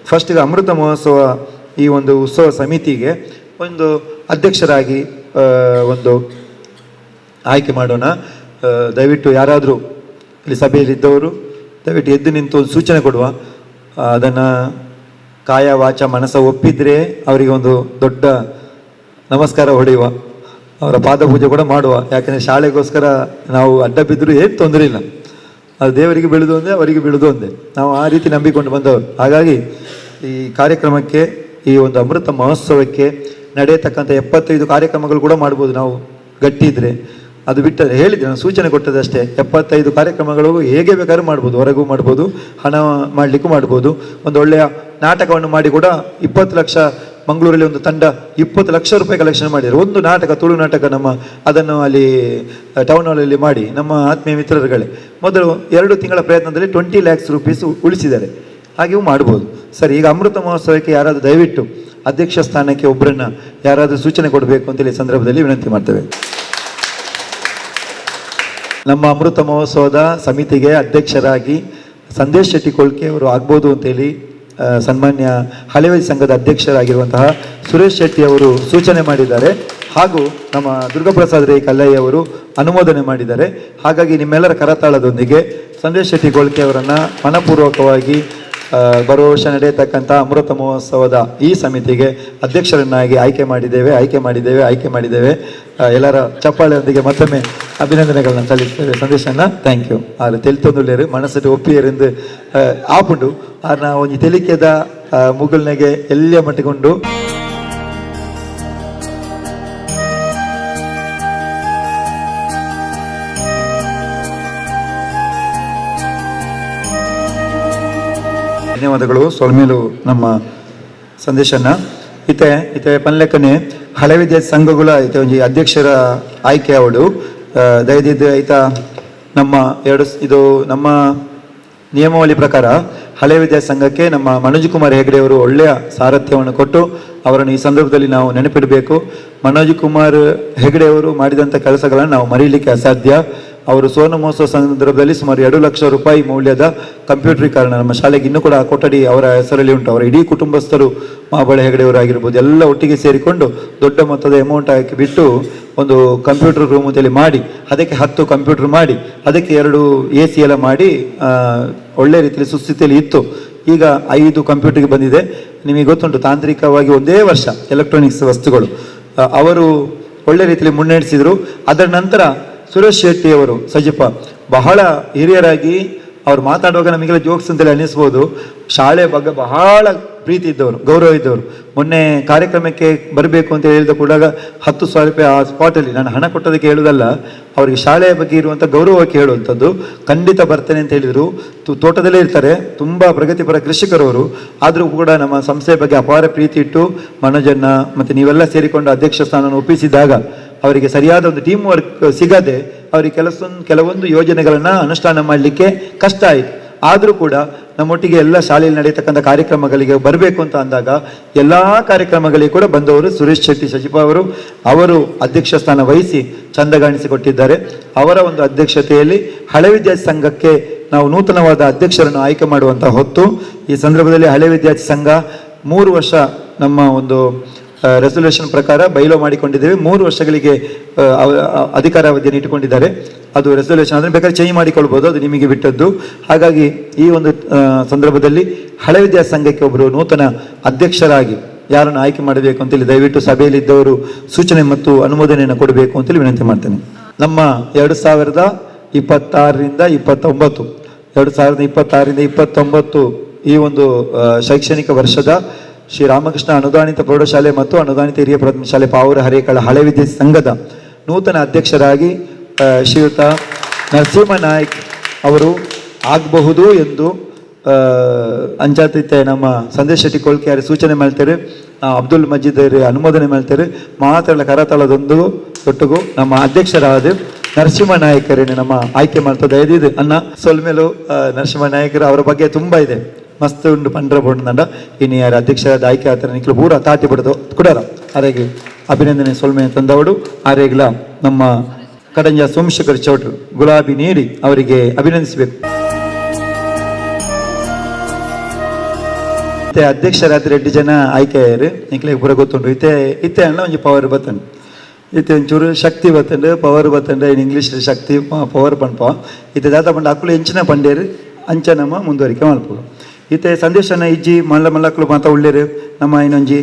ಫಸ್ಟಿಗೆ ಅಮೃತ ಮಹೋತ್ಸವ ಈ ಒಂದು ಉತ್ಸವ ಸಮಿತಿಗೆ ಒಂದು ಅಧ್ಯಕ್ಷರಾಗಿ ಒಂದು ಆಯ್ಕೆ ಮಾಡೋಣ. ದಯವಿಟ್ಟು ಯಾರಾದರೂ ಇಲ್ಲಿ ಸಭೆಯಲ್ಲಿದ್ದವರು ದಯವಿಟ್ಟು ಎದ್ದು ನಿಂತು ಒಂದು ಸೂಚನೆ ಕೊಡುವ, ಅದನ್ನು ಕಾಯ ವಾಚ ಮನಸ್ಸ ಒಪ್ಪಿದರೆ ಅವರಿಗೆ ಒಂದು ದೊಡ್ಡ ನಮಸ್ಕಾರ ಹೊಡೆಯುವ, ಅವರ ಪಾದಪೂಜೆ ಕೂಡ ಮಾಡುವ. ಯಾಕಂದರೆ ಶಾಲೆಗೋಸ್ಕರ ನಾವು ಅಡ್ಡ ಬಿದ್ದರೂ ಏನು ತೊಂದರೆ ಇಲ್ಲ, ಅದು ದೇವರಿಗೆ ಬೀಳುದು ಒಂದೇ ಅವರಿಗೆ ಬೀಳುದು ಒಂದೇ, ನಾವು ಆ ರೀತಿ ನಂಬಿಕೊಂಡು ಬಂದವರು. ಹಾಗಾಗಿ ಈ ಕಾರ್ಯಕ್ರಮಕ್ಕೆ ಈ ಒಂದು ಅಮೃತ ಮಹೋತ್ಸವಕ್ಕೆ ನಡೆಯತಕ್ಕಂಥ 75 ಕಾರ್ಯಕ್ರಮಗಳು ಕೂಡ ಮಾಡ್ಬೋದು ನಾವು ಗಟ್ಟಿದ್ರೆ. ಅದು ಬಿಟ್ಟರೆ ಹೇಳಿದ್ರೆ ನಾನು ಸೂಚನೆ ಕೊಟ್ಟದಷ್ಟೇ, 75 ಕಾರ್ಯಕ್ರಮಗಳು ಹೇಗೆ ಬೇಕಾದ್ರೂ ಮಾಡ್ಬೋದು, ಹೊರಗೂ ಮಾಡ್ಬೋದು, ಹಣ ಮಾಡಲಿಕ್ಕೂ ಮಾಡ್ಬೋದು. ಒಂದು ಒಳ್ಳೆಯ ನಾಟಕವನ್ನು ಮಾಡಿ ಕೂಡ 20 ಲಕ್ಷ ಮಂಗಳೂರಲ್ಲಿ ಒಂದು ತಂಡ 20 ಲಕ್ಷ ರೂಪಾಯಿ ಕಲೆಕ್ಷನ್ ಮಾಡಿದರು. ಒಂದು ನಾಟಕ ತುಳು ನಾಟಕ ನಮ್ಮ ಅದನ್ನು ಅಲ್ಲಿ ಟೌನ್ ಹಾಲಲ್ಲಿ ಮಾಡಿ ನಮ್ಮ ಆತ್ಮೀಯ ಮಿತ್ರರುಗಳೇ ಮೊದಲು 2 ತಿಂಗಳ ಪ್ರಯತ್ನದಲ್ಲಿ 20 lakhs rupees ಉಳಿಸಿದ್ದಾರೆ. ಹಾಗೆಯೂ ಮಾಡ್ಬೋದು. ಸರಿ, ಈಗ ಅಮೃತ ಮಹೋತ್ಸವಕ್ಕೆ ಯಾರಾದರೂ ದಯವಿಟ್ಟು ಅಧ್ಯಕ್ಷ ಸ್ಥಾನಕ್ಕೆ ಒಬ್ಬರನ್ನು ಯಾರಾದರೂ ಸೂಚನೆ ಕೊಡಬೇಕು ಅಂತೇಳಿ ಸಂದರ್ಭದಲ್ಲಿ ವಿನಂತಿ ಮಾಡ್ತೇವೆ. ನಮ್ಮ ಅಮೃತ ಮಹೋತ್ಸವದ ಸಮಿತಿಗೆ ಅಧ್ಯಕ್ಷರಾಗಿ ಸಂದೇಶ್ ಶೆಟ್ಟಿ ಕೊಳ್ಕೆ ಅವರು ಆಗ್ಬೋದು ಅಂತೇಳಿ ಸನ್ಮಾನ್ಯ ಹಳೆವೈ ಸಂಘದ ಅಧ್ಯಕ್ಷರಾಗಿರುವಂತಹ ಸುರೇಶ್ ಶೆಟ್ಟಿ ಅವರು ಸೂಚನೆ ಮಾಡಿದ್ದಾರೆ. ಹಾಗೂ ನಮ್ಮ ದುರ್ಗಾಪ್ರಸಾದ್ ರೈ ಕಲ್ಲಯ್ಯ ಅವರು ಅನುಮೋದನೆ ಮಾಡಿದ್ದಾರೆ. ಹಾಗಾಗಿ ನಿಮ್ಮೆಲ್ಲರ ಕರತಾಳದೊಂದಿಗೆ ಸಂದೇಶ್ ಶೆಟ್ಟಿ ಕೊಳ್ಕೆ ಅವರನ್ನು ಮನಪೂರ್ವಕವಾಗಿ ಬರುವ ವರ್ಷ ನಡೆಯತಕ್ಕಂಥ ಅಮೃತ ಮಹೋತ್ಸವದ ಈ ಸಮಿತಿಗೆ ಅಧ್ಯಕ್ಷರನ್ನಾಗಿ ಆಯ್ಕೆ ಮಾಡಿದ್ದೇವೆ, ಆಯ್ಕೆ ಮಾಡಿದ್ದೇವೆ, ಆಯ್ಕೆ ಮಾಡಿದ್ದೇವೆ. ಎಲ್ಲರ ಚಪ್ಪಾಳೆಯೊಂದಿಗೆ ಮತ್ತೊಮ್ಮೆ ಅಭಿನಂದನೆಗಳನ್ನ ಸಲ್ಲಿಸ್ತೇವೆ ಸಂದೇಶನ. Thank you. ಆರು ತೆಲಿತೊಂದುಳ್ಳೇರು ಮನಸ್ಸು ಒಪ್ಪಿಯರೆಂದು ಆಪುಂಡು ಆರ್ನ ಒಂಜಿ ತೆಲಿಕೆದ ಮುಗುಲ್ನೆಗೆ ಎಲ್ಲಿಯ ಮಟ್ಟಿಕೊಂಡು. ಧನ್ಯವಾದಗಳು ಸೊಲ್ಮೇಲು ನಮ್ಮ ಸಂದೇಶನ. ಇತ್ತೆ ಇತ್ತೆ ಪನ್ಲೆಕ್ಕನೆ ಹಳೆ ವಿದ್ಯಾರ್ಥಿ ಸಂಘಗಳ ಇತ್ತೆ ಒಂಜಿ ಅಧ್ಯಕ್ಷರ ಆಯ್ಕೆ ಅವಳು ದಯದಿದ್ದು ಐತ ನಮ್ಮ ಎರಡು ಇದು ನಮ್ಮ ನಿಯಮಾವಳಿ ಪ್ರಕಾರ ಹಳೆ ವಿದ್ಯಾರ್ಥಿ ಸಂಘಕ್ಕೆ ನಮ್ಮ ಮನೋಜ್ ಕುಮಾರ್ ಹೆಗಡೆ ಅವರು ಒಳ್ಳೆಯ ಸಾರಥ್ಯವನ್ನು ಕೊಟ್ಟು ಅವರನ್ನು ಈ ಸಂದರ್ಭದಲ್ಲಿ ನಾವು ನೆನಪಿಡಬೇಕು. ಮನೋಜ್ ಕುಮಾರ್ ಹೆಗಡೆ ಅವರು ಮಾಡಿದಂಥ ಕೆಲಸಗಳನ್ನು ನಾವು ಮರೀಲಿಕ್ಕೆ ಅಸಾಧ್ಯ. ಅವರು ಸುವರ್ಣ ಮಹೋತ್ಸವ ಸಂದರ್ಭದಲ್ಲಿ ಸುಮಾರು 2 ಲಕ್ಷ ರೂಪಾಯಿ ಮೌಲ್ಯದ ಕಂಪ್ಯೂಟರೀಕರಣ ನಮ್ಮ ಶಾಲೆಗೆ ಇನ್ನೂ ಕೂಡ ಆ ಕೊಠಡಿ ಅವರ ಹೆಸರಲ್ಲಿ ಉಂಟು. ಅವರ ಇಡೀ ಕುಟುಂಬಸ್ಥರು ಮಹಾಬಳ ಹೆಗಡೆಯವರು ಆಗಿರ್ಬೋದು ಎಲ್ಲ ಒಟ್ಟಿಗೆ ಸೇರಿಕೊಂಡು ದೊಡ್ಡ ಮೊತ್ತದ ಅಮೌಂಟ್ ಹಾಕಿ ಬಿಟ್ಟು ಒಂದು ಕಂಪ್ಯೂಟರ್ ರೂಮ್ ಅಂತೇಳಿ ಮಾಡಿ ಅದಕ್ಕೆ 10 ಕಂಪ್ಯೂಟರ್ ಮಾಡಿ ಅದಕ್ಕೆ 2 AC ಎಲ್ಲ ಮಾಡಿ ಒಳ್ಳೆ ರೀತಿಯಲ್ಲಿ ಸುಸ್ಥಿತಿಯಲ್ಲಿ ಇತ್ತು. ಈಗ 5 ಕಂಪ್ಯೂಟರ್ಗೆ ಬಂದಿದೆ. ನಿಮಗೆ ಗೊತ್ತುಂಟು, ತಾಂತ್ರಿಕವಾಗಿ ಒಂದೇ ವರ್ಷ ಎಲೆಕ್ಟ್ರಾನಿಕ್ಸ್ ವಸ್ತುಗಳು ಅವರು ಒಳ್ಳೆ ರೀತಿಯಲ್ಲಿ ಮುನ್ನಡೆಸಿದರು. ಅದರ ನಂತರ ಸುರೇಶ್ ಶೆಟ್ಟಿಯವರು ಸಜಿಪ ಬಹಳ ಹಿರಿಯರಾಗಿ ಅವ್ರು ಮಾತಾಡುವಾಗ ನಮಗೆಲ್ಲ ಜೋಕ್ಸ್ ಅಂತೇಳಿ ಅನ್ನಿಸ್ಬೋದು. ಶಾಲೆ ಬಗ್ಗೆ ಬಹಳ ಪ್ರೀತಿ ಇದ್ದವರು, ಗೌರವ ಇದ್ದವರು. ಮೊನ್ನೆ ಕಾರ್ಯಕ್ರಮಕ್ಕೆ ಬರಬೇಕು ಅಂತ ಹೇಳಿದ ಕೂಡ 10,000 ರೂಪಾಯಿ ಆ ಸ್ಪಾಟಲ್ಲಿ, ನಾನು ಹಣ ಕೊಟ್ಟದಕ್ಕೆ ಹೇಳುವುದಲ್ಲ, ಅವರಿಗೆ ಶಾಲೆಯ ಬಗ್ಗೆ ಇರುವಂಥ ಗೌರವಕ್ಕೆ ಹೇಳುವಂಥದ್ದು. ಖಂಡಿತ ಬರ್ತೇನೆ ಅಂತ ಹೇಳಿದರು. ತೋಟದಲ್ಲೇ ಇರ್ತಾರೆ, ತುಂಬ ಪ್ರಗತಿಪರ ಕೃಷಿಕರವರು. ಆದರೂ ಕೂಡ ನಮ್ಮ ಸಂಸ್ಥೆಯ ಬಗ್ಗೆ ಅಪಾರ ಪ್ರೀತಿ ಇಟ್ಟು ಮನೋಜನ್ನ ಮತ್ತು ನೀವೆಲ್ಲ ಸೇರಿಕೊಂಡು ಅಧ್ಯಕ್ಷ ಸ್ಥಾನವನ್ನು ಒಪ್ಪಿಸಿದಾಗ ಅವರಿಗೆ ಸರಿಯಾದ ಒಂದು ಟೀಮ್ ವರ್ಕ್ ಸಿಗದೆ ಅವರಿಗೆ ಕೆಲವೊಂದು ಯೋಜನೆಗಳನ್ನು ಅನುಷ್ಠಾನ ಮಾಡಲಿಕ್ಕೆ ಕಷ್ಟ ಆಯಿತು. ಆದರೂ ಕೂಡ ನಮ್ಮೊಟ್ಟಿಗೆ ಎಲ್ಲ ಶಾಲೆಯಲ್ಲಿ ನಡೆಯತಕ್ಕಂಥ ಕಾರ್ಯಕ್ರಮಗಳಿಗೆ ಬರಬೇಕು ಅಂತ ಅಂದಾಗ ಎಲ್ಲ ಕಾರ್ಯಕ್ರಮಗಳಿಗೆ ಕೂಡ ಬಂದವರು ಸುರೇಶ್ ಶೆಟ್ಟಿ ಸಚಿವ ಅವರು. ಅವರು ಅಧ್ಯಕ್ಷ ಸ್ಥಾನ ವಹಿಸಿ ಚಂದಗಾಣಿಸಿಕೊಟ್ಟಿದ್ದಾರೆ. ಅವರ ಒಂದು ಅಧ್ಯಕ್ಷತೆಯಲ್ಲಿ ಹಳೆ ವಿದ್ಯಾರ್ಥಿ ಸಂಘಕ್ಕೆ ನಾವು ನೂತನವಾದ ಅಧ್ಯಕ್ಷರನ್ನು ಆಯ್ಕೆ ಮಾಡುವಂಥ ಹೊತ್ತು. ಈ ಸಂದರ್ಭದಲ್ಲಿ ಹಳೆ ವಿದ್ಯಾರ್ಥಿ ಸಂಘ 3 ವರ್ಷ ನಮ್ಮ ಒಂದು ರೆಸೊಲ್ಯೂಷನ್ ಪ್ರಕಾರ ಬೈಲೋ ಮಾಡಿಕೊಂಡಿದ್ದೇವೆ. 3 ವರ್ಷಗಳಿಗೆ ಅಧಿಕಾರಾವಧಿಯನ್ನು ಇಟ್ಟುಕೊಂಡಿದ್ದಾರೆ. ಅದು ರೆಸೊಲ್ಯೂಷನ್ ಅದನ್ನು ಬೇಕಾದ್ರೆ ಚೇಂಜ್ ಮಾಡಿಕೊಳ್ಬೋದು, ಅದು ನಿಮಗೆ ಬಿಟ್ಟದ್ದು. ಹಾಗಾಗಿ ಈ ಒಂದು ಸಂದರ್ಭದಲ್ಲಿ ಹಳೆ ವಿದ್ಯಾರ್ಥಿ ಸಂಘಕ್ಕೆ ಒಬ್ಬರು ನೂತನ ಅಧ್ಯಕ್ಷರಾಗಿ ಯಾರನ್ನು ಆಯ್ಕೆ ಮಾಡಬೇಕು ಅಂತೇಳಿ ದಯವಿಟ್ಟು ಸಭೆಯಲ್ಲಿದ್ದವರು ಸೂಚನೆ ಮತ್ತು ಅನುಮೋದನೆಯನ್ನು ಕೊಡಬೇಕು ಅಂತೇಳಿ ವಿನಂತಿ ಮಾಡ್ತೇನೆ. ನಮ್ಮ 2026ರಿಂದ 29 2026ರಿಂದ 29 ಈ ಒಂದು ಶೈಕ್ಷಣಿಕ ವರ್ಷದ ಶ್ರೀ ರಾಮಕೃಷ್ಣ ಅನುದಾನಿತ ಪ್ರೌಢಶಾಲೆ ಮತ್ತು ಅನುದಾನಿತ ಹಿರಿಯ ಪ್ರಾಥಮಿಕ ಶಾಲೆ ಪಾವೂರು ಹರೇಕಳ ಹಳೆ ವಿದ್ಯಾರ್ಥಿ ಸಂಘದ ನೂತನ ಅಧ್ಯಕ್ಷರಾಗಿ ಶ್ರೀಯುತ ನರಸಿಂಹ ನಾಯ್ಕ್ ಅವರು ಆಗಬಹುದು ಎಂದು ಅಂಚಾತಿತ್ತೆ ನಮ್ಮ ಸಂದೇಶ್ ಶೆಟ್ಟಿ ಕೊಳ್ಕೆಯಾರಿ ಸೂಚನೆ ಮಾಡ್ತಾರೆ, ಅಬ್ದುಲ್ ಮಜೀದ್ ಅನುಮೋದನೆ ಮಾಡ್ತಾರೆ. ಮಾತ್ರ ಕರತಾಳದೊಂದು ಒಟ್ಟಿಗೂ ನಮ್ಮ ಅಧ್ಯಕ್ಷರಾದ ನರಸಿಂಹ ನಾಯಕರನ್ನು ನಮ್ಮ ಆಯ್ಕೆ ಮಾಡ್ತಾ ದಯದಿದ್ದು ಅನ್ನ ಸೊಲ್ಮೇಲು ನರಸಿಂಹ ನಾಯಕರು ಅವರ ಬಗ್ಗೆ ತುಂಬ ಇದೆ ಮಸ್ತ್ ಉಂಡು ಪಂಡ್ರ ಬೋಂಡ ಇನ್ನು ಯಾರು ಅಧ್ಯಕ್ಷರಾದ ಆಯ್ಕೆ ಆತರ ನಿಕ್ಲು ಪೂರ ತಾಟಿ ಬಿಡದು ಕುಡಾರ ಅರೆಗೆ ಅಭಿನಂದನೆ ಸೊಲ್ಮೆ ತಂದವಡು ಆರೇಗ್ಲ ನಮ್ಮ ಕಡಂಜ ಸೋಮಶೇಖರ್ ಚೌಟ್ರು ಗುಲಾಬಿ ನೀಡಿ ಅವರಿಗೆ ಅಭಿನಂದಿಸಬೇಕು. ಇತ್ತೆ ಅಧ್ಯಕ್ಷರಾದ ರೆಡ್ಡಿ ಜನ ಆಯ್ಕೆಯಾರು ನಿಕ್ಲೆ ಪೂರ ಗೊತ್ತುಂಟು. ಇತ್ತೆ ಇತ್ತೆ ಅಣ್ಣ ಒಂಜಿ ಪವರ್ ಬತ್ತಂಡು, ಇತ್ತೆ ಒಂಚೂರು ಶಕ್ತಿ ಬತ್ತಂಡು, ಪವರ್ ಬತ್ತಂಡು, ಇನ್ ಇಂಗ್ಲೀಷ್ ಶಕ್ತಿ ಪವರ್ ಪನ್ಪ. ಇತ್ತೆ ದಾತ ಪಂಡ ಅಕ್ಕಲು ಎಂಚಿನ ಪಂಡೇರು ಅಂಚ ನಮ್ಮ ಮುಂದುವರಿಕೆ ಮಲ್ಪು. ಇತ್ತೆ ಸಂದೇಶನ ಇಜ್ಜಿ ಮಲ್ಲ ಮಲ್ಲಕ್ಕಲು ಮಾತ ಉಳ್ಳೇರು ನಮ್ಮ ಇನ್ನೊಂಜಿ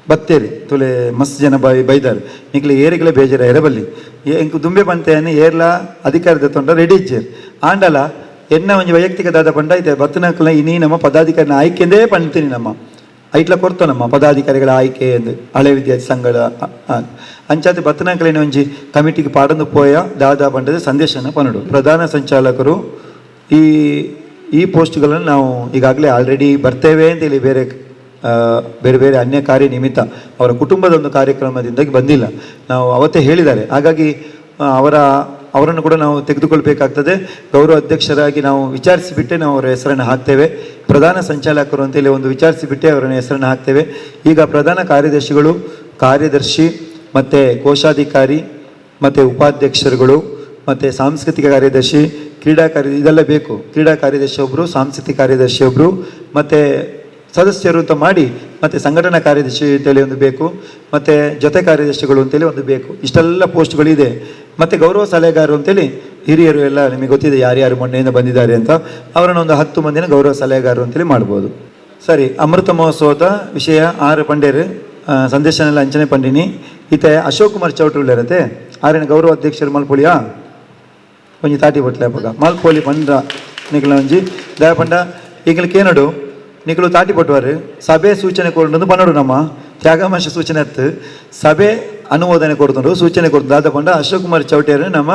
ಬತ್ತೇರಿ ತುಲೆ ಮಸ್ತ್ ಜನ ಬೈದಾರು ನಿಕ್ಲೆ ಏರಿಗಲೇ ಬೇಜಾರ ಎರಬಲ್ಲಿ ಎಂಕು ದುಂಬೆ ಪಂತೆಯನ್ನು ಏರ್ಲ ಅಧಿಕಾರದ ತೊಂಡ ರೆಡಿ ಇಜ್ಜೇರು ಆಂಡಲ ಎನ್ನ ಒಂಜಿ ವೈಯಕ್ತಿಕ ದಾದ ಪಂಡ ಐತೆ ಬತ್ತನಕ್ಕಲ ಇನಿ ನಮ್ಮ ಪದಾಧಿಕಾರಿನ ಆಯ್ಕೆಂದೇ ಪಂತೀನಿ ನಮ್ಮ ಐಟ್ಲ ಕೊಡ್ತ ನಮ್ಮ ಪದಾಧಿಕಾರಿಗಳ ಆಯ್ಕೆ ಎಂದು ಹಳೆ ವಿದ್ಯಾರ್ಥಿ ಸಂಘದ ಅಂಚಾತಿ ಬತ್ತನಕಲಿನ ಒಂಜಿ ಕಮಿಟಿಗೆ ಪಾಡಂದು ಪೋಯ ದಾದಾ ಪಂಡದ ಸಂದೇಶನ ಪನಡು. ಪ್ರಧಾನ ಸಂಚಾಲಕರು ಈ ಈ ಪೋಸ್ಟ್ಗಳನ್ನು ನಾವು ಈಗಾಗಲೇ ಆಲ್ರೆಡಿ ಬರ್ತೇವೆ ಅಂತೇಳಿ ಬೇರೆ ಬೇರೆ ಬೇರೆ ಅನ್ಯ ಕಾರ್ಯ ನಿಮಿತ್ತ ಅವರ ಕುಟುಂಬದ ಒಂದು ಕಾರ್ಯಕ್ರಮದಿಂದಾಗಿ ಬಂದಿಲ್ಲ, ನಾವು ಅವತ್ತೇ ಹೇಳಿದ್ದಾರೆ. ಹಾಗಾಗಿ ಅವರನ್ನು ಕೂಡ ನಾವು ತೆಗೆದುಕೊಳ್ಬೇಕಾಗ್ತದೆ. ಗೌರವ ಅಧ್ಯಕ್ಷರಾಗಿ ನಾವು ವಿಚಾರಿಸಿಬಿಟ್ಟೆ ನಾವು ಅವರ ಹೆಸರನ್ನು ಹಾಕ್ತೇವೆ. ಪ್ರಧಾನ ಸಂಚಾಲಕರು ಅಂತೇಳಿ ಒಂದು ವಿಚಾರಿಸಿಬಿಟ್ಟೆ ಅವರ ಹೆಸರನ್ನು ಹಾಕ್ತೇವೆ. ಈಗ ಪ್ರಧಾನ ಕಾರ್ಯದರ್ಶಿಗಳು, ಕಾರ್ಯದರ್ಶಿ ಮತ್ತು ಕೋಶಾಧಿಕಾರಿ ಮತ್ತು ಉಪಾಧ್ಯಕ್ಷರುಗಳು ಮತ್ತು ಸಾಂಸ್ಕೃತಿಕ ಕಾರ್ಯದರ್ಶಿ, ಕ್ರೀಡಾ ಕಾರ್ಯ ಇದೆಲ್ಲ ಬೇಕು. ಕ್ರೀಡಾ ಕಾರ್ಯದರ್ಶಿ ಒಬ್ಬರು, ಸಾಂಸ್ಕೃತಿಕ ಕಾರ್ಯದರ್ಶಿ ಒಬ್ಬರು ಮತ್ತು ಸದಸ್ಯರು ಅಂತ ಮಾಡಿ ಮತ್ತು ಸಂಘಟನಾ ಕಾರ್ಯದರ್ಶಿ ಅಂತೇಳಿ ಒಂದು ಬೇಕು, ಮತ್ತು ಜೊತೆ ಕಾರ್ಯದರ್ಶಿಗಳು ಅಂತೇಳಿ ಒಂದು ಬೇಕು. ಇಷ್ಟೆಲ್ಲ ಪೋಸ್ಟ್ಗಳಿದೆ. ಮತ್ತು ಗೌರವ ಸಲಹೆಗಾರರು ಅಂತೇಳಿ ಹಿರಿಯರು ಎಲ್ಲ ನಿಮಗೆ ಗೊತ್ತಿದೆ ಯಾರ್ಯಾರು ಮೊನ್ನೆಯಿಂದ ಬಂದಿದ್ದಾರೆ ಅಂತ, ಅವರನ್ನು ಒಂದು 10 ಮಂದಿನ ಗೌರವ ಸಲಹೆಗಾರರು ಅಂತೇಳಿ ಮಾಡ್ಬೋದು. ಸರಿ, ಅಮೃತ ಮಹೋತ್ಸವದ ವಿಷಯ 6 ಪಂಡೇರು ಸಂದೇಶನೆಲ್ಲ ಅಂಚನೆ ಪಂಡಿನಿ. ಈತ ಅಶೋಕ್ ಕುಮಾರ್ ಚೌಟ್ರು ಇರುತ್ತೆ ಆರಿನ ಗೌರವ ಅಧ್ಯಕ್ಷರು ಮಲ್ಪೊಳಿಯಾ ಒಂಜಿ ತಾಟಿ ಬಟ್ಲೆ ಅಪ್ಪಗ ಮಲ್ಪೊಲಿ ಪಂಡ ನಿಕಲ ಒಂಜಿ ದಯ ಪಂಡ ಈಗಲಕ್ಕೇನಡು ನಿಕಲು ತಾಟಿ ಪಟ್ಟುವಾರು ಸಭೆ ಸೂಚನೆ ಕೊಡೋದು ಪನ್ನಡು ನಮ್ಮ ತ್ಯಾಗಮಾಶ ಸೂಚನೆ ಹತ್ತು ಸಭೆ ಅನುಮೋದನೆ ಕೊಡ್ತುಂಡು ಸೂಚನೆ ಕೊಡ್ತು ದಾದ ಪಂಡ ಅಶೋಕ್ ಕುಮಾರ್ ಚೌಟೇರು ನಮ್ಮ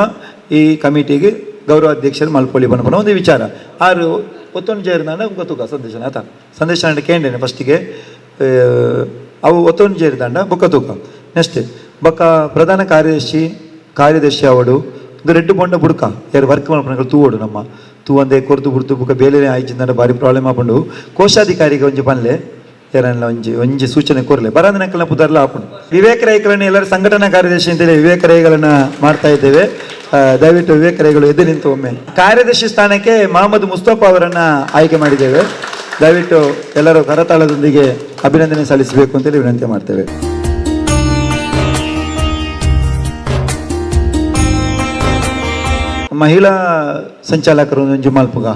ಈ ಕಮಿಟಿಗೆ ಗೌರವ ಅಧ್ಯಕ್ಷರು ಮಲ್ಪೊಲಿ ಪನ್ಪುನ ಒಂದು ವಿಚಾರ. ಆರು ಒತ್ತೊಂದು ಜೇರ್ದಾಂಡ ಗೊತ್ತುಕ ಸಂದೇಶನ ಆತ ಸಂದೇಶನ ಕೇಂದ್ರೇನೆ ಫಸ್ಟಿಗೆ ಅವು ಒತ್ತೊಂದು ಜೇರ್ದಾಂಡ ಬೊಕ್ಕ ತೂಕ. ನೆಕ್ಸ್ಟ್ ಬೊಕ್ಕ ಪ್ರಧಾನ ಕಾರ್ಯದರ್ಶಿ ಅವಡು ಇದು ರೆಡ್ಡು ಬೊಂಡ ಬುಡ್ಕ ಯಾರು ವರ್ಕ್ ಮಲ್ಪನಗಳು ತೂವೋಡು ನಮ್ಮ ತೂವಂದೆ ಕೊರ್ದು ಬುಡ್ದು ಬುಕ್ಕ ಬೇಲೆನೇ ಆಯ್ಚಿಂದ ಭಾರಿ ಪ್ರಾಬ್ಲಮ್ ಆಪುಂಡು. ಕೋಶಾಧಿಕಾರಿಗೆ ಒಂಜಿ ಪನ್ಲೆ ಯಾರನ್ನ ಒಂಜಿ ಒಂಜಿ ಸೂಚನೆ ಕೊರ್ಲೆ ಬರಂದನಕ್ಕಲ್ನ ಪುದರ್ಲ ಆಪುಂಡು. ವಿವೇಕ ರೈಗಳನ್ನು ಎಲ್ಲರೂ ಸಂಘಟನಾ ಕಾರ್ಯದರ್ಶಿ ಅಂತೇಳಿ ವಿವೇಕ ರೈಗಳನ್ನು ಮಾಡ್ತಾ ಇದ್ದೇವೆ. ದಯವಿಟ್ಟು ವಿವೇಕ ರೈಗಳು ಎದ್ದು ನಿಂತು ಒಮ್ಮೆ. ಕಾರ್ಯದರ್ಶಿ ಸ್ಥಾನಕ್ಕೆ ಮಹಮ್ಮದ್ ಮುಸ್ತಫಾ ಅವರನ್ನು ಆಯ್ಕೆ ಮಾಡಿದ್ದೇವೆ. ದಯವಿಟ್ಟು ಎಲ್ಲರೂ ಕರತಾಳದೊಂದಿಗೆ ಅಭಿನಂದನೆ ಸಲ್ಲಿಸಬೇಕು ಅಂತೇಳಿ ವಿನಂತಿ ಮಾಡ್ತೇವೆ. ಮಹಿಳಾ ಸಂಚಾಲಕರು ಒಂಜಿ ಮಲ್ಪುಗ,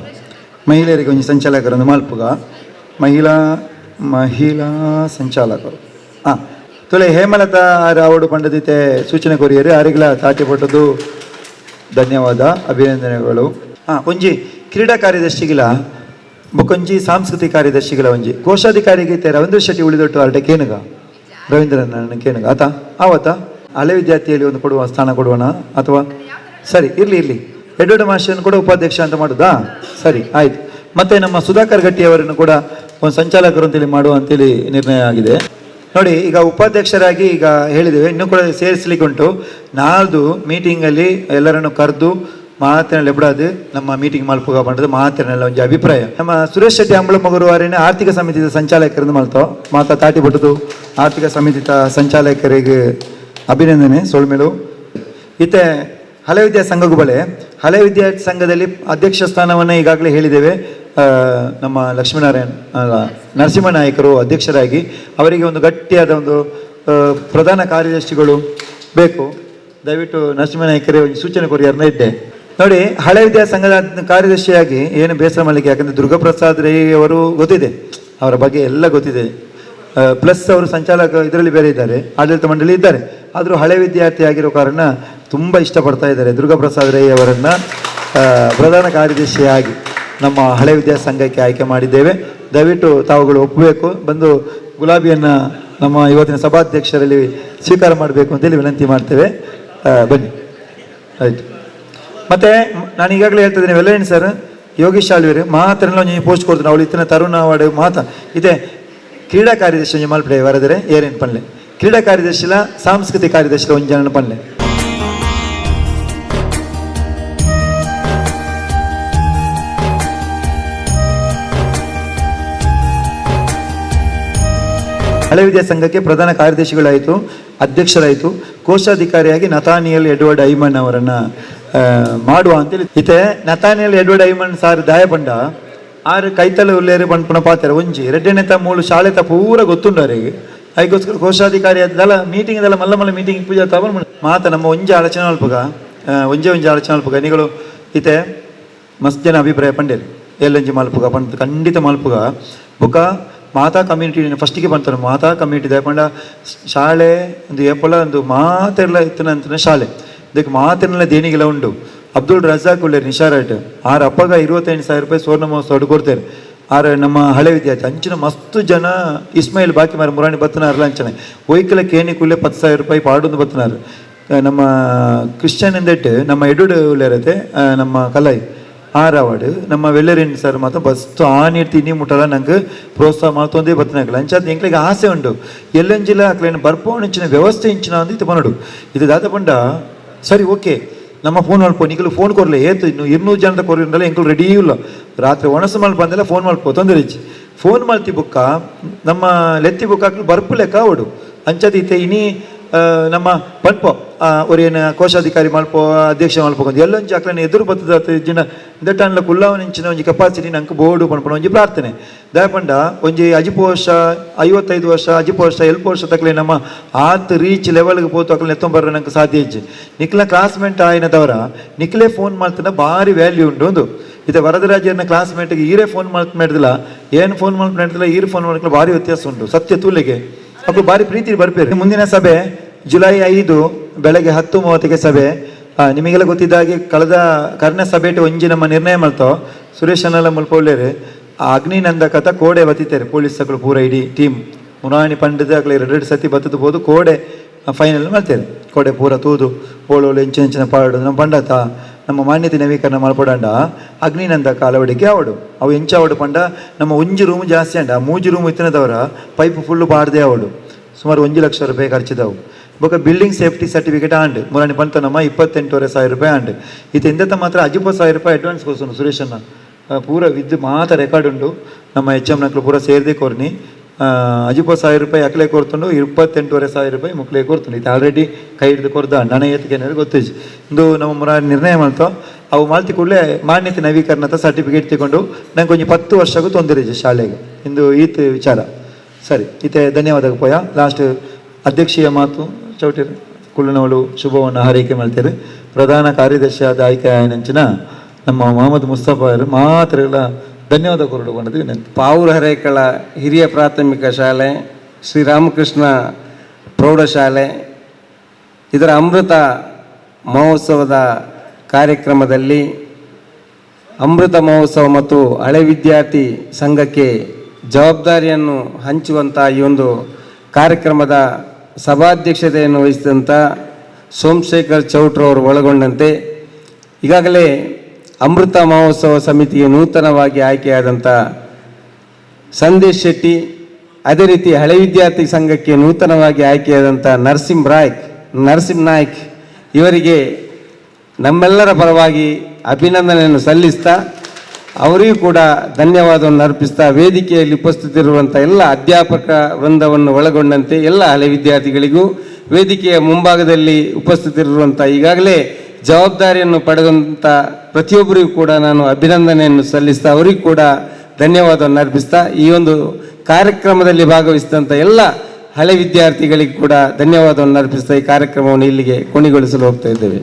ಮಹಿಳೆಯರಿಗೆ ಒಂಜಿ ಸಂಚಾಲಕರು ಒಂದು ಮಲ್ಪುಗ, ಮಹಿಳಾ ಮಹಿಳಾ ಸಂಚಾಲಕರು ಹಾಂ ತುಲೆ ಹೇಮಲತಾ ರಾವಡು ಪಂಡದಿತೆ ಸೂಚನೆ ಕೊರಿಯರು ಆರಿಗ್ಲ ತಾಟಿ ಪಟ್ಟದ್ದು ಧನ್ಯವಾದ ಅಭಿನಂದನೆಗಳು. ಹಾಂ ಒಂಜಿ ಕ್ರೀಡಾ ಕಾರ್ಯದರ್ಶಿಗಿಲ ಬೊಕೊಂಜಿ ಸಾಂಸ್ಕೃತಿಕ ಕಾರ್ಯದರ್ಶಿಗಳ ಒಂಜಿ ಕೋಶಾಧಿಕಾರಿಗೆ ರವೀಂದ್ರ ಶೆಟ್ಟಿ ಉಳಿದೊಟ್ಟು ಅರಟೆ ಕೇನುಗ ರವೀಂದ್ರನ ಕೇನುಗ ಆತ ಆವತ್ತ ಹಳೆ ವಿದ್ಯಾರ್ಥಿಯಲ್ಲಿ ಒಂದು ಕೊಡುವ ಸ್ಥಾನ ಕೊಡುವಣ ಅಥವಾ ಸರಿ ಇರಲಿ ಇರಲಿ ಎಡ್ವರ್ಡ್ ಮಾಸ್ಟರ್ನ ಕೂಡ ಉಪಾಧ್ಯಕ್ಷ ಅಂತ ಮಾಡುದಾ? ಸರಿ ಆಯಿತು. ಮತ್ತೆ ನಮ್ಮ ಸುಧಾಕರ್ ಗಟ್ಟಿ ಅವರನ್ನು ಕೂಡ ಒಂದು ಸಂಚಾಲಕರು ಅಂತೇಳಿ ಮಾಡುವ ಅಂತೇಳಿ ನಿರ್ಣಯ ಆಗಿದೆ. ನೋಡಿ ಈಗ ಉಪಾಧ್ಯಕ್ಷರಾಗಿ ಈಗ ಹೇಳಿದ್ದೇವೆ, ಇನ್ನೂ ಕೂಡ ಸೇರಿಸಲಿಕ್ಕೆ ಉಂಟು. ನಾಳ್ದು ಮೀಟಿಂಗಲ್ಲಿ ಎಲ್ಲರನ್ನು ಕರೆದು ಮಾತಿನಲ್ಲಿ ಎಬ್ಬಡಾದು ನಮ್ಮ ಮೀಟಿಂಗ್ ಮಲ್ಪುಗ ಪಂಡದು ಮಾತಿನೆಲ್ಲ ಒಂಜಿ ಅಭಿಪ್ರಾಯ. ನಮ್ಮ ಸುರೇಶ್ ಶೆಟ್ಟಿ ಅಂಬಳಮಗುರು ಅವರೇನೆ ಆರ್ಥಿಕ ಸಮಿತಿಯ ಸಂಚಾಲಕರನ್ನು ಮಲ್ತೋ ಮಾತಾ ತಾಟಿ ಬಿಟ್ಟದು ಆರ್ಥಿಕ ಸಮಿತಿಯ ಸಂಚಾಲಕರಿಗೆ ಅಭಿನಂದನೆ ಸೊಳ್ಮೆಳು. ಇತ್ತೆ ಹಳೆ ವಿದ್ಯಾ ಸಂಘಕ್ಕೂ ಬಳೆ ಹಳೆ ವಿದ್ಯಾರ್ಥಿ ಸಂಘದಲ್ಲಿ ಅಧ್ಯಕ್ಷ ಸ್ಥಾನವನ್ನು ಈಗಾಗಲೇ ಹೇಳಿದ್ದೇವೆ. ನಮ್ಮ ಲಕ್ಷ್ಮೀನಾರಾಯಣ್ ಅಲ್ಲ ನರಸಿಂಹನಾಯಕರು ಅಧ್ಯಕ್ಷರಾಗಿ ಅವರಿಗೆ ಒಂದು ಗಟ್ಟಿಯಾದ ಒಂದು ಪ್ರಧಾನ ಕಾರ್ಯದರ್ಶಿಗಳು ಬೇಕು. ದಯವಿಟ್ಟು ನರಸಿಂಹನಾಯಕರೇ ಒಂದು ಸೂಚನೆ ಕೊರಿಯರ್ನ ಇದ್ದೆ. ನೋಡಿ ಹಳೆ ವಿದ್ಯಾ ಸಂಘದ ಕಾರ್ಯದರ್ಶಿಯಾಗಿ ಏನು ಬೇಸರ ಮಾಡಲಿಕ್ಕೆ, ಯಾಕಂದರೆ ದುರ್ಗಾಪ್ರಸಾದ್ ರೈ ಅವರು ಗೊತ್ತಿದೆ, ಅವರ ಬಗ್ಗೆ ಎಲ್ಲ ಗೊತ್ತಿದೆ. ಪ್ಲಸ್ ಅವರು ಸಂಚಾಲಕ ಇದರಲ್ಲಿ ಬೇರೆ ಇದ್ದಾರೆ, ಆಡಳಿತ ಮಂಡಳಿ ಇದ್ದಾರೆ. ಆದರೂ ಹಳೆ ವಿದ್ಯಾರ್ಥಿ ಆಗಿರೋ ಕಾರಣ ತುಂಬ ಇಷ್ಟಪಡ್ತಾ ಇದ್ದಾರೆ ದುರ್ಗಾಪ್ರಸಾದ್ ರೈ ಅವರನ್ನು ಪ್ರಧಾನ ಕಾರ್ಯದರ್ಶಿಯಾಗಿ ನಮ್ಮ ಹಳೆ ವಿದ್ಯಾ ಸಂಘಕ್ಕೆ ಆಯ್ಕೆ ಮಾಡಿದ್ದೇವೆ. ದಯವಿಟ್ಟು ತಾವುಗಳು ಒಪ್ಪಬೇಕು, ಬಂದು ಗುಲಾಬಿಯನ್ನು ನಮ್ಮ ಇವತ್ತಿನ ಸಭಾಧ್ಯಕ್ಷರಲ್ಲಿ ಸ್ವೀಕಾರ ಮಾಡಬೇಕು ಅಂತೇಳಿ ವಿನಂತಿ ಮಾಡ್ತೇವೆ. ಬನ್ನಿ ಆಯಿತು. ಮತ್ತು ನಾನು ಈಗಾಗಲೇ ಹೇಳ್ತಾ ಇದ್ದೇನೆ ವೆಲ್ಲಣ್ಣ ಸರ್, ಯೋಗೇಶ್ ಆಳ್ವೇರು ಮಾತ್ರ ನೀವು ಪೋಸ್ಟ್ ಕೊಡ್ತೀನಿ ಅವಳು ಇತ್ತಿನ ತರುಣ ಅವಾರ್ಡ್ ಮಾತಾ ಇದೆ. ಕ್ರೀಡಾ ಕಾರ್ಯದರ್ಶಿ ಮಲ್ಪಡೆ ವರದರೆ ಏರೇನು ಪನ್ಲೆ ಕ್ರೀಡಾ ಕಾರ್ಯದರ್ಶಿಲ ಸಾಂಸ್ಕೃತಿಕ ಕಾರ್ಯದರ್ಶಿಲ ಒಂದು ಜನ ಪನ್ಲೆ. ಹಳೆ ವಿದ್ಯಾ ಸಂಘಕ್ಕೆ ಪ್ರಧಾನ ಕಾರ್ಯದರ್ಶಿಗಳಾಯಿತು, ಅಧ್ಯಕ್ಷರಾಯಿತು, ಕೋಶಾಧಿಕಾರಿಯಾಗಿ ನಥಾನಿಯಲ್ ಎಡ್ವರ್ಡ್ ಐಮನ್ ಅವರನ್ನು ಮಾಡುವ ಅಂತೇಳಿ. ಇತ್ತೆ ನಥಾನಿಯಲ್ Edward Ayman sir ದಾಯ ಪಂಡ ಆರು ಕೈತಲ ಉಲ್ಲೇರು ಪಣ್ಪುನ ಪಾತ್ರ ಒಂಜಿ ರೆಡ್ಡನೆತ ಮೂಲು ಶಾಲೆ ತ ಪೂರ ಗೊತ್ತುಂಡು ಅವರಿಗೆ. ಅದಕ್ಕೋಸ್ಕರ ಕೋಶಾಧಿಕಾರಿ ಅದೆಲ್ಲ ಮೀಟಿಂಗ್ ಅದೆಲ್ಲ ಮಲ್ಲ ಮಲ್ಲ ಮೀಟಿಂಗ್ ಪೂಜೆ ತಾವ ಮಾತ ನಮ್ಮ ಒಂಜಿ ಆಲೋಚನೆ ಅಲ್ಪಗ ಒಂಜೆ ಒಂಜಿ ಆಲೋಚನೆ ಅಲ್ಪಗ ನಿಗಳು ಇತ್ತೆ ಮಸ್ತ್ ಜನ ಅಭಿಪ್ರಾಯ ಪಂಡೇರಿ ಎಲ್ಲಂಜಿ ಮಲ್ಪುಗ ಪಂಡ್ ಖಂಡಿತ ಮಲ್ಪುಗ ಬುಕ್ಕ ಮಾತಾ ಕಮ್ಯುನಿಟಿ ಫಸ್ಟಿಗೆ ಬಂತಾರೆ ಮಾತಾ ಕಮ್ಯುನಿಟಿ ದಾಯಪಂಡ ಶಾಲೆ ಒಂದು ಏಪಲ ಒಂದು ಮಾತೆಲ್ಲ ಇತ್ತನಂತನ ಶಾಲೆ ಇದಕ್ಕೆ ಮಾತಿನೆಲ್ಲ ದೇಣಿಗೆಲ್ಲ ಉಂಡು. ಅಬ್ದುಲ್ ರಜಾಕ್ ಉಳ್ಳೇರು ನಿಶಾರಾಟ್ ಆರು ಅಪ್ಪಗ 25,000 ರೂಪಾಯಿ ಸುವರ್ಣ ಮಹೋತ್ಸವ ಕೊಡ್ತಾರೆ. ಆರು ನಮ್ಮ ಹಳೆ ವಿದ್ಯಾರ್ಥಿ ಅಂಚಿನ ಮಸ್ತು ಜನ ಇಸ್ಮಾಯಿಲ್ ಬಾಕಿ ಮಾರ ಮುರಾಣಿ ಬತ್ತನಾರಲ್ಲ ಅಂಚನೆ ಒಯ್ಕಲ ಕೇಣಿ ಕುಲ್ಲೆ 10,000 ರೂಪಾಯಿ ಪಾಡೊಂದು ಬತ್ತನಾರು. ನಮ್ಮ ಕ್ರಿಶ್ಚಿಯನ್ ಎಂದೆಟ್ಟು ನಮ್ಮ ಎಡುಡು ಉಳ್ಳೇರತೆ ನಮ್ಮ ಕಲಾಯಿ ಆರ್ ಅವಾರ್ಡ್ ನಮ್ಮ ವೆಲ್ಲರಿನ್ ಸರ್ ಮಾತ್ರ ಬಸ್ತು ಆ ನೀರು ತಿನ್ನಿ ಮುಟ್ಟಲ್ಲ ನಂಗೆ ಪ್ರೋತ್ಸಾಹ ಮಾಡ್ತೊಂದೇ ಬತ್ತನಾಗಲ್ಲ ಅಂಚಾದ ಎಂಕ್ಲಿಗೆ ಆಸೆ ಉಂಟು ಎಲ್ಲಂಜಿಲ್ಲ ಅಕ್ಲೇನು ಬರ್ಪೋಣಿಂಚಿನ ವ್ಯವಸ್ಥೆ ಇಂಚಿನ ಅಂದು ಇದು ಪನಡು ಇದು ದಾತ ಪಂಡ ಸರಿ ಓಕೆ ನಮ್ಮ ಫೋನ್ ಮಲ್ಪೋ ನಿಕಲು ಫೋನ್ ಕೊರಲೆ ಏತು ಇನ್ನು 200 ಜನದ ಕೊರಿಂದಲ್ಲ ಎಂಕಲು ರೆಡಿ ಇಲ್ಲ ರಾತ್ರಿ ಒಣಸು ಮಲ್ಪ ಅಂದೆಲ್ಲ ಫೋನ್ ಮಲ್ಪೋ ತೊಂದರೆ ಇಚ್ಚಿ ಫೋನ್ ಮಲ್ತಿ ಬುಕ್ಕ ನಮ್ಮ ಲೆತ್ತಿ ಬುಕ್ಕ ಹಾಕಲು ಬರ್ಪು ಲೆಕ್ಕ ಅವಡು ಅಂಚದ ಇತ್ತೆ ಇನಿ ನಮ್ಮ ಪನ್ಪೋ ಒರೇನು ಕೋಶಾಧಿಕಾರಿ ಮಲ್ಪೋ ಅಧ್ಯಕ್ಷ ಮಲ್ಪೋ ಎಲ್ಲೊಂಜಿ ಅಕ್ಲನ ಎದುರು ಬತ್ತದ ಜಿನ ದಟ್ಟನ್ಲ ಕುಲ್ಲಾವನಿಂಚಿನ ಒಂಜಿ ಕೆಪಾಸಿಟಿ ನಂಗೆ ಬೋರ್ಡು ಪನ್ಪನ ಒಂಜಿ ಪ್ರಾರ್ಥನೆ ದಯಪಂಡ ಒಂಜಿ ಅಜಿಪು ವರ್ಷ 55 ವರ್ಷ ಅಜಿಪು ವರ್ಷ ಎಲ್ಪ ವರ್ಷ ತಕ್ಲೆ ನಮ್ಮ ಆತ್ ರೀಚ್ ಲೆವೆಲ್ಗೆ ಪೋತು ಅಕ್ಲೆ ಎತ್ತೊಂಬರ ನಂಗೆ ಸಾಧ್ಯ ಇಜ್ಜಿ ನಿಕ್ಲ ಕ್ಲಾಸ್ಮೇಟ್ ಆಯ್ನದವರ ನಿಕ್ಲೆ ಫೋನ್ ಮಾಡ್ತಾನೆ ಭಾರಿ ವ್ಯಾಲ್ಯೂ ಉಂಟು ಒಂದು ಇದು ವರದರಾಜನ ಕ್ಲಾಸ್ಮೇಟ್ಗೆ ಈರೇ ಫೋನ್ ಮಾಡ್ತಿಲ್ಲ ಏನು ಫೋನ್ ಮಾಡ್ತಿಲ್ಲ ಈರು ಫೋನ್ ಮಾಡ್ಲಿಕ್ಕೆ ಭಾರಿ ವ್ಯತ್ಯಾಸ ಉಂಟು ಸತ್ಯ ತೂಲೆಗೆ ಅప్పుడు ಭಾರಿ ಪ್ರೀತಿ ಬರ್ಪೇರು. ಮುಂದಿನ ಸಭೆ ಜುಲೈ 5 ಬೆಳಗ್ಗೆ 10:30ಕ್ಕೆ ಸಭೆ. ನಿಮಗೆಲ್ಲ ಗೊತ್ತಿದ್ದ ಹಾಗೆ ಕಳೆದ ಕರ್ಣ ಸಭೆಟ್ ಒಂಜಿ ನಮ್ಮ ನಿರ್ಣಯ ಮಾಡ್ತಾವ ಸುರೇಶನೆಲ್ಲ ಮುಲ್ಪ ಉಳ್ಳೇರು ಅಗ್ನಿನಂದಕತ ಕೋಡೆ ಬತ್ತಿತ್ತಾರೆ ಪೊಲೀಸ್ ಪೂರ ಇಡೀ ಟೀಮ್ ಮುರಾಣಿ ಪಂಡದ ಅಕ್ಲೆ ಎರಡು ಸತಿ ಬತ್ತದ ಬೋದು ಕೋಡೆ ಫೈನಲ್ ಮಾಡ್ತೇವೆ ಕೋಡೆ ಪೂರ ತೂದು ಓಳೋಳು ಎಂಚಿನ ಎಂಚಿನ ಪಾಡು ನಮ್ಮ ಪಂಡತ ನಮ್ಮ ಮಾನ್ಯತೆ ನವೀಕರಣ ಮಲ್ಪಡಂಡ ಅಗ್ನಿನಂದಕ ಅಳವಡಿಕೆ ಅವಡು ಅವು ಎಂಚ ಅವಡು ಪಂಡ ನಮ್ಮ ಒಂಜಿ ರೂಮ್ ಜಾಸ್ತಿ ಅಂಡ ಮೂಜಿ ರೂಮ್ ಇತ್ತಿನದವರ ಪೈಪ್ ಫುಲ್ಲು ಪಾಡದೆ ಅವಡು ಸುಮಾರು 1 ಲಕ್ಷ ರೂಪಾಯಿ ಖರ್ಚಿದವು. ಬೊಕ building safety certificate and ಮುರಾಣಿ ಪಂತ ನಮ್ಮ 28,500 ರೂಪಾಯಿ ಆಂಡ್ ಇದು ಎಂದತ್ತ ಮಾತ್ರ 50,000 ರೂಪಾಯಿ ಅಡ್ವಾನ್ಸ್ ಕೋಸನು ಸುರೇಶನ್ನ ಪೂರ ವಿದ್ ಮಾತ್ರ ರೆಕಾರ್ಡ್ ಉಂಡು ನಮ್ಮ ಎಚ್ ಎಮ್ ನಕ್ಲು ಪೂರ ಸೇರಿದೆ ಕೋರ್ನಿ 50,000 ರೂಪಾಯಿ ಅಕ್ಲೆ ಕೊರ್ತುಂಡು 28,500 ರೂಪಾಯಿ ಮುಕ್ಲೆ ಕೊರ್ತುಂಡು ಇದು ಆಲ್ರೆಡಿ ಕೈ ಹಿಡಿದು ಕೊರ್ದ ನನ್ನ ಏತಕ್ಕೆ ಗೊತ್ತಿಜ್ ಇಂದು ನಮ್ಮ ಮುರ ನಿರ್ಣಯ ಮಾಡ್ತಾವ ಅವು ಮಾಲ್ತಿ ಕೂಡಲೇ ಮಾನ್ಯತೆ ನವೀಕರಣದ ಸರ್ಟಿಫಿಕೇಟ್ ತಗೊಂಡು ನಂಗೆ ಒಂಜಿ 10 ವರ್ಷಕ್ಕೂ ತೊಂದರೆ ಇದೆ ಶಾಲೆಗೆ ಇಂದು ಈತ ವಿಚಾರ. ಸರಿ ಈತೆ ಧನ್ಯವಾದ ಪೋಯ. ಲಾಸ್ಟ್ ಅಧ್ಯಕ್ಷೀಯ ಮಾತು ಚೌಟಿರು ಕುಳ್ಳನವಳು ಶುಭವನ್ನು ಹಾರೈಕೆ ಮಾಡ್ತಾರೆ. ಪ್ರಧಾನ ಕಾರ್ಯದರ್ಶಿಯಾದ ಆಯ್ಕೆ ಆಯನಂಚಿನ ನಮ್ಮ ಮೊಹಮ್ಮದ್ ಮುಸ್ತಫಾ ಅವರು ಮಾತ್ರ ಎಲ್ಲ ಧನ್ಯವಾದ ಕೊರಡುಕೊಂಡದ್ದು ವಿನಂತಿ. ಪಾವೂರು ಹರೇಕಳ ಹಿರಿಯ ಪ್ರಾಥಮಿಕ ಶಾಲೆ, ಶ್ರೀರಾಮಕೃಷ್ಣ ಪ್ರೌಢಶಾಲೆ ಇದರ ಅಮೃತ ಮಹೋತ್ಸವದ ಕಾರ್ಯಕ್ರಮದಲ್ಲಿ ಅಮೃತ ಮಹೋತ್ಸವ ಮತ್ತು ಹಳೆ ವಿದ್ಯಾರ್ಥಿ ಸಂಘಕ್ಕೆ ಜವಾಬ್ದಾರಿಯನ್ನು ಹಂಚುವಂಥ ಈ ಒಂದು ಕಾರ್ಯಕ್ರಮದ ಸಭಾಧ್ಯಕ್ಷತೆಯನ್ನು ವಹಿಸಿದಂಥ ಸೋಮಶೇಖರ್ ಚೌಟ್ರವರು ಒಳಗೊಂಡಂತೆ, ಈಗಾಗಲೇ ಅಮೃತ ಮಹೋತ್ಸವ ಸಮಿತಿಗೆ ನೂತನವಾಗಿ ಆಯ್ಕೆಯಾದಂಥ ಸಂದೇಶ್ ಶೆಟ್ಟಿ, ಅದೇ ರೀತಿ ಹಳೆ ವಿದ್ಯಾರ್ಥಿ ಸಂಘಕ್ಕೆ ನೂತನವಾಗಿ ಆಯ್ಕೆಯಾದಂಥ ನರಸಿಂಹ ನಾಯ್ಕ್ ಇವರಿಗೆ ನಮ್ಮೆಲ್ಲರ ಪರವಾಗಿ ಅಭಿನಂದನೆಯನ್ನು ಸಲ್ಲಿಸ್ತಾ, ಅವರಿಗೂ ಕೂಡ ಧನ್ಯವಾದವನ್ನು ಅರ್ಪಿಸ್ತಾ, ವೇದಿಕೆಯಲ್ಲಿ ಉಪಸ್ಥಿತರಿರುವಂಥ ಎಲ್ಲ ಅಧ್ಯಾಪಕ ವೃಂದವನ್ನು ಒಳಗೊಂಡಂತೆ ಎಲ್ಲ ಹಳೆ ವಿದ್ಯಾರ್ಥಿಗಳಿಗೂ, ವೇದಿಕೆಯ ಮುಂಭಾಗದಲ್ಲಿ ಉಪಸ್ಥಿತರಿರುವಂಥ ಈಗಾಗಲೇ ಜವಾಬ್ದಾರಿಯನ್ನು ಪಡೆದಂಥ ಪ್ರತಿಯೊಬ್ಬರಿಗೂ ಕೂಡ ನಾನು ಅಭಿನಂದನೆಯನ್ನು ಸಲ್ಲಿಸ್ತಾ, ಅವರಿಗೂ ಕೂಡ ಧನ್ಯವಾದವನ್ನು ಅರ್ಪಿಸ್ತಾ, ಈ ಒಂದು ಕಾರ್ಯಕ್ರಮದಲ್ಲಿ ಭಾಗವಹಿಸಿದಂಥ ಎಲ್ಲ ಹಳೆ ವಿದ್ಯಾರ್ಥಿಗಳಿಗೂ ಕೂಡ ಧನ್ಯವಾದವನ್ನು ಅರ್ಪಿಸ್ತಾ ಈ ಕಾರ್ಯಕ್ರಮವನ್ನು ಇಲ್ಲಿಗೆ ಕೊನೆಗೊಳಿಸಲು ಹೋಗ್ತಾ ಇದ್ದೇವೆ.